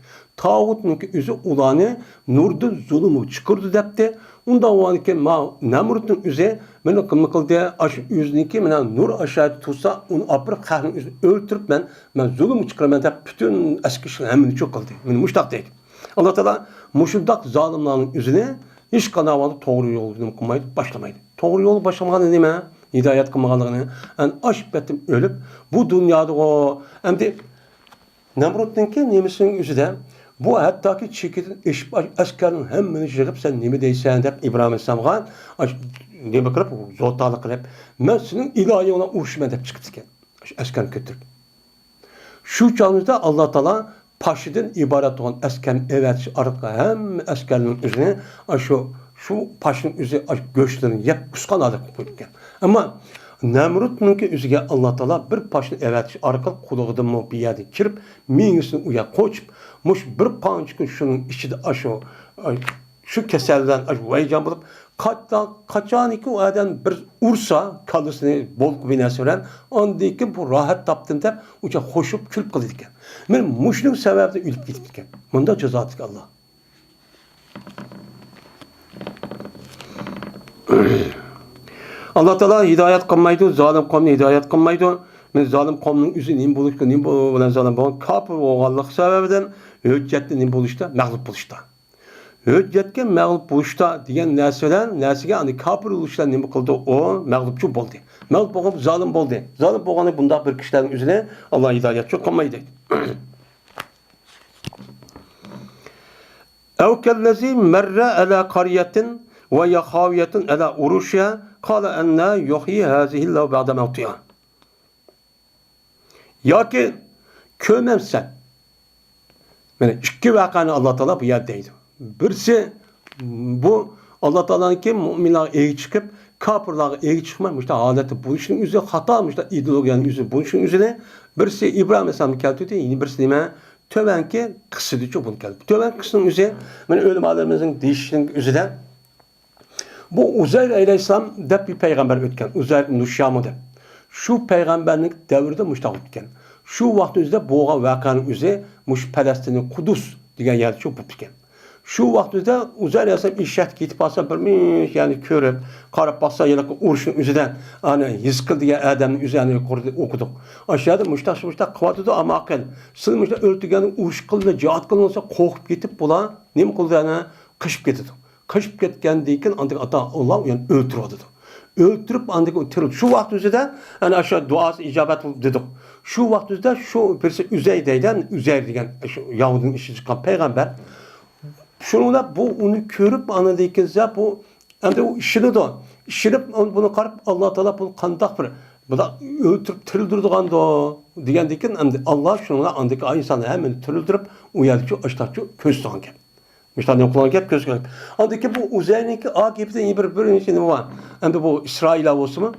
تاغۇتنىڭكى ئۆزى ئۇلارنى نۇردىن زۇلۇمغا چىقىرىدۇ دەپتۇ. ئۇنداق بولغاندىكىن ما نەمرۇتنىڭ ئۆزى مانا نېمە قىلدى؟ ئاشۇ ئۆزىنىڭكى مانا نۇر ئاشۇ يەردە تۇرسا، ئۇنى ئاپىرىپ خەقنىڭ ئۆزىنى ئۆلتۈرۈپ، مەن، مەن زۇلۇمغا چىقىرىمەن دەپ پۈتۈن ئەسكىرىنى ھەممىنى چۇ قىلدى. مانا مۇشۇنداق دەيدۇ. ئاللا تائالا مۇشۇنداق زالىملارنىڭ ئۆزىنى ھېچقانداق ۋاقىتتا توغرا يولدا نېمە قىلمايدۇ، باشلىمايدۇ. توغرا يولغا باشلىمىغانلىقى نېمە؟ ھىدايەت قىلمىغانلىقىنى. ئەنە ئاشۇ پېتىم ئۆلۈپ، بۇ دۇنيادىغۇ. ئەمدى نەمرۇتنىڭكى نېمىسىنىڭ ئۆزىدە بۇ ھەتتاكى چېكىدىن ئېشىپ ئەسكەرنىڭ ھەممىنى يىغىپ، سەن نېمە دەيسەن دەپ ئىبراھىم ئەلەيھىسسالامغا ئاش-، نېمە قىلىپ، زوتالىق قىلىپ، مەن سېنىڭ ئىلاھىڭ بىلەن ئۇرۇشىمەن دەپ چىقىپتىكەن. ئەسكەرنى كۆتۈرۈپ. شۇ چاغىمىزدا ئاللا تائالا پاشىدىن ئىبارەت بولغان ئەسكەرنى ئەۋەتىش ئارقىلىق ھەممە ئەسكەرنىڭ ئۆزىنى ئاشۇ، شۇ پاشىنىڭ ئۆزى ئاشۇ گۆشلىرىنى يەپ ئۇسقان ھالەتكە قويۇپكەن. ئەمما نەمرۇتنىڭكى ئۆزىگە ئاللا تائالا بىر پاشىنى ئەۋەتىش ئارقىلىق قۇلىقىدىنمۇ بىر يەردىن كىرىپ، مېڭىسىنى ئۇ يەرگە قوچۇپ، مۇشۇ بىر قانچە كۈن شۇنىڭ ئىچىدە ئاشۇ، شۇ كېسەل بىلەن ئاشۇ ۋەيجان بولۇپ، قاچان، قاچانكى ئۇ ئادەم بىر ئۇرسا، كاللىسىنى بولكا بىناسى بىلەن، ئاندىن كېيىن بۇ راھەت تاپتىم دەپ، ئۇچا خوشۇپ كۈلۈپ قىلىدىكەن. مانا مۇشۇنىڭ سەۋەبىدىن ئۆلۈپ كېتىپتىكەن. مۇنداق جازادىكى ئاللا. ئاللا تائالا ھىدايەت قىلمايدۇ، زالىم قومنى ھىدايەت قىلمايدۇ. مانا زالىم قومنىڭ ئۆزى نېمە بولۇشقا، نېمە بىلەن زالىم بولغان؟ كاپىر بولغانلىقى سەۋەبىدىن ھۆججەتتە نېمە بولۇشتا؟ مەغلۇپ بولۇشتا. ھۆججەتكە مەغلۇپ بولۇشتا دېگەن نەرسە بىلەن نەرسىگە، ئەنە كاپىر بولۇشتا نېمە قىلدى؟ ئۇ مەغلۇپچۇ بولدى. مەغلۇپ بولغان زالىم بولدى. زالىم بولغاندا بۇنداق بىر كىشىلەرنىڭ ئۆزىنى ئاللا ھىدايەتچۇ قىلمايدۇ. أو كالذي مر على قرية وهي خاوية على عروشها قال أنى يحيي هذه الله بعد موتها. ياكى كۆرمەمسەن؟ مانا ئىككى ۋەقەنى ئاللا تائالا بۇ يەردە دەيدۇ. بىرسى بۇ ئاللا تائالانىڭكى مۇئمىنلارغا ئېگىز چىقىپ، كاپىرلارغا ئېگىز چىقماي، مۇشۇنداق ھالەتتە بولۇشنىڭ ئۆزى خاتا، مۇشۇنداق ئىدېئولوگىيەنىڭ ئۆزى بولۇشنىڭ ئۆزىنى بىرسى ئىبراھىم ئەلەيھىسسالامنى كەلتۈردى، يەنە بىرسى نېمە؟ تۆۋەنكى قىسسىدىچۇ بۇنى كەلتۈردى. تۆۋەنكى قىسسىنىڭ ئۆزى، مانا ئۆلىمالىرىمىزنىڭ دېيىشىنىڭ ئۆزىدە، بۇ ئۇزەير ئەلەيھىسسالام دەپ بىر پەيغەمبەر ئۆتكەن، ئۇزەير ئىبن ھىشام دەپ. شۇ پەيغەمبەرنىڭ دەۋرىدە مۇشۇنداق ئۆتكەن. شۇ ۋاقىت ئۆزىدە بولغان ۋەقەنىڭ ئۆزى مۇشۇ پەلەستىننىڭ قۇدۇس دېگەن يەردە شۇ بوپتىكەن. شۇ ۋاقىت ئۆزىدە ئۇزەير ئەلەيھىسسالام ئېشەكتە كېتىپ قالسا، بىر مىش يەرنى كۆرۈپ، قاراپ باقسا، ھېلىقى ئۇرۇشنىڭ ئۆزىدە ئانا ھېس قىل دېگەن ئادەمنىڭ ئۆزى ئانا يۇقىرىدا ئوقۇدۇق. ئاشۇ يەردە مۇشتاق، مۇشتاق قىلىۋاتىدۇ، ئەمما قىل، سىز مۇشتاق ئۆلتۈرگەندە ئۇرۇش قىلدى، جىھاد قىلدى دېسە، قورقۇپ كېتىپ، بۇلار نېمە قىلدى؟ ئانا قېچىپ كېتىدۇ. قېچىپ كەتكەندىن كېيىن، ئاندىن ئاتا ئاللا يەنە ئۆلتۈرۈۋاتىدۇ. ئۆلتۈرۈپ، ئاندىن كېيىن تىرىلدى. شۇ ۋاقىت ئۆزىدە، ئەنە ئاشۇ دۇئاسى ئىجابەت بولدى دېدۇق. شۇ ۋاقىت ئۆزىدە شۇ بىرسى ئۈزەي دەيدۇ، ئۈزەير دېگەن شۇ يەھۇدىينىڭ ئىچىدىن چىققان پەيغەمبەر. شۇنىڭدا بۇ ئۇنى كۆرۈپ، ئاندىن كېيىن بۇ ئەمدى ئۇ ئىشىنىدۇ. ئىشىنىپ، بۇنى قاراپ، ئاللا تائالا بۇنى قانداق بىر، بۇنداق ئۆلتۈرۈپ تىرىلدۈرىدىغاندۇ دېگەندىن كېيىن، ئەمدى ئاللا شۇنىڭغا ئاندىكى ئىنسانلار ھەممىنى تىرىلدۈرۈپ، ئۇ يەردىكى ئاشتاقچۇ كۆرسىتىدىغان گەپ. مۇشۇنداق نېمە قىلغان گەپ كۆرسىتىدىغان گەپ. ئاندىن كېيىن بۇ ئۇزەيرنىڭكى ئا گېپىدە بىر، بىرىنچى نېمە بار؟ ئەمدى بۇ ئىسرائىللار بولسىمۇ،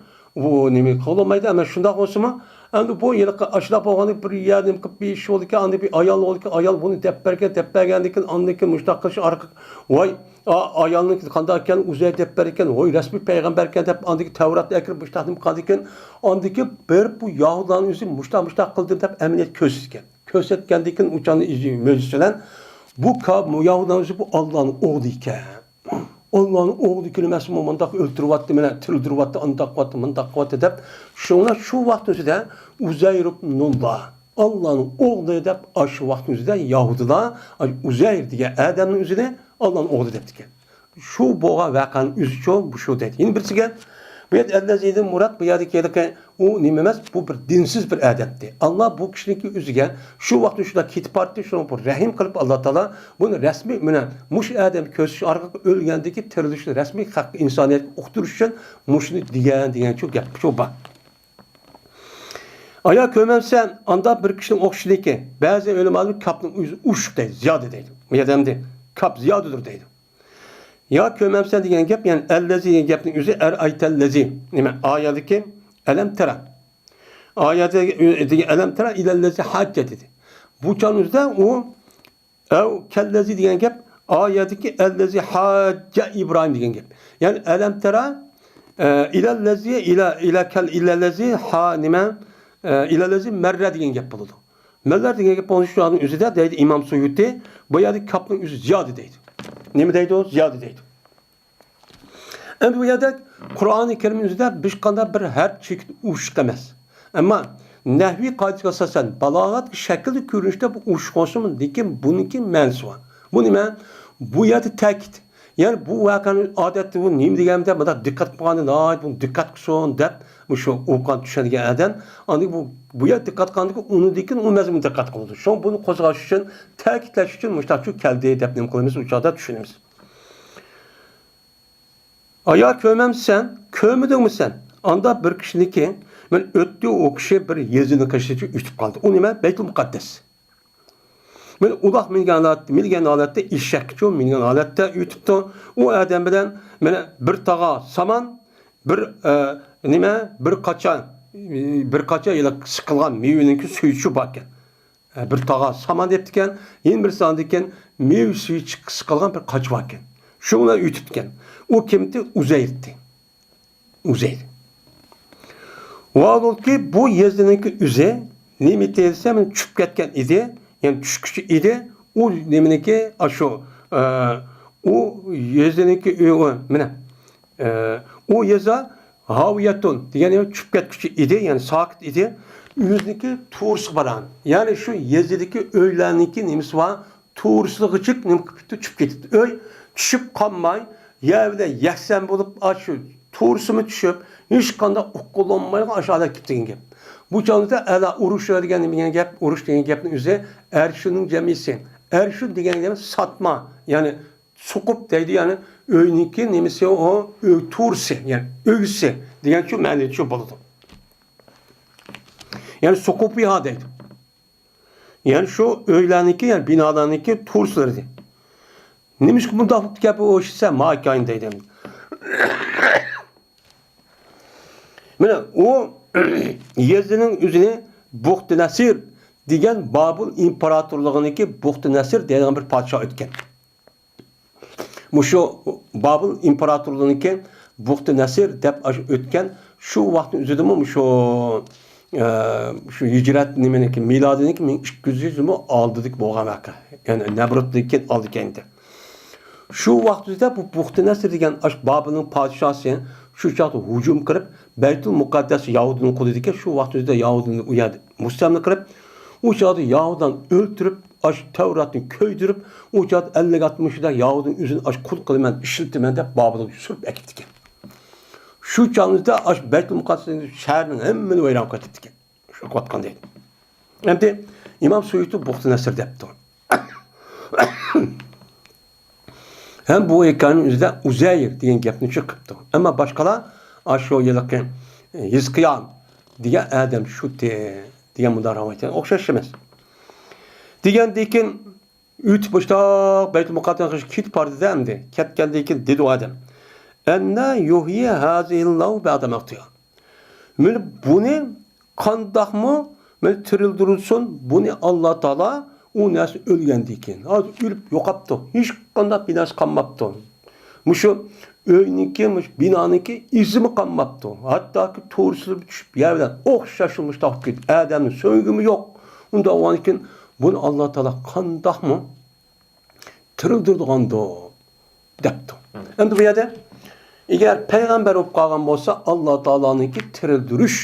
بۇ نېمە قىلالمايدۇ، ئەمما شۇنداق بولسىمۇ، ئەمدى بۇ ھېلىقى ئاشۇنداق بولغاندا بىر يەردە نېمە قىلىپ بىر ئىش بولىدىكەن، ئاندىن بىر ئايال بولىدىكەن، ئايال بۇنى دەپ بەرگەن، دەپ بەرگەندىن كېيىن، ئاندىن كېيىن مۇشۇنداق قىلىش ئارقا، ۋاي، ئا-، ئايالنىڭكى قانداق ئىكەن، ئۇزەير دەپ بەرگەن، ۋاي، رەسمىي پەيغەمبەركەن دەپ، ئاندىن كېيىن تەۋراتنى ئەكىرىپ مۇشۇنداق نېمە قىلغاندىن كېيىن، ئاندىن كېيىن بېرىپ بۇ يەھۇدىيلارنىڭ ئۆزى مۇشۇنداق، مۇشۇنداق قىلدىم دەپ ئەمەلىيەت كۆرسەتكەن. كۆرسەتكەندىن كېيىن ئۇ چاغدا مۆجىزە بىلەن بۇ كا-، بۇ يەھۇدىيلارنىڭ ئۆزى بۇ ئاللانىڭ ئوغلى ئىكەن. ئاللانىڭ ئوغلى ئىكەن ئەمەسمۇ، مۇنداق ئۆلتۈرۈۋاتتى، مانا تىرىلدۈرۈۋاتتى، ئانداق قىلىۋاتتى، مۇنداق قىلىۋاتتى دەپ. شۇڭا شۇ ۋاقىت ئۆزىدە ئۇزەير ئىبنۇللا، ئاللانىڭ ئوغلى دەپ ئاشۇ ۋاقىت ئۆزىدە يەھۇدىيلار ئۇزەير دېگەن ئادەمنىڭ ئۆزىنى ئاللانىڭ ئوغلى دەپتىكەن. شۇ بولغان ۋەقەنىڭ ئۆزىچۇ، بۇ شۇ دەيدۇ. يەنە بىرسىگە، بۇ يەردە ئەللەزىدىن مۇراد، بۇ يەردىكى ھېلىقى ئۇ نېمە ئەمەس، بۇ بىر دىنسىز بىر ئادەمدى. ئاللا بۇ كىشىنىڭكى ئۆزىگە شۇ ۋاقىتتا شۇنداق كېتىپ باراتتى، شۇنىڭغا بۇ رەھىم قىلىپ، ئاللا تائالا بۇنى رەسمىي مەنە مۇشۇ ئادەم كۆرسىتىش ئارقىلىق ئۆلگەندىكى تىرىلىشنى رەسمىي خەققە، ئىنسانىيەتكە ئۇقتۇرۇش ئۈچۈن مۇشۇنى دېگەن، دېگەن شۇ گەپ شۇ بار. ئايا كۆرمەمسەن، ئاندا بىر كىشىنىڭ ئوخشىشىدىكى، بەزى ئۆلىمالار كاپنىڭ ئۆزى ئوشۇق دەيدۇ، زىيادە دەيدۇ. بۇ يەردە ئەمدى كاپ زىيادىدۇر دەيدۇ. يا كۆرمەمسەن دېگەن گەپ، يەنى ئەللەزى دېگەن گەپنىڭ ئۆزى ئەرئەيتەللەزى. نېمە؟ ئايەتتىكى ئەلەم تەرە. ئايەتتىكى ئەلەم تەرە ئىلەللەزى ھاججە دېدى. بۇ چاغنىڭ ئۆزىدە ئۇ ئەۋ كەللەزى دېگەن گەپ، ئايەتتىكى ئەللەزى ھاججە ئىبراھىم دېگەن گەپ. يەنى ئەلەم تەرە، ئە، ئىلەللەزى، ئىلە، ئىلە كەل، ئىلەللەزى، ھا، نېمە، ئە، ئىلەللەزى مەررە دېگەن گەپ بولىدۇ. مەللەر دېگەن گەپ بولۇشىنىڭ ئۆزىدە دەيدۇ ئىمام سۇيۇتى، بۇ يەردە كاپنىڭ ئۆزى زىيادە دەيدۇ. نېمە دەيدۇ؟ زىيادە دەيدۇ. ئەمدى بۇ يەردە قۇرئانى كەرىمنىڭ ئۆزىدە ھېچقانداق بىر ھەرپ چېكىت ئوشۇق ئەمەس. ئەمما نەھۋىي قائىدىسىگە ئاساسەن، بالاغەت شەكىلدە كۆرۈنۈشتە بۇ ئوشۇق بولسىمۇ، لېكىن بۇنىڭكى مەنىسى بار. بۇ نېمە؟ بۇ يەردە تەكىت. يەنى بۇ ۋەقەنى ئادەتتە بۇ نېمە دېگەندە، مۇنداق دىققەت قىلغاندا، ناھايىتى بۇنى دىققەت قىلسۇن دەپ، مۇشۇ ئوقۇغان، چۈشەنگەن ئادەم، ئاندىن بۇ، بۇ يەر دىققەت قىلغاندىكىن، ئۇنىڭدىن كېيىن ئۇ مەزمۇن دىققەت قىلىدۇ. شۇڭا بۇنى قوزغاش ئۈچۈن، تەكىتلەش ئۈچۈن مۇشۇنداق كەلدى دەپ نېمە قىلىمىز، ئۇ چاغدا چۈشىنىمىز. ئايا كۆرمەمسەن، كۆرمىدىڭمۇ سەن؟ ئاندا بىر كىشىنىڭكى، مەن ئۆتتى ئۇ كىشى بىر يېزىنىڭ قېشىدىن ئۆتۈپ قالدى. ئۇ نېمە؟ بەيتۇل مۇقەددەس. مەن ئۇلاغ مىنگەن ھالەتتە، مىنگەن ھالەتتە، ئېشەككىچۇ مىنگەن ھالەتتە ئۆتۈپتۇ. ئۇ ئادەم بىلەن مانا بىر تاغا سامان، بىر، ئە، نېمە، بىر قاچا، بىر قاچا ھېلىقى سىقىلغان مېۋىنىڭكى سۈيىچۇ باركەن. ئە، بىر تاغا سامان دەپتىكەن، يەنە بىرسى ئاندىن كېيىن مېۋە سۈيى چىق-، سىقىلغان بىر قاچا باركەن. شۇ بىلەن ئۆتۈپتىكەن. ئۇ كىمتى؟ ئۇزەيرتى. ئۇزەير. ۋاھالۇكى، بۇ يېزىنىڭكى ئۆزى نېمە دېسە، مانا چۈشۈپ كەتكەن ئىدى، يەنى چۈشكۈچى ئىدى. ئۇ نېمىنىڭكى، ئاشۇ، ئە، ئۇ يېزىنىڭكى ئۆ-، ئۇ، مانا، ئە، ئۇ يېزا ھاۋىيەتۇن دېگەن نېمە؟ چۈشۈپ كەتكۈچى ئىدى، يەنى ساقىت ئىدى. ئۆزىنىڭكى تۇرۇسىغا بارغان. يەنى شۇ يېزىدىكى ئۆيلەرنىڭكى نېمىسى بار؟ تۇرۇسلىغىچە نېمە قىلىپتۇ؟ چۈشۈپ كېتىپتۇ. ئۆي چۈشۈپ قالماي، يەر بىلەن يەكسان بولۇپ، ئاشۇ تۇرۇسىمۇ چۈشۈپ، ھېچقانداق ئۇقۇلانمايدىغان ئاشۇ ھالەتكە كېلىپ دېگەن گەپ. بۇ چاغدا ئەلا ئۇرۇش دېگەن نېمە دېگەن گەپ؟ ئۇرۇش دېگەن گەپنىڭ ئۆزى ئەرشۇننىڭ جەمئىسى. ئەرشۇن دېگەن گەپ ساتما، يەنى سوقۇپ دەيدۇ، يەنى ئۆينىڭكى نېمىسى ئۇ، ئۆي تۇرۇسى، يەنى ئۆگزىسى دېگەن شۇ مەنىدە شۇ بولىدۇ. يەنى سوقۇپىھا دەيدۇ. يەنى شۇ ئۆيلەرنىڭكى، يەنى بىنالارنىڭكى تۇرۇسلىرى. نېمىشقا بۇنداق بوپتىكەن بۇ ئىش دېسە، ماكاين دەيدۇ. مانا ئۇ يېزىنىڭ ئۆزىنى بۇختى نەسىر دېگەن بابۇل ئىمپېراتورلۇقىنىڭكى بۇختى نەسىر دەيدىغان بىر پادىشاھ ئۆتكەن. مۇشۇ بابىل ئىمپېراتورلۇقىنىڭكى بۇختى نەسر دەپ ئاشۇ ئۆتكەن شۇ ۋاقىتنىڭ ئۆزىدىمۇ مۇشۇ، ئە، شۇ ھىجرەت نېمىنىڭكى، مىلادىينىڭكى مىڭ ئىككى يۈز يىلمۇ ئالدىدىكى بولغان ۋەقە. يەنى نەمرۇتتىن كېيىن ئالدى كەينىدە. شۇ ۋاقىت ئۆزىدە بۇ بۇختى نەسر دېگەن ئاش بابىلنىڭ پادىشاھى شۇ چاغدا ھۇجۇم قىلىپ، بەيتۇل مۇقەددەس يەھۇدىينىڭ قولىدىكەن. شۇ ۋاقىت ئۆزىدە يەھۇدىينى ئۇ يەردە مۇستەملىكە قىلىپ، ئۇ چاغدا يەھۇدىيلارنى ئۆلتۈرۈپ، ئاش تەۋراتنى كۆيدۈرۈپ، ئۇ چاغدا ئەللىك ئاتمىشىدا يەھۇدىينىڭ ئۆزىنى ئاش قۇل قىلىمەن، ئىشلىتىمەن دەپ بابىلغا سۈرۈپ ئەكېتىپتىكەن. شۇ چاغدا ئاش بەيتۇل مۇقەددەس شەھەرنىڭ ھەممىنى ۋەيران قىلىۋېتىپتىكەن. شۇ قىلىۋاتقان دەيدۇ. ئەمدى ئىمام سۇيۇتى بۇختى نەسر دەپتۇ. ھەم بۇ ھېكايىنىڭ ئۆزىدە ئۇزەير دېگەن گەپنى چىقىپتۇ. ئەمما باشقىلار ئاشۇ ھېلىقى ھېزقىيال دېگەن ئادەم شۇتى دېگەن مۇنداق رىۋايەت ئوخشاش ئەمەس. دېگەندىن كېيىن ئۆتۈپ مۇشتاق بەيتۇل مۇقەددەس كېتىپ باردى-دە ئەمدى. كەتكەندىن كېيىن دېدى ئۇ ئادەم، «ئەننە يۇھيى ھازىھىللاھۇ بەئدە مەۋتىھا.» مانا بۇنى قانداقمۇ مانا تىرىلدۈرسۇن، بۇنى ئاللا تائالا ئۇ نەرسە ئۆلگەندىن كېيىن. ھازىر ئۆلۈپ يوقاپتۇ. ھېچقانداق بىناسى قالماپتۇ. مۇشۇ ئۆينىڭكى، مۇشۇ بىنانىڭكى ئىزىمۇ قالماپتۇ. ھەتتاكى تۇرسىلىپ چۈشۈپ يەر بىلەن ئوخشاش مۇشتاق بولۇپ كېتىپ، ئادەمنىڭ سۆڭىكىمۇ يوق. ئۇنداق بولغاندىن كېيىن بۇنى ئاللا تائالا قانداقمۇ تىرىلدۈرىدىغاندۇ دەپتۇ. ئەمدى بۇ يەردە ئەگەر پەيغەمبەر بولۇپ قالغان بولسا، ئاللا تائالانىڭكى تىرىلدۈرۈش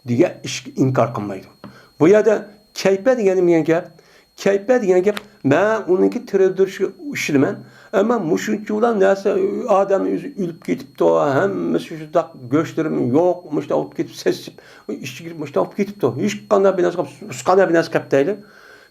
دېگەن ئىشقا ئىنكار قىلمايدۇ. بۇ يەردە كەيپە دېگەن نېمە دېگەن گەپ؟ كەيپە دېگەن گەپ، مەن ئۇنىڭكى تىرىلدۈرۈشىگە ئىشىنىمەن. ئەمما مۇشۇنچىۋالا نەرسە، ئادەمنىڭ ئۆزى ئۆلۈپ كېتىپتۇ، ھەممىسى شۇنداق، گۆشلىرىمۇ يوق، مۇشۇنداق بولۇپ كېتىپ، سېسىپ، ئىچىگە مۇشۇنداق بولۇپ كېتىپتۇ. ھېچقانداق بىر نەرسە قاپ، ئۇسقانداق بىر نەرسە قاپ دەيلى.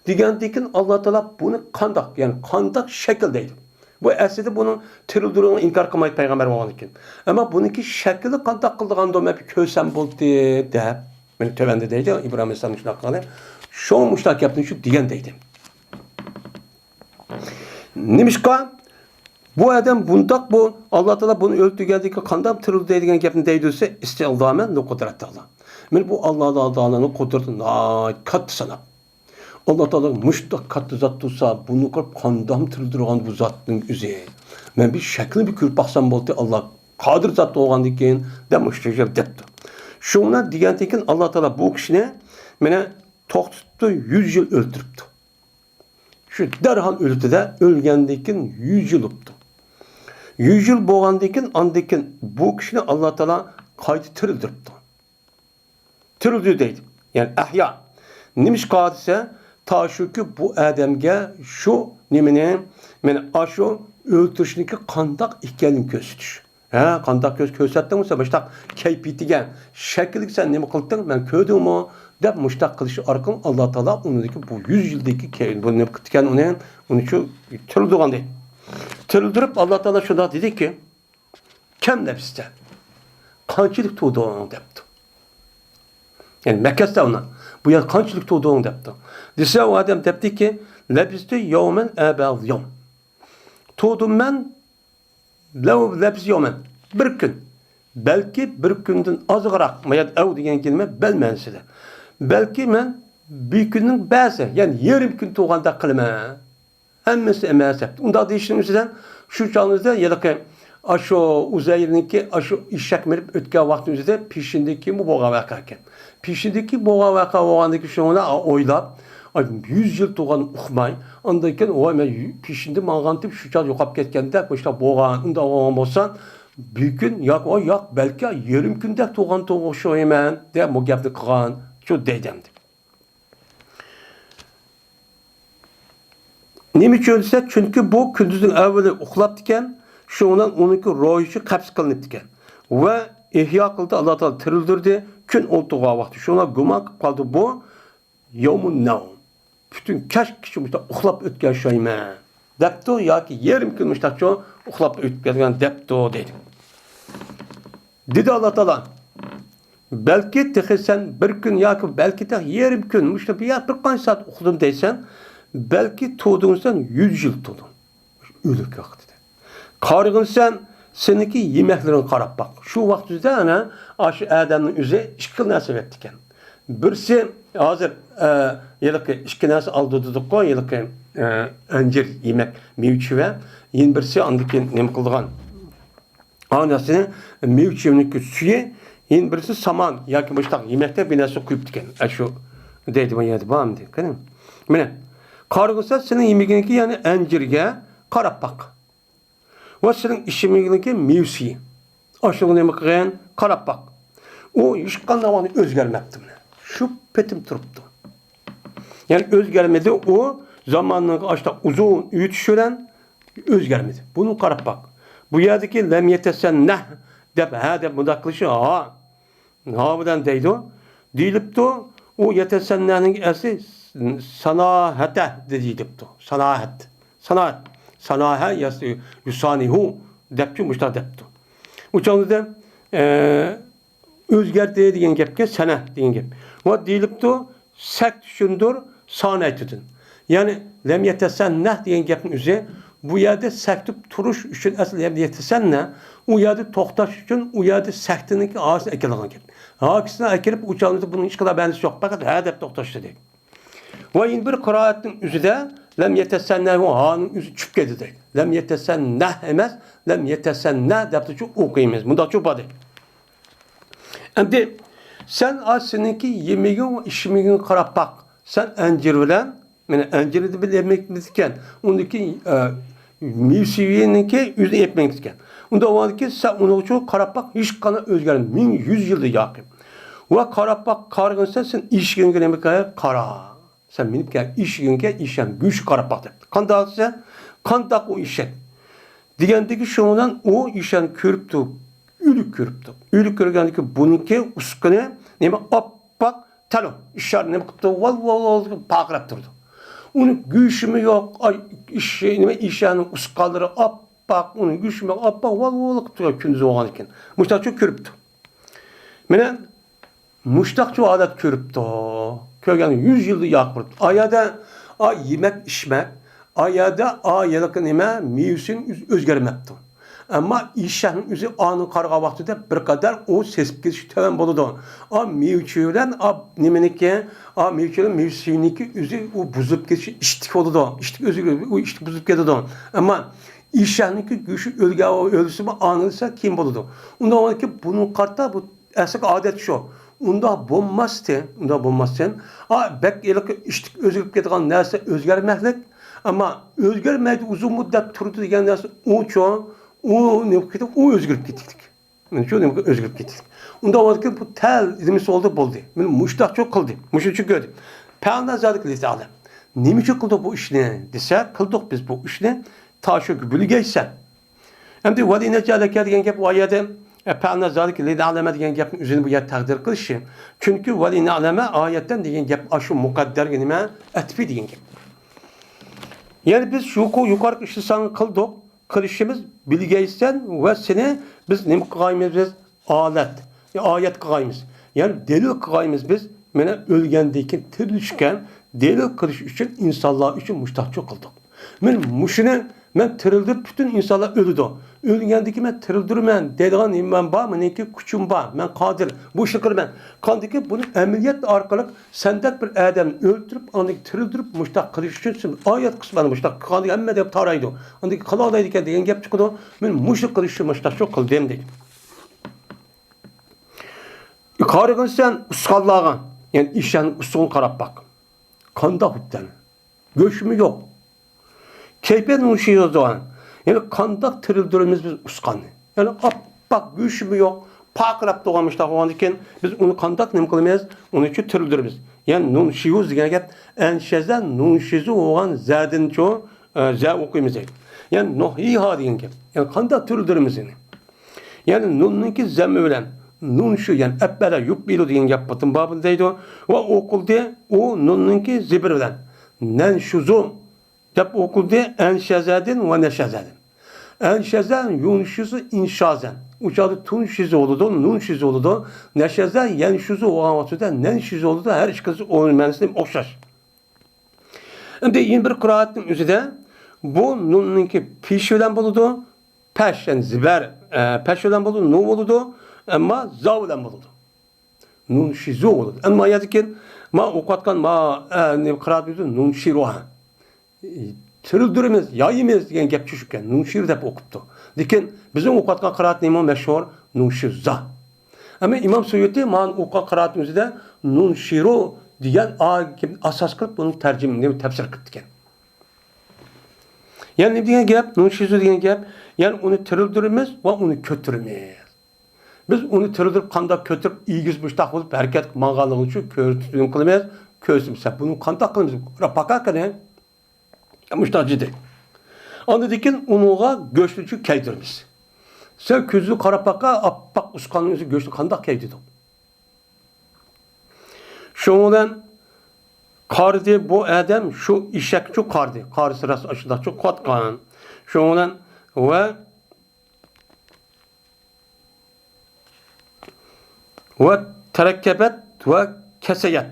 دېگەندىن كېيىن ئاللا تائالا بۇنى قانداق، يەنى قانداق شەكىل دەيدۇ؟ بۇ ئەسلىدە بۇنىڭ تىرىلدۈرۈلۈشىنى ئىنكار قىلمايدۇ پەيغەمبەر بولغاندىن كېيىن. ئەمما بۇنىڭكى شەكلى قانداق قىلىدىغاندۇ مەن بىر كۆرسەم بولدى دەپ، مانا تۆۋەندە دەيدۇ ئىبراھىم ئەلەيھىسسالام شۇنداق قىلغان. شۇ مۇشۇنداق گەپنى شۇ دېگەن دەيدۇ. نېمىشقا بۇ ئادەم بۇنداق، بۇ ئاللا تائالا بۇنى ئۆلتۈرگەندىن كېيىن قانداق تىرىلدى دەيدىغان گەپنى دەيدۇ دېسە، ئىستىئزامەن لىقۇدرەتىللا. مانا بۇ ئاللا تائالانىڭ قۇدرىتى ناھايىتى كاتتا ساناپ. ئاللا تائالا مۇشۇنداق كاتتا زات تۇرسا، بۇنى قىلىپ قانداقمۇ تىرىلدۈرىدىغان بۇ زاتنىڭ ئۆزى. مەن بىر شەكلىنى بىر كۆرۈپ باقسام بولدى، ئاللا قادىر زات بولغاندىن كېيىن، دەپ مۇشۇ گەپ دەپتۇ. شۇنى دېگەندىن كېيىن ئاللا تائالا بۇ كىشىنى مانا توختىتىپتۇ، يۈز يىل ئۆلتۈرۈپتۇ. شۇ دەرھال ئۆلتى-دە، ئۆلگەندىن كېيىن يۈز يىل بوپتۇ. يۈز يىل بولغاندىن كېيىن، ئاندىن كېيىن بۇ كىشىنى ئاللا تائالا قايتا تىرىلدۈرۈپتۇ. تىرىلدى دەيدۇ. يەنى ئەھيا. نېمىشقا دېسە، تا شۇكى بۇ ئادەمگە شۇ نېمىنى، مانا ئاشۇ ئۆلتۈرۈشنىڭكى قانداق ئىكەنلىكىنى كۆرسىتىش. ھە، قانداق كۆز كۆرسەتتىڭ بولسا، مۇشتاق كەيپىيىتىگە، شەكلىگە سەن نېمە قىلدىڭ، مەن كۆردۈڭمۇ؟ دەپ مۇشتاق قىلىش ئارقىلىق ئاللا تائالا ئۇنىڭدىكى بۇ يۈز يىلدىكى كەي-، بۇ نېمە قىپتىكەن ئۇنى، ئۇنى شۇ تىرىلدۈرگەن دەيدۇ. تىرىلدۈرۈپ ئاللا تائالا شۇنداق دېدىكى، كەم لەبىستە، قانچىلىك تۇردۇڭ دەپتۇ. يەنى مەكەستە ئۇنى، بۇ يەردە قانچىلىك تۇردۇڭ دەپتۇ. دېسە ئۇ ئادەم دەپتىكى، لەبىستۇ يەۋمەن ئەۋ بەئزە يەۋم. تۇردۇم مەن لەۋ لەبىستۇ يەۋمەن، بىر كۈن. بەلكى بىر كۈندىن ئازراق، ما يەردە ئەۋ دېگەن كەلىمە بەل مەنىسىدە. بەلكى مەن بىر كۈننىڭ بەزى، يەنى يېرىم كۈن تۇرغاندەك قىلىمەن. ھەممىسى ئەمەس دەپتۇ. ئۇنداق دېيىشنىڭ ئۆزىدە شۇ چاغنىڭ ئۆزىدە ھېلىقى ئاشۇ ئۇزەيرنىڭكى ئاشۇ ئېشەك مىنىپ ئۆتكەن ۋاقىتنىڭ ئۆزىدە پېشىندىكى بولغان ۋەقە ئىكەن. پېشىندىكى بولغان ۋەقە بولغاندىن كېيىن شۇنى ئويلاپ، ئاي، يۈز يىل تۇرغان ئۇقماي، ئاندىن كېيىن، ۋاي، مەن يۈ-، پېشىندە ماڭغانتىم، شۇ چاغ يوقاپ كەتكەندە، مۇشۇنداق بولغان، ئۇنداق بولغان بولسا، بىر كۈن ياكى، ۋاي، ياق، بەلكى يېرىم كۈندەك تۇرغان تۇرغان ئوخشايمەن، دەپ بۇ گەپنى قىلغان. شۇ دەيدۇ ئەمدى. نېمە ئۈچۈن دېسە، چۈنكى بۇ كۈندۈزنىڭ ئەۋۋىلى ئۇخلاپتىكەن، شۇنىڭ بىلەن ئۇنىڭكى روھى قەبز قىلىنىپتىكەن. ۋە ئىھيا قىلدى، ئاللا تائالا تىرىلدۈردى، كۈن ئولتۇرغان ۋاقتى. شۇڭا گۇمان قىلىپ قالدى، بۇ يەۋمۇن نەۋم. پۈتۈن كەچ كېچە مۇشۇنداق ئۇخلاپ ئۆتكەن ئوخشايمەن، دەپتۇ، ياكى يېرىم كۈن مۇشۇنداقچۇ ئۇخلاپ ئۆتكەن دەپتۇ، دەيدۇ. دېدى ئاللا تائالا، بەلكى تېخى سەن بىر كۈن ياكى بەلكى تېخى يېرىم كۈن، مۇشۇ بىر، بىر قانچە سائەت ئۇخلىدىم دەيسەن، بەلكى تۇردۇڭ سەن يۈز يىل تۇردۇڭ. ئۆلۈك ۋاقتىدا. قارىغىن سەن، سېنىڭكى يېمەكلىرىڭگە قاراپ باق. شۇ ۋاقىت ئۆزىدە ئەنە ئاشۇ ئادەمنىڭ ئۆزى ئىككى خىل نەرسە بېرىپتىكەن. بىرسى ھازىر، ئە، ھېلىقى ئىككى نەرسە ئالدى دېدۇققۇ، ھېلىقى ئە، ئەنجىر يېمەك، مېۋە چىۋە، يەنە بىرسى ئاندىن كېيىن نېمە قىلىدىغان؟ ئا نەرسىنى مېۋە چىۋىنىڭكى سۈيى، يەنە بىرسى سامان ياكى مۇشۇنداق يېمەكتە بىر نەرسە قۇيۇپتىكەن. ئە، شۇ دەيدىغان يەردە بارمىدى؟ قېنى. مانا، قارىغۇسەن سېنىڭ يېمىگىنىكى، يەنى ئەنجىرگە قاراپ باق. ۋە سېنىڭ ئىچىملىكىڭ مېۋىسى. ئاشۇنىڭغا نېمە قىلغىن؟ قاراپ باق. ئۇ ھېچقانداق ۋاقىتتا ئۆزگەرمەپتۇ. شۇ پېتىم تۇرۇپتۇ. يەنى ئۆزگەرمىدى. ئۇ زاماننىڭ ئاشتا ئۇزۇن ئۆتۈشى بىلەن ئۆزگەرمىدى. بۇنى قاراپ باق. بۇ يەردىكى لەم يەتەسەننەھ دەپ، ھە دەپ مۇنداق قىلىشى، ھا. ھا بىلەن دەيدۇ. دېيىلىپتۇ، ئۇ يەتەسەننەنىڭ ئەسلى ساناھەتە دېيىلىپتۇ. ساناھەت. ساناھەت. ساناھە ياسى يۇسانىھۇ دەپچۇ مۇشتا دەپتۇ. ئۇ چاغدا، ئە، ئۆزگەردى دېگەن گەپكە سەنە دېگەن گەپ. ۋە دېيىلىپتۇ، سەكت ئۈچۈندۇر سانەيتىدىن. يەنى لەم يەتەسەننەھ دېگەن گەپنىڭ ئۆزى، بۇ يەردە سەكتىپ تۇرۇش ئۈچۈن ئەسلى لەم يەتەسەننە، ئۇ يەردە توختاش ئۈچۈن، ئۇ يەردە سەكتىنىڭكى ھاسىنى ئەكېلىدىغان گەپ. ھاكىسىنى ئەكىلىپ، ئۇ چاغدا بۇنىڭ ھېچقانداق مەنىسى يوق، پەقەت ھە دەپ توختاش دېدى. ۋە يەنە بىر قىرائەتنىڭ ئۆزىدە لەم يەتەسەننە، ھانىڭ ئۆزى چۈشۈپ كەتتى دەيدۇ. لەم يەتەسەننەھ ئەمەس، لەم يەتەسەننە دەپتىچۇ ئوقۇيمىز. مۇنداقچۇ بار دەيدۇ. ئەمدى سەن ئا سېنىڭكى يېمىگىڭ، ئىچمىگىڭ قاراپ باق. سەن ئەنجىر بىلەن، مانا ئەنجىرنى بىلەن يېمەكمىز ئىكەن. ئۇندىكى، ئە، مېۋىسىنىڭكى ئۆزىنى يەپ مېڭىپتىكەن. ئۇنداق بولغاندىكىن سەن ئۇنىڭغىچۇ قاراپ باق، ھېچقانداق ئۆزگەرمەي، مىڭ يۈز يىلدىن ياقىن. ۋە قاراپ باق، قارىغىنسەن سەن ئېشىكىڭگە نېمە قارا. سەن مېنىپ كەل، ئېشىكىڭگە ئېشەك گۆشى قاراپ باق دەپتۇ. قانداق دېسە، قانداق ئۇ ئېشەك؟ دېگەندىكى شۇنىڭ بىلەن ئۇ ئېشەكنى كۆرۈپتۇ، ئۆلۈك كۆرۈپتۇ. ئۆلۈك كۆرگەندىكى بۇنىڭكى ئۇسقىنى نېمە ئاپئاق تەلۇ، ئىشار نېمە قىپتۇ، ۋال، ۋال، ۋال پارقىراپ تۇرىدۇ. ئۇنىڭ گۆشىمۇ يوق، ئاي، ئىش-، نېمە، ئېشەكنىڭ ئۇسقانلىرى ئاپئاق، ئۇنىڭ گۆشىمۇ ئاپئاق، ۋال، ۋال قىپتۇ، كۈندۈز بولغان ئىكەن. مۇشتاقچۇ كۆرۈپتۇ. مانا مۇشتاقچۇ ھالەت كۆرۈپتۇ. كۆرگەن يۈز يىلدا ياقۇرۇپتۇ. ئا يەردە، ئا، يېمەك ئىچمەك، ئا يەردە، ئا، ھېلىقى نېمە، مېۋىسىنى ئۆز-، ئۆزگەرمەپتۇ. ئەمما ئېشەكنىڭ ئۆزى ئانى قارىغان ۋاقتىدا بىر قەدەر ئۇ سېسىپ كېتىشى تۆۋەن بولىدۇ. ئا، مېۋە چىۋىلەن، ئا، نېمىنىڭكى، ئا، مېۋە چىۋىلەن، مېۋە سۈيىنىڭكى ئۆزى ئۇ بۇزۇلۇپ كېتىشى ئىشتىك بولىدۇ. ئىشتىك ئۆزى، ئۇ ئىشتىك بۇزۇلۇپ كېتىدۇ. ئەمما ئېشەكنىڭكى گۆشى ئۆلگەن، ئۆلسىمۇ ئانىسا كېيىن بولىدۇ. ئۇنداق بولغاندىكىن بۇنىڭغا قارىتا بۇ ئەسلىكى ئادەت شۇ. ئۇنداق بولماستى، ئۇنداق بولماستىن، ئا، بەك ھېلىقى ئىشتىك ئۆزگىرىپ كېتىدىغان نەرسە ئۆزگەرمەسلىك، ئەمما ئۆزگەرمەيدۇ، ئۇزۇن مۇددەت تۇرىدۇ دېگەن نەرسە ئۇچۇ، ئۇ نېمە قىلدى، ئۇ ئۆزگىرىپ كېتىكلىك. مانا شۇ نېمە ئۆزگىرىپ كېتىكلىك. ئۇنداق بولغاندىكىن بۇ تەل نېمىسى بولدى، بولدى. مانا مۇشتاقچۇ قىلدى. مۇشۇنچە كۆردى. پەلنا زالىكە لىتەلەم. نېمە ئۈچۈن قىلدى بۇ ئىشنى دېسە، قىلدۇق بىز بۇ ئىشنى، تا شۇ بىلگەيسەن. ئەمدى ۋەلىنەجئەلەكە دېگەن گەپ ئۇ يەردە، ئە، پەلنا زالىكە لىنەلەمە دېگەن گەپنىڭ ئۆزىنى بۇ يەردە تەقدىر قىلىشى. چۈنكى ۋەلىنەلەمە ئايەتتىن دېگەن گەپ ئاشۇ مۇقەددەرگە نېمە؟ ئەتپى دېگەن گەپ. يەنى بىز شۇ يۇقىرىقى ئىشنى ساڭا قىلدۇق، قىلىشىمىز بىلگەيسەن ۋە سېنى بىز نېمە قىلغايمىز بىز؟ ئالەت، ئايەت قىلغايمىز. يەنى دەلىل قىلغايمىز بىز. مانا ئۆلگەندىن كېيىن تىرىلىشكە دەلىل قىلىش ئۈچۈن ئىنسانلار ئۈچۈن مۇشتاقچۇ قىلدۇق. مانا مۇشۇنى مەن تىرىلدۈرۈپ، پۈتۈن ئىنسانلار ئۆلىدۇ. ئۆلگەندىن كېيىن مەن تىرىلدۈرىمەن دەيدىغان نېمەم بار، مېنىڭكى كۈچۈم بار، مەن قادىر، بۇ ئىشنى قىلىمەن. قاندىكىن بۇنى ئەمەلىيەت ئارقىلىق سەندەك بىر ئادەمنى ئۆلتۈرۈپ، ئاندىن كېيىن تىرىلدۈرۈپ، مۇشتاق قىلىش ئۈچۈن سەن ئايەت قىلسا، مانا مۇشتاق قىلغاندا ھەممە دەپ تارايدۇ. ئاندىن كېيىن قىلالايدىكەن دېگەن گەپ چىقىدۇ. مەن مۇشۇ قىلىش ئۈچۈن مۇشتاقچۇ قىلدىم دېدى. قارىغىنسەن ئۇسقانلارغا، يەنى ئىشەن ئۇسقۇن قاراپ باق. قانداق ئوبدان؟ گۆشىمۇ يوق. كەيپىيات نۇشىيۇزۇغان. يەنى قانداق تىرىلدۈرىمىز بىز ئۇسقاننى؟ يەنى ئاپئاق گۆشىمۇ يوق. پارقىراپ تۇرغان مۇشتاق بولغاندىكىن بىز ئۇنى قانداق نېمە قىلىمىز؟ ئۇنى چۇ تىرىلدۈرىمىز. يەنى نۇنشىيۇز دېگەن گەپ ئەنشەزە نۇنشىزۇ بولغان زەدىنچۇ، ئە، زە ئوقۇيمىز دەيدۇ. يەنى نۇھيىھا دېگەن گەپ. يەنى قانداق تىرىلدۈرىمىز يەنى؟ يەنى نۇننىڭكى زەممە بىلەن نۇنشۇ، يەنى ئەپبەلە يۇپبىلۇ دېگەن گەپ پۇتۇن بابىدا دەيدۇ. ۋە ئوقۇلدى ئۇ نۇننىڭكى زىبىر بىلەن. نەنشۇزۇ دەپ ئوقۇلدى ئەنشەزەدىن ۋە نەشەزەدىن. ئەنشەزە يۇنشىزۇ ئىنشازەن. ئۇ چاغدا تۇنشىزۇ بولىدۇ، نۇنشىزۇ بولىدۇ. نەشەزە يەنشۇزۇ بولغان ۋاقتىدا نەنشىزۇ بولىدۇ. ھەر ئىككىسى ئۇنىڭ مەنىسى ئوخشاش. ئەمدى يەنە بىر قىرائەتنىڭ ئۆزىدە بۇ نۇننىڭكى پېشى بىلەن بولىدۇ. پەش، يەنى زىبەر، ئە، پەش بىلەن بولىدۇ، نۇ بولىدۇ. ئەمما زا بىلەن بولىدۇ. نۇنشىزۇ بولىدۇ. ئەمما يەردىكى ما ئوقۇۋاتقان ما، ئە، نېمە قىرائەت بولىدۇ؟ نۇنشىرۇھا. تىرىلدۈرىمىز، يايىمىز دېگەن گەپ چۈشۈپكەن. نۇنشىرۇ دەپ ئوقۇپتۇ. لېكىن بىزنىڭ ئوقۇۋاتقان قىرائەت نېمە مەشھۇر؟ نۇنشىزا. ئەمما ئىمام سۇيۇتى مانا ئوقۇغان قىرائەتنىڭ ئۆزىدە نۇنشىرۇ دېگەن ئا-، ئاساس قىلىپ بۇنى تەرجىمە، نېمە، تەپسىر قىلىپتىكەن. يەنى نېمە دېگەن گەپ؟ نۇنشىزۇ دېگەن گەپ، يەنى ئۇنى تىرىلدۈرىمىز ۋە ئۇنى كۆتۈرىمىز. بىز ئۇنى تىرىلدۈرۈپ، قانداق كۆتۈرۈپ، ئېگىز مۇشتاق بولۇپ ھەرىكەت قىلىپ ماڭغانلىقى ئۈچۈن كۆرسىتىپ قىلىمىز، كۆرسىتىمىز. بۇنى قانداق قىلىمىز؟ پاكاكىنى مۇشتاق جىدى. ئاندىن كېيىن ئۇنىڭغا گۆشنى كەيدۈرىمىز. سەن كۆزۈڭگە قاراپ باققا، ئاپئاق ئۇسقاننىڭ ئۆزى گۆشنى قانداق كەيدىدۇ؟ شۇنىڭ بىلەن قارىدى بۇ ئادەم، شۇ ئېشەكچۇ قارىدى. قارىسا راست ئاشۇنداقچۇ قاتقان. شۇنىڭ بىلەن ۋە ۋە تەرەككەبەت ۋە كەسەيەت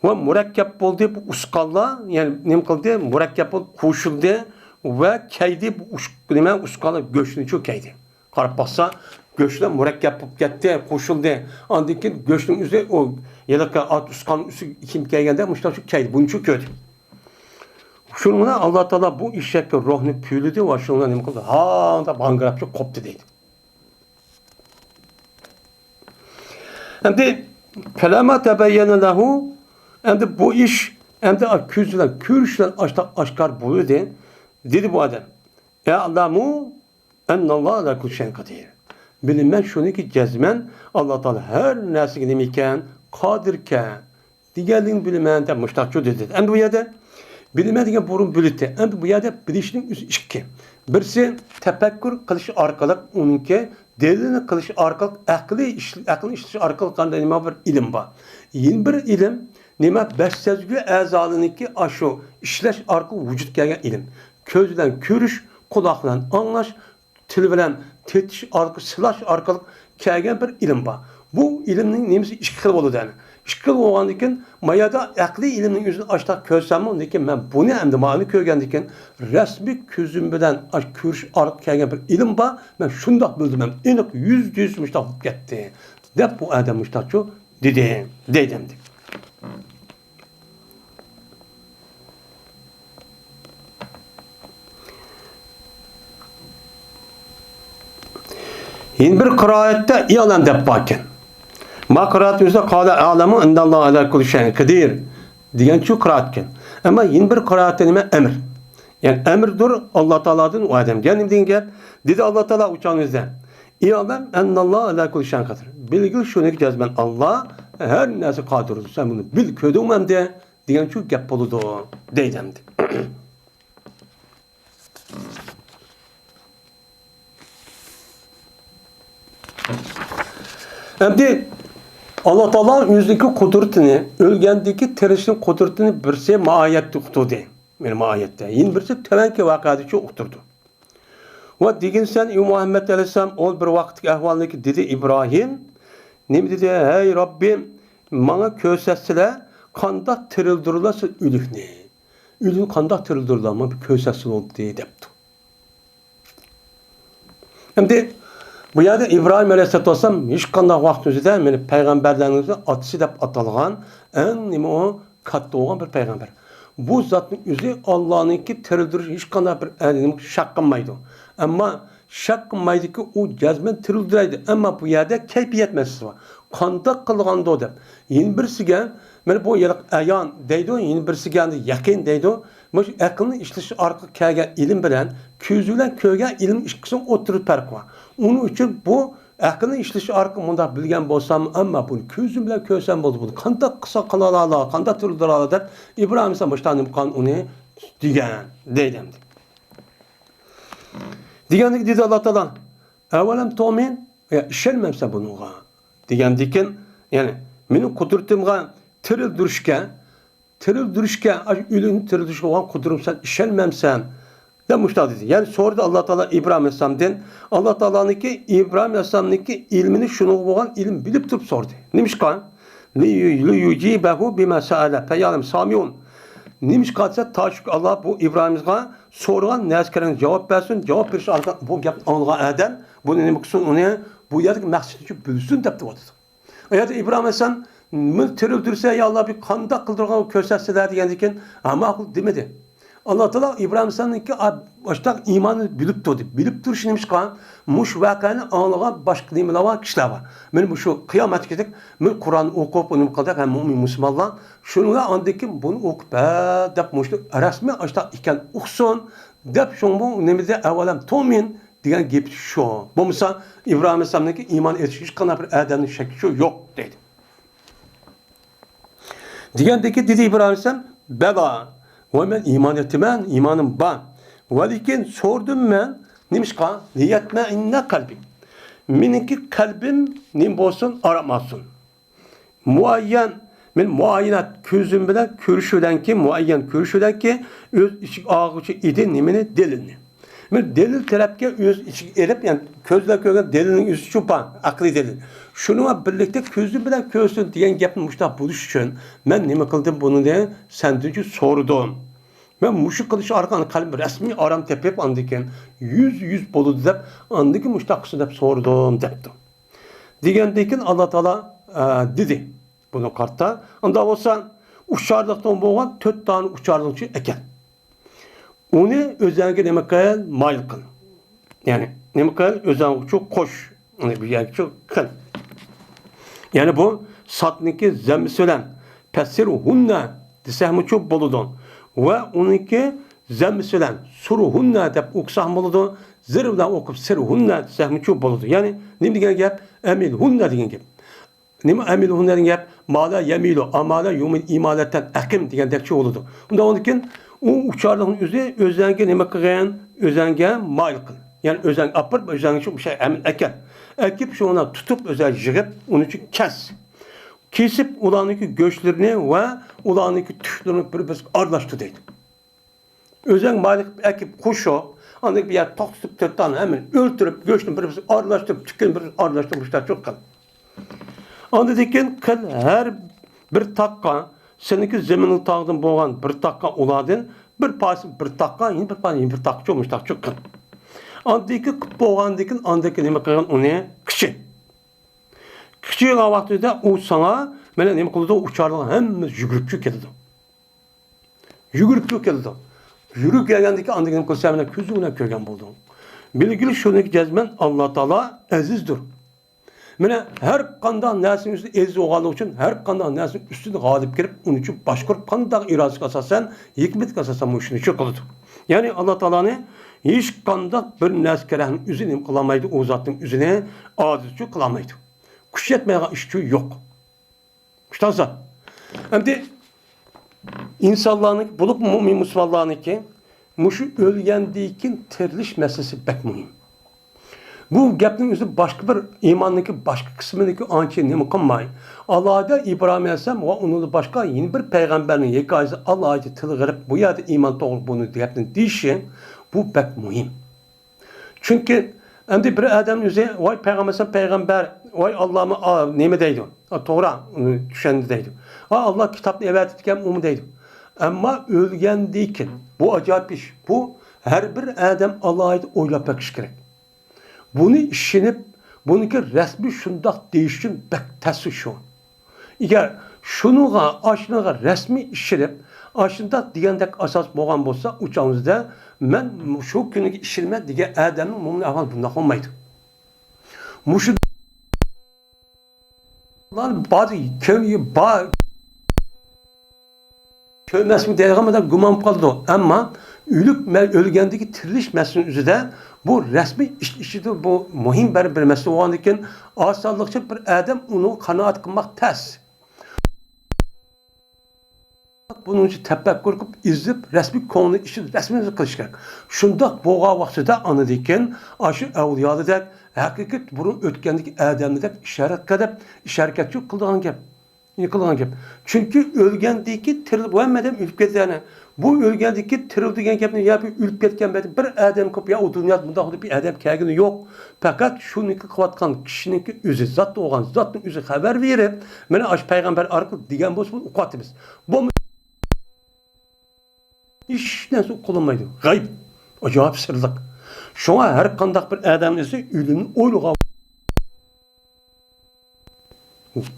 ۋە مۇرەككەپ بولدى بۇ ئۇسقانلار، يەنى نېمە قىلدى؟ مۇرەككەپ بولۇپ قوشۇلدى ۋە كەيدى بۇ ئۇش-، نېمە، ئۇسقانلار گۆشنىچۇ كەيدى. قاراپ باقسا، گۆشلەر مۇرەككەپ بولۇپ كەتتى، قوشۇلدى. ئاندىن كېيىن گۆشنىڭ ئۆزى ئۇ ھېلىقى ئات ئۇسقاننىڭ ئۈستىگە كىم كەلگەندە مۇشۇنداق كەيدى، بۇنچۇ كۆردى. شۇنىڭ بىلەن ئاللا تائالا بۇ ئېشەككە روھنى پۈۋلىدى ۋە شۇنىڭ بىلەن نېمە قىلدى؟ ھاڭداپ ھاڭگىراپچۇ قوپتى دەيدۇ. ئەمدى فەلەمما تەبەييەنە لەھۇ، ئەمدى بۇ ئىش، ئەمدى كۆز بىلەن كۆرۈش بىلەن ئاشتا-، ئاشكارا بولدى، دېدى بۇ ئادەم. ئەلەمۇ ئەننەللاھە ئەلا كۇللى شەيئىن قەدىر. بىلىمەن شۇنىكى جەزمەن ئاللا تائالا ھەر نەرسىگە نېمە ئىكەن؟ قادىركەن. دېگەنلىكنى بىلىمەن دەپ مۇشتاقچۇ دېدى. ئەمدى بۇ يەردە بىلىمەن دېگەن بۇرۇن بىلىتتى. ئەمدى بۇ يەردە بىلىشنىڭ ئۆزى ئىككى. بىرسى تەپەككۇر قىلىش ئارقىلىق ئۇنىڭكى دەلىلنى قىلىش ئارقىلىق ئەقلىي ئىش-، ئەقىلنى ئىشلىتىش ئارقىلىق قانداق نېمە بىر ئىلىم بار. يەنە بىر ئىلىم نېمە؟ بەش سەزگۈ ئەزالىرىنىڭكى ئاشۇ ئىشلەش ئارقىلىق ۋۇجۇدقا كەلگەن ئىلىم. كۆز بىلەن كۆرۈش، قۇلاق بىلەن ئاڭلاش، تىل بىلەن تېتىش ئارقىلىق، سىلاش ئارقىلىق كەلگەن بىر ئىلىم بار. بۇ ئىلىمنىڭ نېمىسى ئىككى خىل بولىدۇ، يەنى. ئىككى خىل بولغاندىن كېيىن، ما يەردە ئەقلىي ئىلىمنىڭ ئۆزىنى ئاشتاق كۆرسەممۇ، لېكىن مەن بۇنى ئەمدى مانا كۆرگەندىن كېيىن، رەسمىي كۆزۈم بىلەن ئاش-، كۆرۈش ئارقىلىق كەلگەن بىر ئىلىم بار، مەن شۇنداق بىلدىم، ئېنىق يۈزدە يۈز مۇشتاق بولۇپ كەتتى، دەپ بۇ ئادەم مۇشتاقچۇ دېدى، دەيدۇ ئەمدى. يەنە بىر قىرائەتتە ئىئلەم دەپ باركەن. ما قىرائەت ئۆزى قالە ئەلەمۇ ئەننەللاھە ئەلا كۇللى شەيئىن قەدىر دېگەن شۇ قىرائەتكەن. ئەمما يەنە بىر قىرائەتتە نېمە؟ ئەمر. يەنى ئەمردۇر ئاللا تائالادىن ئۇ ئادەمگە. نېمە دېگەن گەپ؟ دېدى ئاللا تائالا ئۇ چاغنىڭ ئۆزىدە. ئىئلەم ئەننەللاھە ئەلا كۇللى شەيئىن قەدىر. بىلگىل شۇنىكى جەزمەن ئاللا ھەر نەرسە قادىردۇر. سەن بۇنى بىل، كۆردۈڭمۇ ئەمدى؟ دېگەن شۇ گەپ بولىدۇ، دەيدۇ ئەمدى. ئەمدى ئاللا تائالا ئۆزىنىڭكى قۇدرىتىنى، ئۆلگەندىكى تىرىلىشنىڭ قۇدرىتىنى بىرسى ما ئايەتتە ئۇقتۇردى. مانا ما ئايەتتە. يەنە بىرسى تۆۋەنكى ۋەقەدىچۇ ئۇقتۇردى. ۋە دېگىنسەن، ئى مۇھەممەد ئەلەيھىسسالام، ئۇ بىر ۋاقىتتىكى ئەھۋالنى دېدى ئىبراھىم. نېمە دېدى؟ ھەي رەببىم، ماڭا كۆرسەتسىلە، قانداق تىرىلدۈرىلەرسىز ئۆلۈكنى؟ ئۆلۈكنى قانداق تىرىلدۈرىدۇ؟ ماڭا بىر كۆرسەتسىلە دەپتۇ. ئەمدى بۇ يەردە ئىبراھىم ئەلەيھىسسالاتۇ ۋەسسالام ھېچقانداق ۋاقىت ئۆزىدە مېنى پەيغەمبەرلەرنىڭ ئاتىسى دەپ ئاتالغان ئەڭ نېمە ئۇ كاتتا بولغان بىر پەيغەمبەر. بۇ زاتنىڭ ئۆزى ئاللانىڭكى تىرىلدۈرۈش ھېچقانداق بىر ئەنىمە شەك قىلمايدۇ. ئەمما شەك قىلمايدۇكى، ئۇ جەزمەن تىرىلدۈرەيدۇ. ئەمما بۇ يەردە كەيپىيەت مەسىلىسى بار. قانداق قىلغاندۇ دەپ. يەنە بىرسىگە، مانا بۇ ھېلىقى ئايان دەيدۇ، يەنە بىرسىگە ئەمدى يەقىن دەيدۇ. مۇشۇ ئەقىلنى ئىشلىتىش ئارقىلىق كەلگەن ئىلىم بىلەن كۆزى بىلەن كۆرگەن ئىلىم ئىككىسىنىڭ ئوتتۇرىدا پەرق بار. ئۇنىڭ ئۈچۈن بۇ ئەقىلنى ئىشلىتىش ئارقىلىق مۇنداق بىلگەن بولسام، ئەمما بۇنى كۆزۈم بىلەن كۆرسەم بولىدۇ، بۇنى قانداق قىلسا قىلالالا، قانداق تۇردۇرالا دەپ ئىبراھىم ئەلەيھىسسالام مۇشۇنداق نېمە قىلغان ئۇنى دېگەن، دەيدۇ ئەمدى. دېگەندىكىن دېدى ئاللا تائالا، ئەۋەلەم تۇئمىن؟ يا، ئىشەنمەمسەن بۇنىڭغا؟ دېگەندىكىن، يەنى مېنىڭ قۇدرىتىمغا تىرىلدۈرۈشكە، تىرىلدۈرۈشكە، ئاشۇ ئۆلۈكنى تىرىلدۈرۈشكە بولغان قۇدرىتىمغا سەن ئىشەنمەمسەن؟ دەپ مۇشۇنداق دېدى. يەنى سورىدى ئاللا تائالا ئىبراھىم ئەلەيھىسسالامدىن. ئاللا تائالانىڭكى ئىبراھىم ئەلەيھىسسالامنىڭكى ئىلمىنى شۇنىڭغا بولغان ئىلىم بىلىپ تۇرۇپ سورىدى. نېمىشقا؟ لىيۇ-، لىيۇجىبەھۇ بىما سەئەلە فەيەئلەمە سامىئۇن. نېمىشقا دېسە، تاكى ئاللا بۇ ئىبراھىمغا سورىغان نەرسىگە جاۋاب بەرسۇن، جاۋاب بېرىش ئارقىلىق بۇ گەپنى ئاڭلىغان ئادەم بۇنى نېمە قىلسۇن، ئۇنى بۇ يەردىكى مەقسىتىنى بىلسۇن دەپ دەۋاتىدۇ. ئۇ يەردە ئىبراھىم ئەلەيھىسسالام، مېنى تىرىلدۈرسە، يا ئاللا، بىر قانداق قىلدۇرغان كۆرسەتسىلە دېگەندىكىن، ھە، ماقۇل دېمىدى. ئاللا تائالا ئىبراھىم ئەلەيھىسسالامنىڭكى ئاشۇنداق ئىماننى بىلىپ تۇردى. بىلىپ تۇرۇشى نېمىشقا؟ مۇشۇ ۋەقەنى ئاڭلىغان باشقا نېمىلەر بار، كىشىلەر بار. مانا مۇشۇ قىيامەتكىدەك، مانا قۇرئان ئوقۇپ، ئۇنى قىلدۇق ھەم مۆمىن مۇسۇلمانلار. شۇنىڭ بىلەن ئاندىن كېيىن بۇنى ئوقۇپ، ھە دەپ، مۇشۇ رەسمىي ئاشۇنداق ئىكەن ئۇقسۇن دەپ، شۇڭا بۇ نېمىدە ئەۋۋەلەم تۇمىن دېگەن گېپى شۇ. بولمىسا ئىبراھىم ئەلەيھىسسالامنىڭكى ئىمان ئېيتىشى ھېچقانداق بىر ئادەمنىڭ شەككى شۇ يوق دەيدۇ. دېگەندىكى دېدى ئىبراھىم ئەلەيھىسسالام، بەلا، ۋاي مەن ئىمان ئېيتىمەن، ئىمانىم بار. ۋەلىكىن سورىدىم مەن، نېمىشقا؟ لىيەتمەئىننە قەلبى. مېنىڭكى قەلبىم نېمە بولسۇن، ئارام ئالسۇن. مۇئەييەن، مەن مۇئەييەنات كۆزۈم بىلەن كۆرۈشۈدەنكى، مۇئەييەن كۆرۈشۈدەنكى ئۆز ئىچىگە ئالغۇچى ئىدى نېمىنى؟ دەلىلنى. مەن دەلىل تەرەپكە ئۆز ئىچىگە ئېلىپ، يەنى كۆزلەر كۆرگەن دەلىلنىڭ ئۆزى چوپان، ئەقلىي دەلىل. شۇنىڭ بىلەن بىرلىكتە كۆزۈم بىلەن كۆرسۇن دېگەن گەپنى مۇشۇنداق بولۇش ئۈچۈن مەن نېمە قىلدىم بۇنى؟ سەندىن سورىدىم. مەن مۇشۇ قىلىش ئارقىلىق قەلبىم رەسمىي ئارام تېپىپ، ئاندىن كېيىن يۈز يۈز بولىدۇ دەپ، ئاندىن كېيىن مۇشۇنداق قىلسۇن دەپ سورىدىم دەپتۇ. دېگەندىن كېيىن ئاللا تائالا، ئە، دېدى بۇنى قارتا. ئۇنداق بولسا ئۇچارلىقتىن بولغان تۆت دانە ئۇچارلىقچى ئەكەل. ئۇنى ئۆزەڭگە نېمە قىل؟ مايىل قىل. يەنى نېمە قىل؟ ئۆزەڭگە قوش. ئۇنى بىر يەرگە قىل. يەنى بۇ سادنىڭكى زەممىسى بىلەن پەسسىرھۇننە دېسەكمۇچۇ بولىدۇ. ۋە ئۇنىڭكى زەممىسى بىلەن سۇرھۇننە دەپ ئوقۇساق بولىدۇ. زىر بىلەن ئوقۇپ سىرھۇننە دېسەكمۇچۇ بولىدۇ. يەنى نېمە دېگەن گەپ؟ ئەمىلھۇننە دېگەن گەپ. نېمە ئەمىلھۇننە دېگەن گەپ؟ مالا يەمىلۇ، ئامالا يۇمىل ئىمالەتەن ئەقىم دېگەندەكچە بولىدۇ. ئۇنداق بولغاندىكىن ئۇ ئۇچارلىقنىڭ ئۆزى ئۆزەڭگە نېمە قىلغىن؟ ئۆزەڭگە مايىل قىل. يەنى ئۆزەڭگە ئاپىرىپ، ئۆزەڭگە شۇ ئەمىل ئەكەل. ئەكىپ شۇنى تۇتۇپ، ئۆزەڭگە يىغىپ، ئۇنى كەس. كېسىپ ئۇلارنىڭكى گۆشلىرىنى ۋە ئۇلارنىڭكى تۈكلىرىنى بىر-بىرىگە ئارىلاشتۇر دەيدۇ. ئۆزەڭ مايىل قىلىپ ئەكىپ قوشۇپ، ئاندىن بىر يەردە توختىتىپ تۆت دانە ھەممىنى ئۆلتۈرۈپ، گۆشنى بىر-بىرسىگە ئارىلاشتۇرۇپ، تۈكىنى بىر-بىرسىگە ئارىلاشتۇرۇپ مۇشۇنداق قىل. ئاندىن كېيىن قىل ھەر بىر تاغقا، سېنىڭكى زېمىنىڭ تاغدىن بولغان بىر تاغقا ئۇلاردىن بىر پارچە بىر تاغقا، يەنە بىر پارچە يەنە بىر تاغقىچە مۇشۇنداقچە قىل. ئاندىن كېيىن قىلىپ بولغاندىن كېيىن ئاندىن كېيىن نېمە قىلغىن ئۇنى قىچى. قىچىغان ۋاقتىدا ئۇ ساڭا مانا نېمە قىلىدۇ، ئۇچارلىق ھەممىسى يۈگۈرۈپچۇ كېلىدۇ. يۈگۈرۈپچۇ كېلىدۇ. يۈگۈرۈپ كەلگەندىكى ئاندىن كېيىن قىلسا مانا كۆزۈڭ بىلەن كۆرگەن بولدۇڭ. بىلگىلى شۇنىڭكى جەزمەن ئاللا تائالا ئەزىزدۇر. مانا ھەر قانداق نەرسىنىڭ ئۈستىدە ئەزىز بولغانلىقى ئۈچۈن ھەر قانداق نەرسىنىڭ ئۈستىدە غالىب كېلىپ، ئۇنى ئۈچۈن باشقۇرۇپ، قانداق ئىرادىسىگە ئاساسەن، ھېكمىتىگە ئاساسەن مۇشۇنى ئۈچۈن قىلىدۇ. يەنى ئاللا تائالانى ھېچقانداق بىر نەرسە كەرەكنىڭ ئۆزى نېمە قىلالمايدۇ، ئۇ زاتنىڭ ئۆزىنى ئاجىز ئۈچۈن قىلالمايدۇ. كۈچ يەتمەيدىغان ئىش ئۈچۈن يوق. مۇشۇنداق زات. ئەمدى ئىنسانلارنىڭكى، بولۇپمۇ مۆمىن مۇسۇلمانلارنىڭكى مۇشۇ ئۆلگەندىن كېيىن تىرىلىش مەسىلىسى بەك مۇھىم. بۇ گەپنىڭ ئۆزى باشقا بىر ئىماننىڭكى باشقا قىسمىنىڭكى ئانچە نېمە قىلماي، ئالاھىدە ئىبراھىم ئەلەيھىسسالام ۋە ئۇنىڭدىن باشقا يەنە بىر پەيغەمبەرنىڭ ھېكايىسى ئالاھىدە تىلغا ئېلىپ، بۇ يەردە ئىمان توغرا بۇنى گەپنى دېيىشى، بۇ بەك مۇھىم. چۈنكى ئەمدى بىر ئادەم ئۆزى، ۋاي پەيغەمبەر، سەن پەيغەمبەر، ۋاي ئاللامۇ، ئا، نېمە دەيدۇ؟ ئا، توغرا، ئۇنى چۈشەندى دەيدۇ. ئا، ئاللا كىتابنى ئەۋەتىپتىكەن، ئۇمۇ دەيدۇ. ئەمما ئۆلگەندىن كېيىن، بۇ ئاجايىپ ئىش، بۇ ھەر بىر ئادەم ئالاھىدە ئويلاپ بېقىشى كېرەك. بۇنى ئىشىنىپ، بۇنىڭكى رەسمىي شۇنداق دېيىش ئۈچۈن بەك تەس شۇ. ئەگەر شۇنىڭغا، ئاشۇنىڭغا رەسمىي ئىشىنىپ، ئاشۇنداق دېگەندەك ئاساس بولغان بولسا، ئۇ چاغىمىزدا مەن شۇ كۈنىگە ئىشىنىمەن دېگەن ئادەمنىڭ مۇمكىن ئەھۋالى بۇنداق بولمايدۇ. مۇشۇ بار، كۆ-، بار. كۆرمەسمۇ دەيدىغان بىر گۇمان قالىدۇ. ئەمما ئۆلۈك مە-، ئۆلگەندىكى تىرىلىش مەسىلىنىڭ ئۆزىدە بۇ رەسمىي ئىش ئىچىدە بۇ مۇھىم بىر، بىر مەسىلە بولغاندىن كېيىن، ئاسانلىقچە بىر ئادەم ئۇنىڭغا قانائەت قىلماق تەس. بۇنىڭ ئۈچۈن تەپەككۇر قىلىپ، ئىزدەپ، رەسمىي كۆڭلى ئىچىدە رەسمىي قىلىش كېرەك. شۇنداق بولغان ۋاقتىدا ئاندىن كېيىن ئاشۇ ئەۋلىيالىدەك، ھەقىقىي بۇرۇن ئۆتكەندىكى ئادەملەردەك ئىش ھەرىكەت قىلىپ، ئىش ھەرىكەتچى قىلىدىغان گەپ. قىلغان گەپ. چۈنكى ئۆلگەندىن كېيىن تىرىلىپ، ھەممە ئادەم ئۆلۈپ كېتىدۇ يەنى. بۇ ئۆلگەندىن كېيىن تىرىلىدۇ دېگەن گەپنى يا بىر ئۆلۈپ كەتكەن بىر، بىر ئادەم قىلىپ، يا ئۇ دۇنيادا بۇنداق بىر ئادەم كەلگىنى يوق. پەقەت شۇنىڭكى قىلىۋاتقان كىشىنىڭكى ئۆزى، زات بولغان زاتنىڭ ئۆزى خەۋەر بېرىپ، مانا ئاشۇ پەيغەمبەر ئارقىلىق دېگەن بولسا، بۇنى ئۇقۇۋاتىمىز. بولمىسا ھېچ نەرسە قىلالمايدۇ. غەيب. ئاجايىپ سىرلىق. شۇڭا ھەر قانداق بىر ئادەم ئۆزى ئۆلۈمنى ئويلىغان.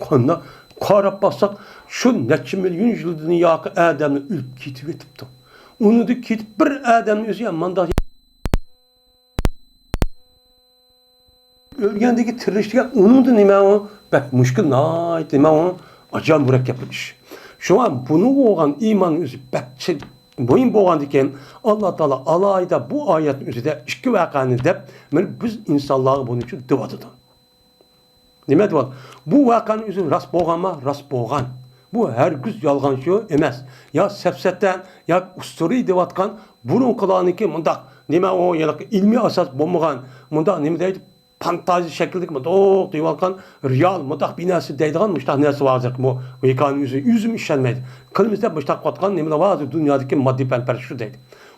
قانداق قاراپ باقساق، شۇ نەچچە مىليون يىلدىن ياقى ئادەملەر ئۆلۈپ كېتىۋېتىپتۇ. ئۇنىڭدىن كېتىپ بىر ئادەمنى ئۆزى مانداق ئۆلگەندىكى تىرىلىش دېگەن ئۇنىڭدا نېمە ئۇ؟ بەك مۈشكۈل، ناھايىتى نېمە ئۇ؟ ئاجايىپ مۇرەككەپ بىر ئىش. شۇڭا بۇنىڭغا بولغان ئىمان ئۆزى بەك چىن، مۇھىم بولغاندىكىن، ئاللا تائالا ئالاھىدە بۇ ئايەتنىڭ ئۆزىدە ئىككى ۋەقەنى دەپ، مانا بىز ئىنسانلارغا بۇنىڭ ئۈچۈن دەۋاتىدۇ. نېمە دەپ، بۇ ۋەقەنىڭ ئۆزى راست بولغانما؟ راست بولغان. بۇ ھەرگىز يالغانچۇ ئەمەس. يا سەپسەتە، يا ئۇستۇرى دەۋاتقان بۇرۇنقىلارنىڭكى مۇنداق نېمە ئۇ ھېلىقى ئىلمىي ئاساس بولمىغان، مۇنداق نېمە دەيدۇ، فانتازىيە شەكلىدىكى مۇنداق دېيىۋاتقان رېئال مۇنداق بىر نەرسە دەيدىغان مۇشتاق نەرسە بار ھازىرقى بۇ ھېكايىنىڭ ئۆزى، ئۆزۈم ئىشەنمەيدۇ. قىلمىز دەپ مۇشتاق قىلىۋاتقان نېمىلەر بار ھازىر دۇنيادىكى ماددىي پەنپەرەسلەر شۇ دەيدۇ.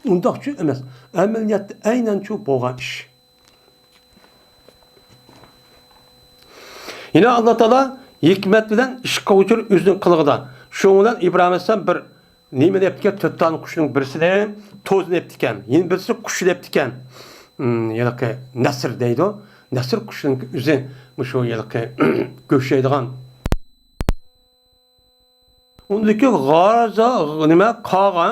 ئۇنداقچۇ ئەمەس. ئەمەلىيەتتە ئەينەنچۇ بولغان ئىش. يەنە ئاللا تائالا ھېكمەت بىلەن ئىش قىلغۇچىنى ئۆزىنىڭ قىلىقىدا. شۇنىڭ بىلەن ئىبراھىم ئەلەيھىسسالام بىر نېمىنى ئېلىپتىكەن، تۆت دانە قۇشنىڭ بىرسىنى، توزىنى ئېلىپتىكەن. يەنە بىرسى قۇشنى ئېلىپتىكەن. ھىم، ھېلىقى نەسر دەيدۇ. نەسر قۇشنىڭ ئۆزى مۇشۇ ھېلىقى گۆش يەيدىغان. ئۇندىكى غازا نېمە قاغا.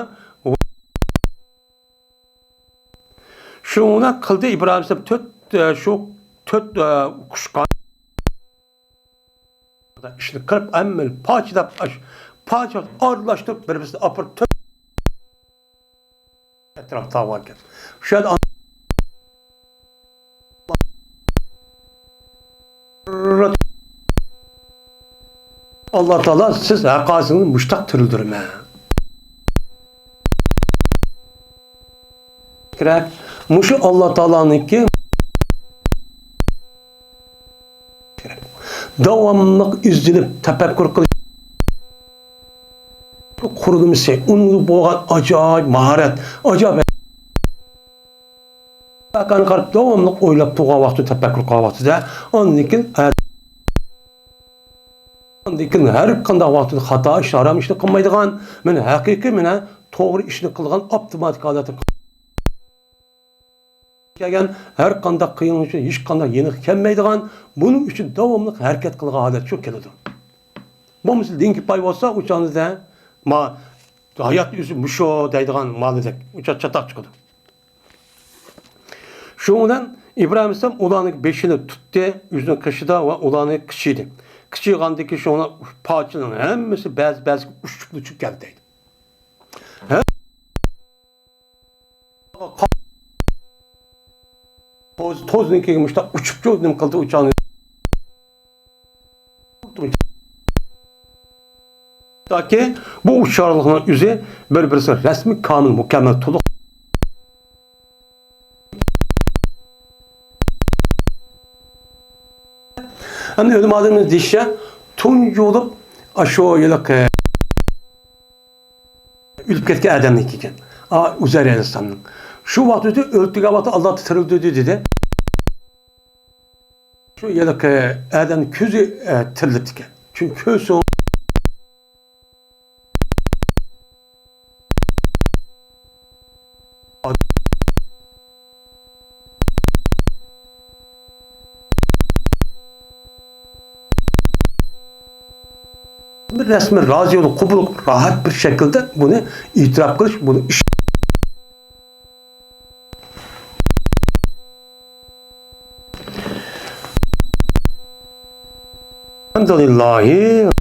شۇنى قىلدى ئىبراھىم ئەلەيھىسسالام تۆت، ئە، شۇ تۆت، ئە، قۇشقا ئىشنى قىلىپ، ھەممىنى پارچىلاپ، ئاش-، پارچە ئارىلاشتۇرۇپ، بىر-بىرسىنى ئاپىرىپ، تۆت ئەتراپ تاۋاركەن. شۇ يەردە ئاللا تائالا سىز ھەققاسىڭىزنى مۇشتاق تىرىلدۈرىمەن. كېرەك. مۇشۇ ئاللا تائالانىڭكى داۋاملىق ئىزدىنىپ تەپەككۇر قىلىش قۇرۇلمىسى، ئۇنىڭغا بولغان ئاجايىپ ماھارەت، ئاجايىپ ۋەقەنى قاراپ داۋاملىق ئويلاپ تۇرغان ۋاقتىدا، تەپەككۇر قىلغان ۋاقتىدا، ئاندىن كېيىن، ئاندىن كېيىن ھەر قانداق ۋاقىتتا خاتا ئىش، ھارام ئىشنى قىلمايدىغان، مانا ھەقىقىي، مانا توغرا ئىشنى قىلغان، ئاپتوماتىك ھالەتتە كەلگەن، ھەر قانداق قىيىنلىق ئۈچۈن ھېچقانداق يېنىقى كەلمەيدىغان، بۇنىڭ ئۈچۈن داۋاملىق ھەرىكەت قىلغان ھالەت شۇ كېلىدۇ. بولمىسا دىنكى پاي بولسا، ئۇ چاغدا ما ھايات ئۆزى مۇشۇ دەيدىغان مەنىدەك ئۇ چاغ چاتاق چىقىدۇ. شۇنىڭ بىلەن ئىبراھىم ئەلەيھىسسالام ئۇلارنىڭ بېشىنى تۇتتى، ئۆزىنىڭ قېشىدا ۋە ئۇلارنى قىچىدى. قىچىغاندىكى شۇڭا پارچىلىرىنىڭ ھەممىسى بەزى-بەزىگە ئۇچۇپ-ئۇچۇپ كەلدى دەيدۇ. ھە؟ توز، توزنىڭ كېيىن مۇشۇنداق ئۇچۇپچۇ نېمە قىلدى ئۇ چاغنى. تاكى بۇ ئۇچارلىقنىڭ ئۆزى بىر-بىرسى رەسمىي، كامىل، مۇكەممەل، تولۇق. ئەمدى ئۆلىمالىرىمىز دېيىشىچە، تۇنجى بولۇپ ئاشۇ ھېلىقى ئۆلۈپ كەتكەن ئادەمنىڭكى ئىكەن. ئا، ئۇزەير ئەلەيھىسسالامنىڭ. شۇ ۋاقىت ئۆتۈپ، ئۆلتۈرگەن ۋاقتى ئاللا تىرىلدۈردى دېدى. شۇ ھېلىقى ئادەمنىڭ كۆزى، ئە، تىرىلىپتىكەن. چۈنكى كۆز سوڭ بىر رەسمىي رازى يولى قوبۇل قىلىپ، راھەت بىر شەكىلدە بۇنى ئېتىراپ قىلىش، بۇنى ئىش. الحمد لله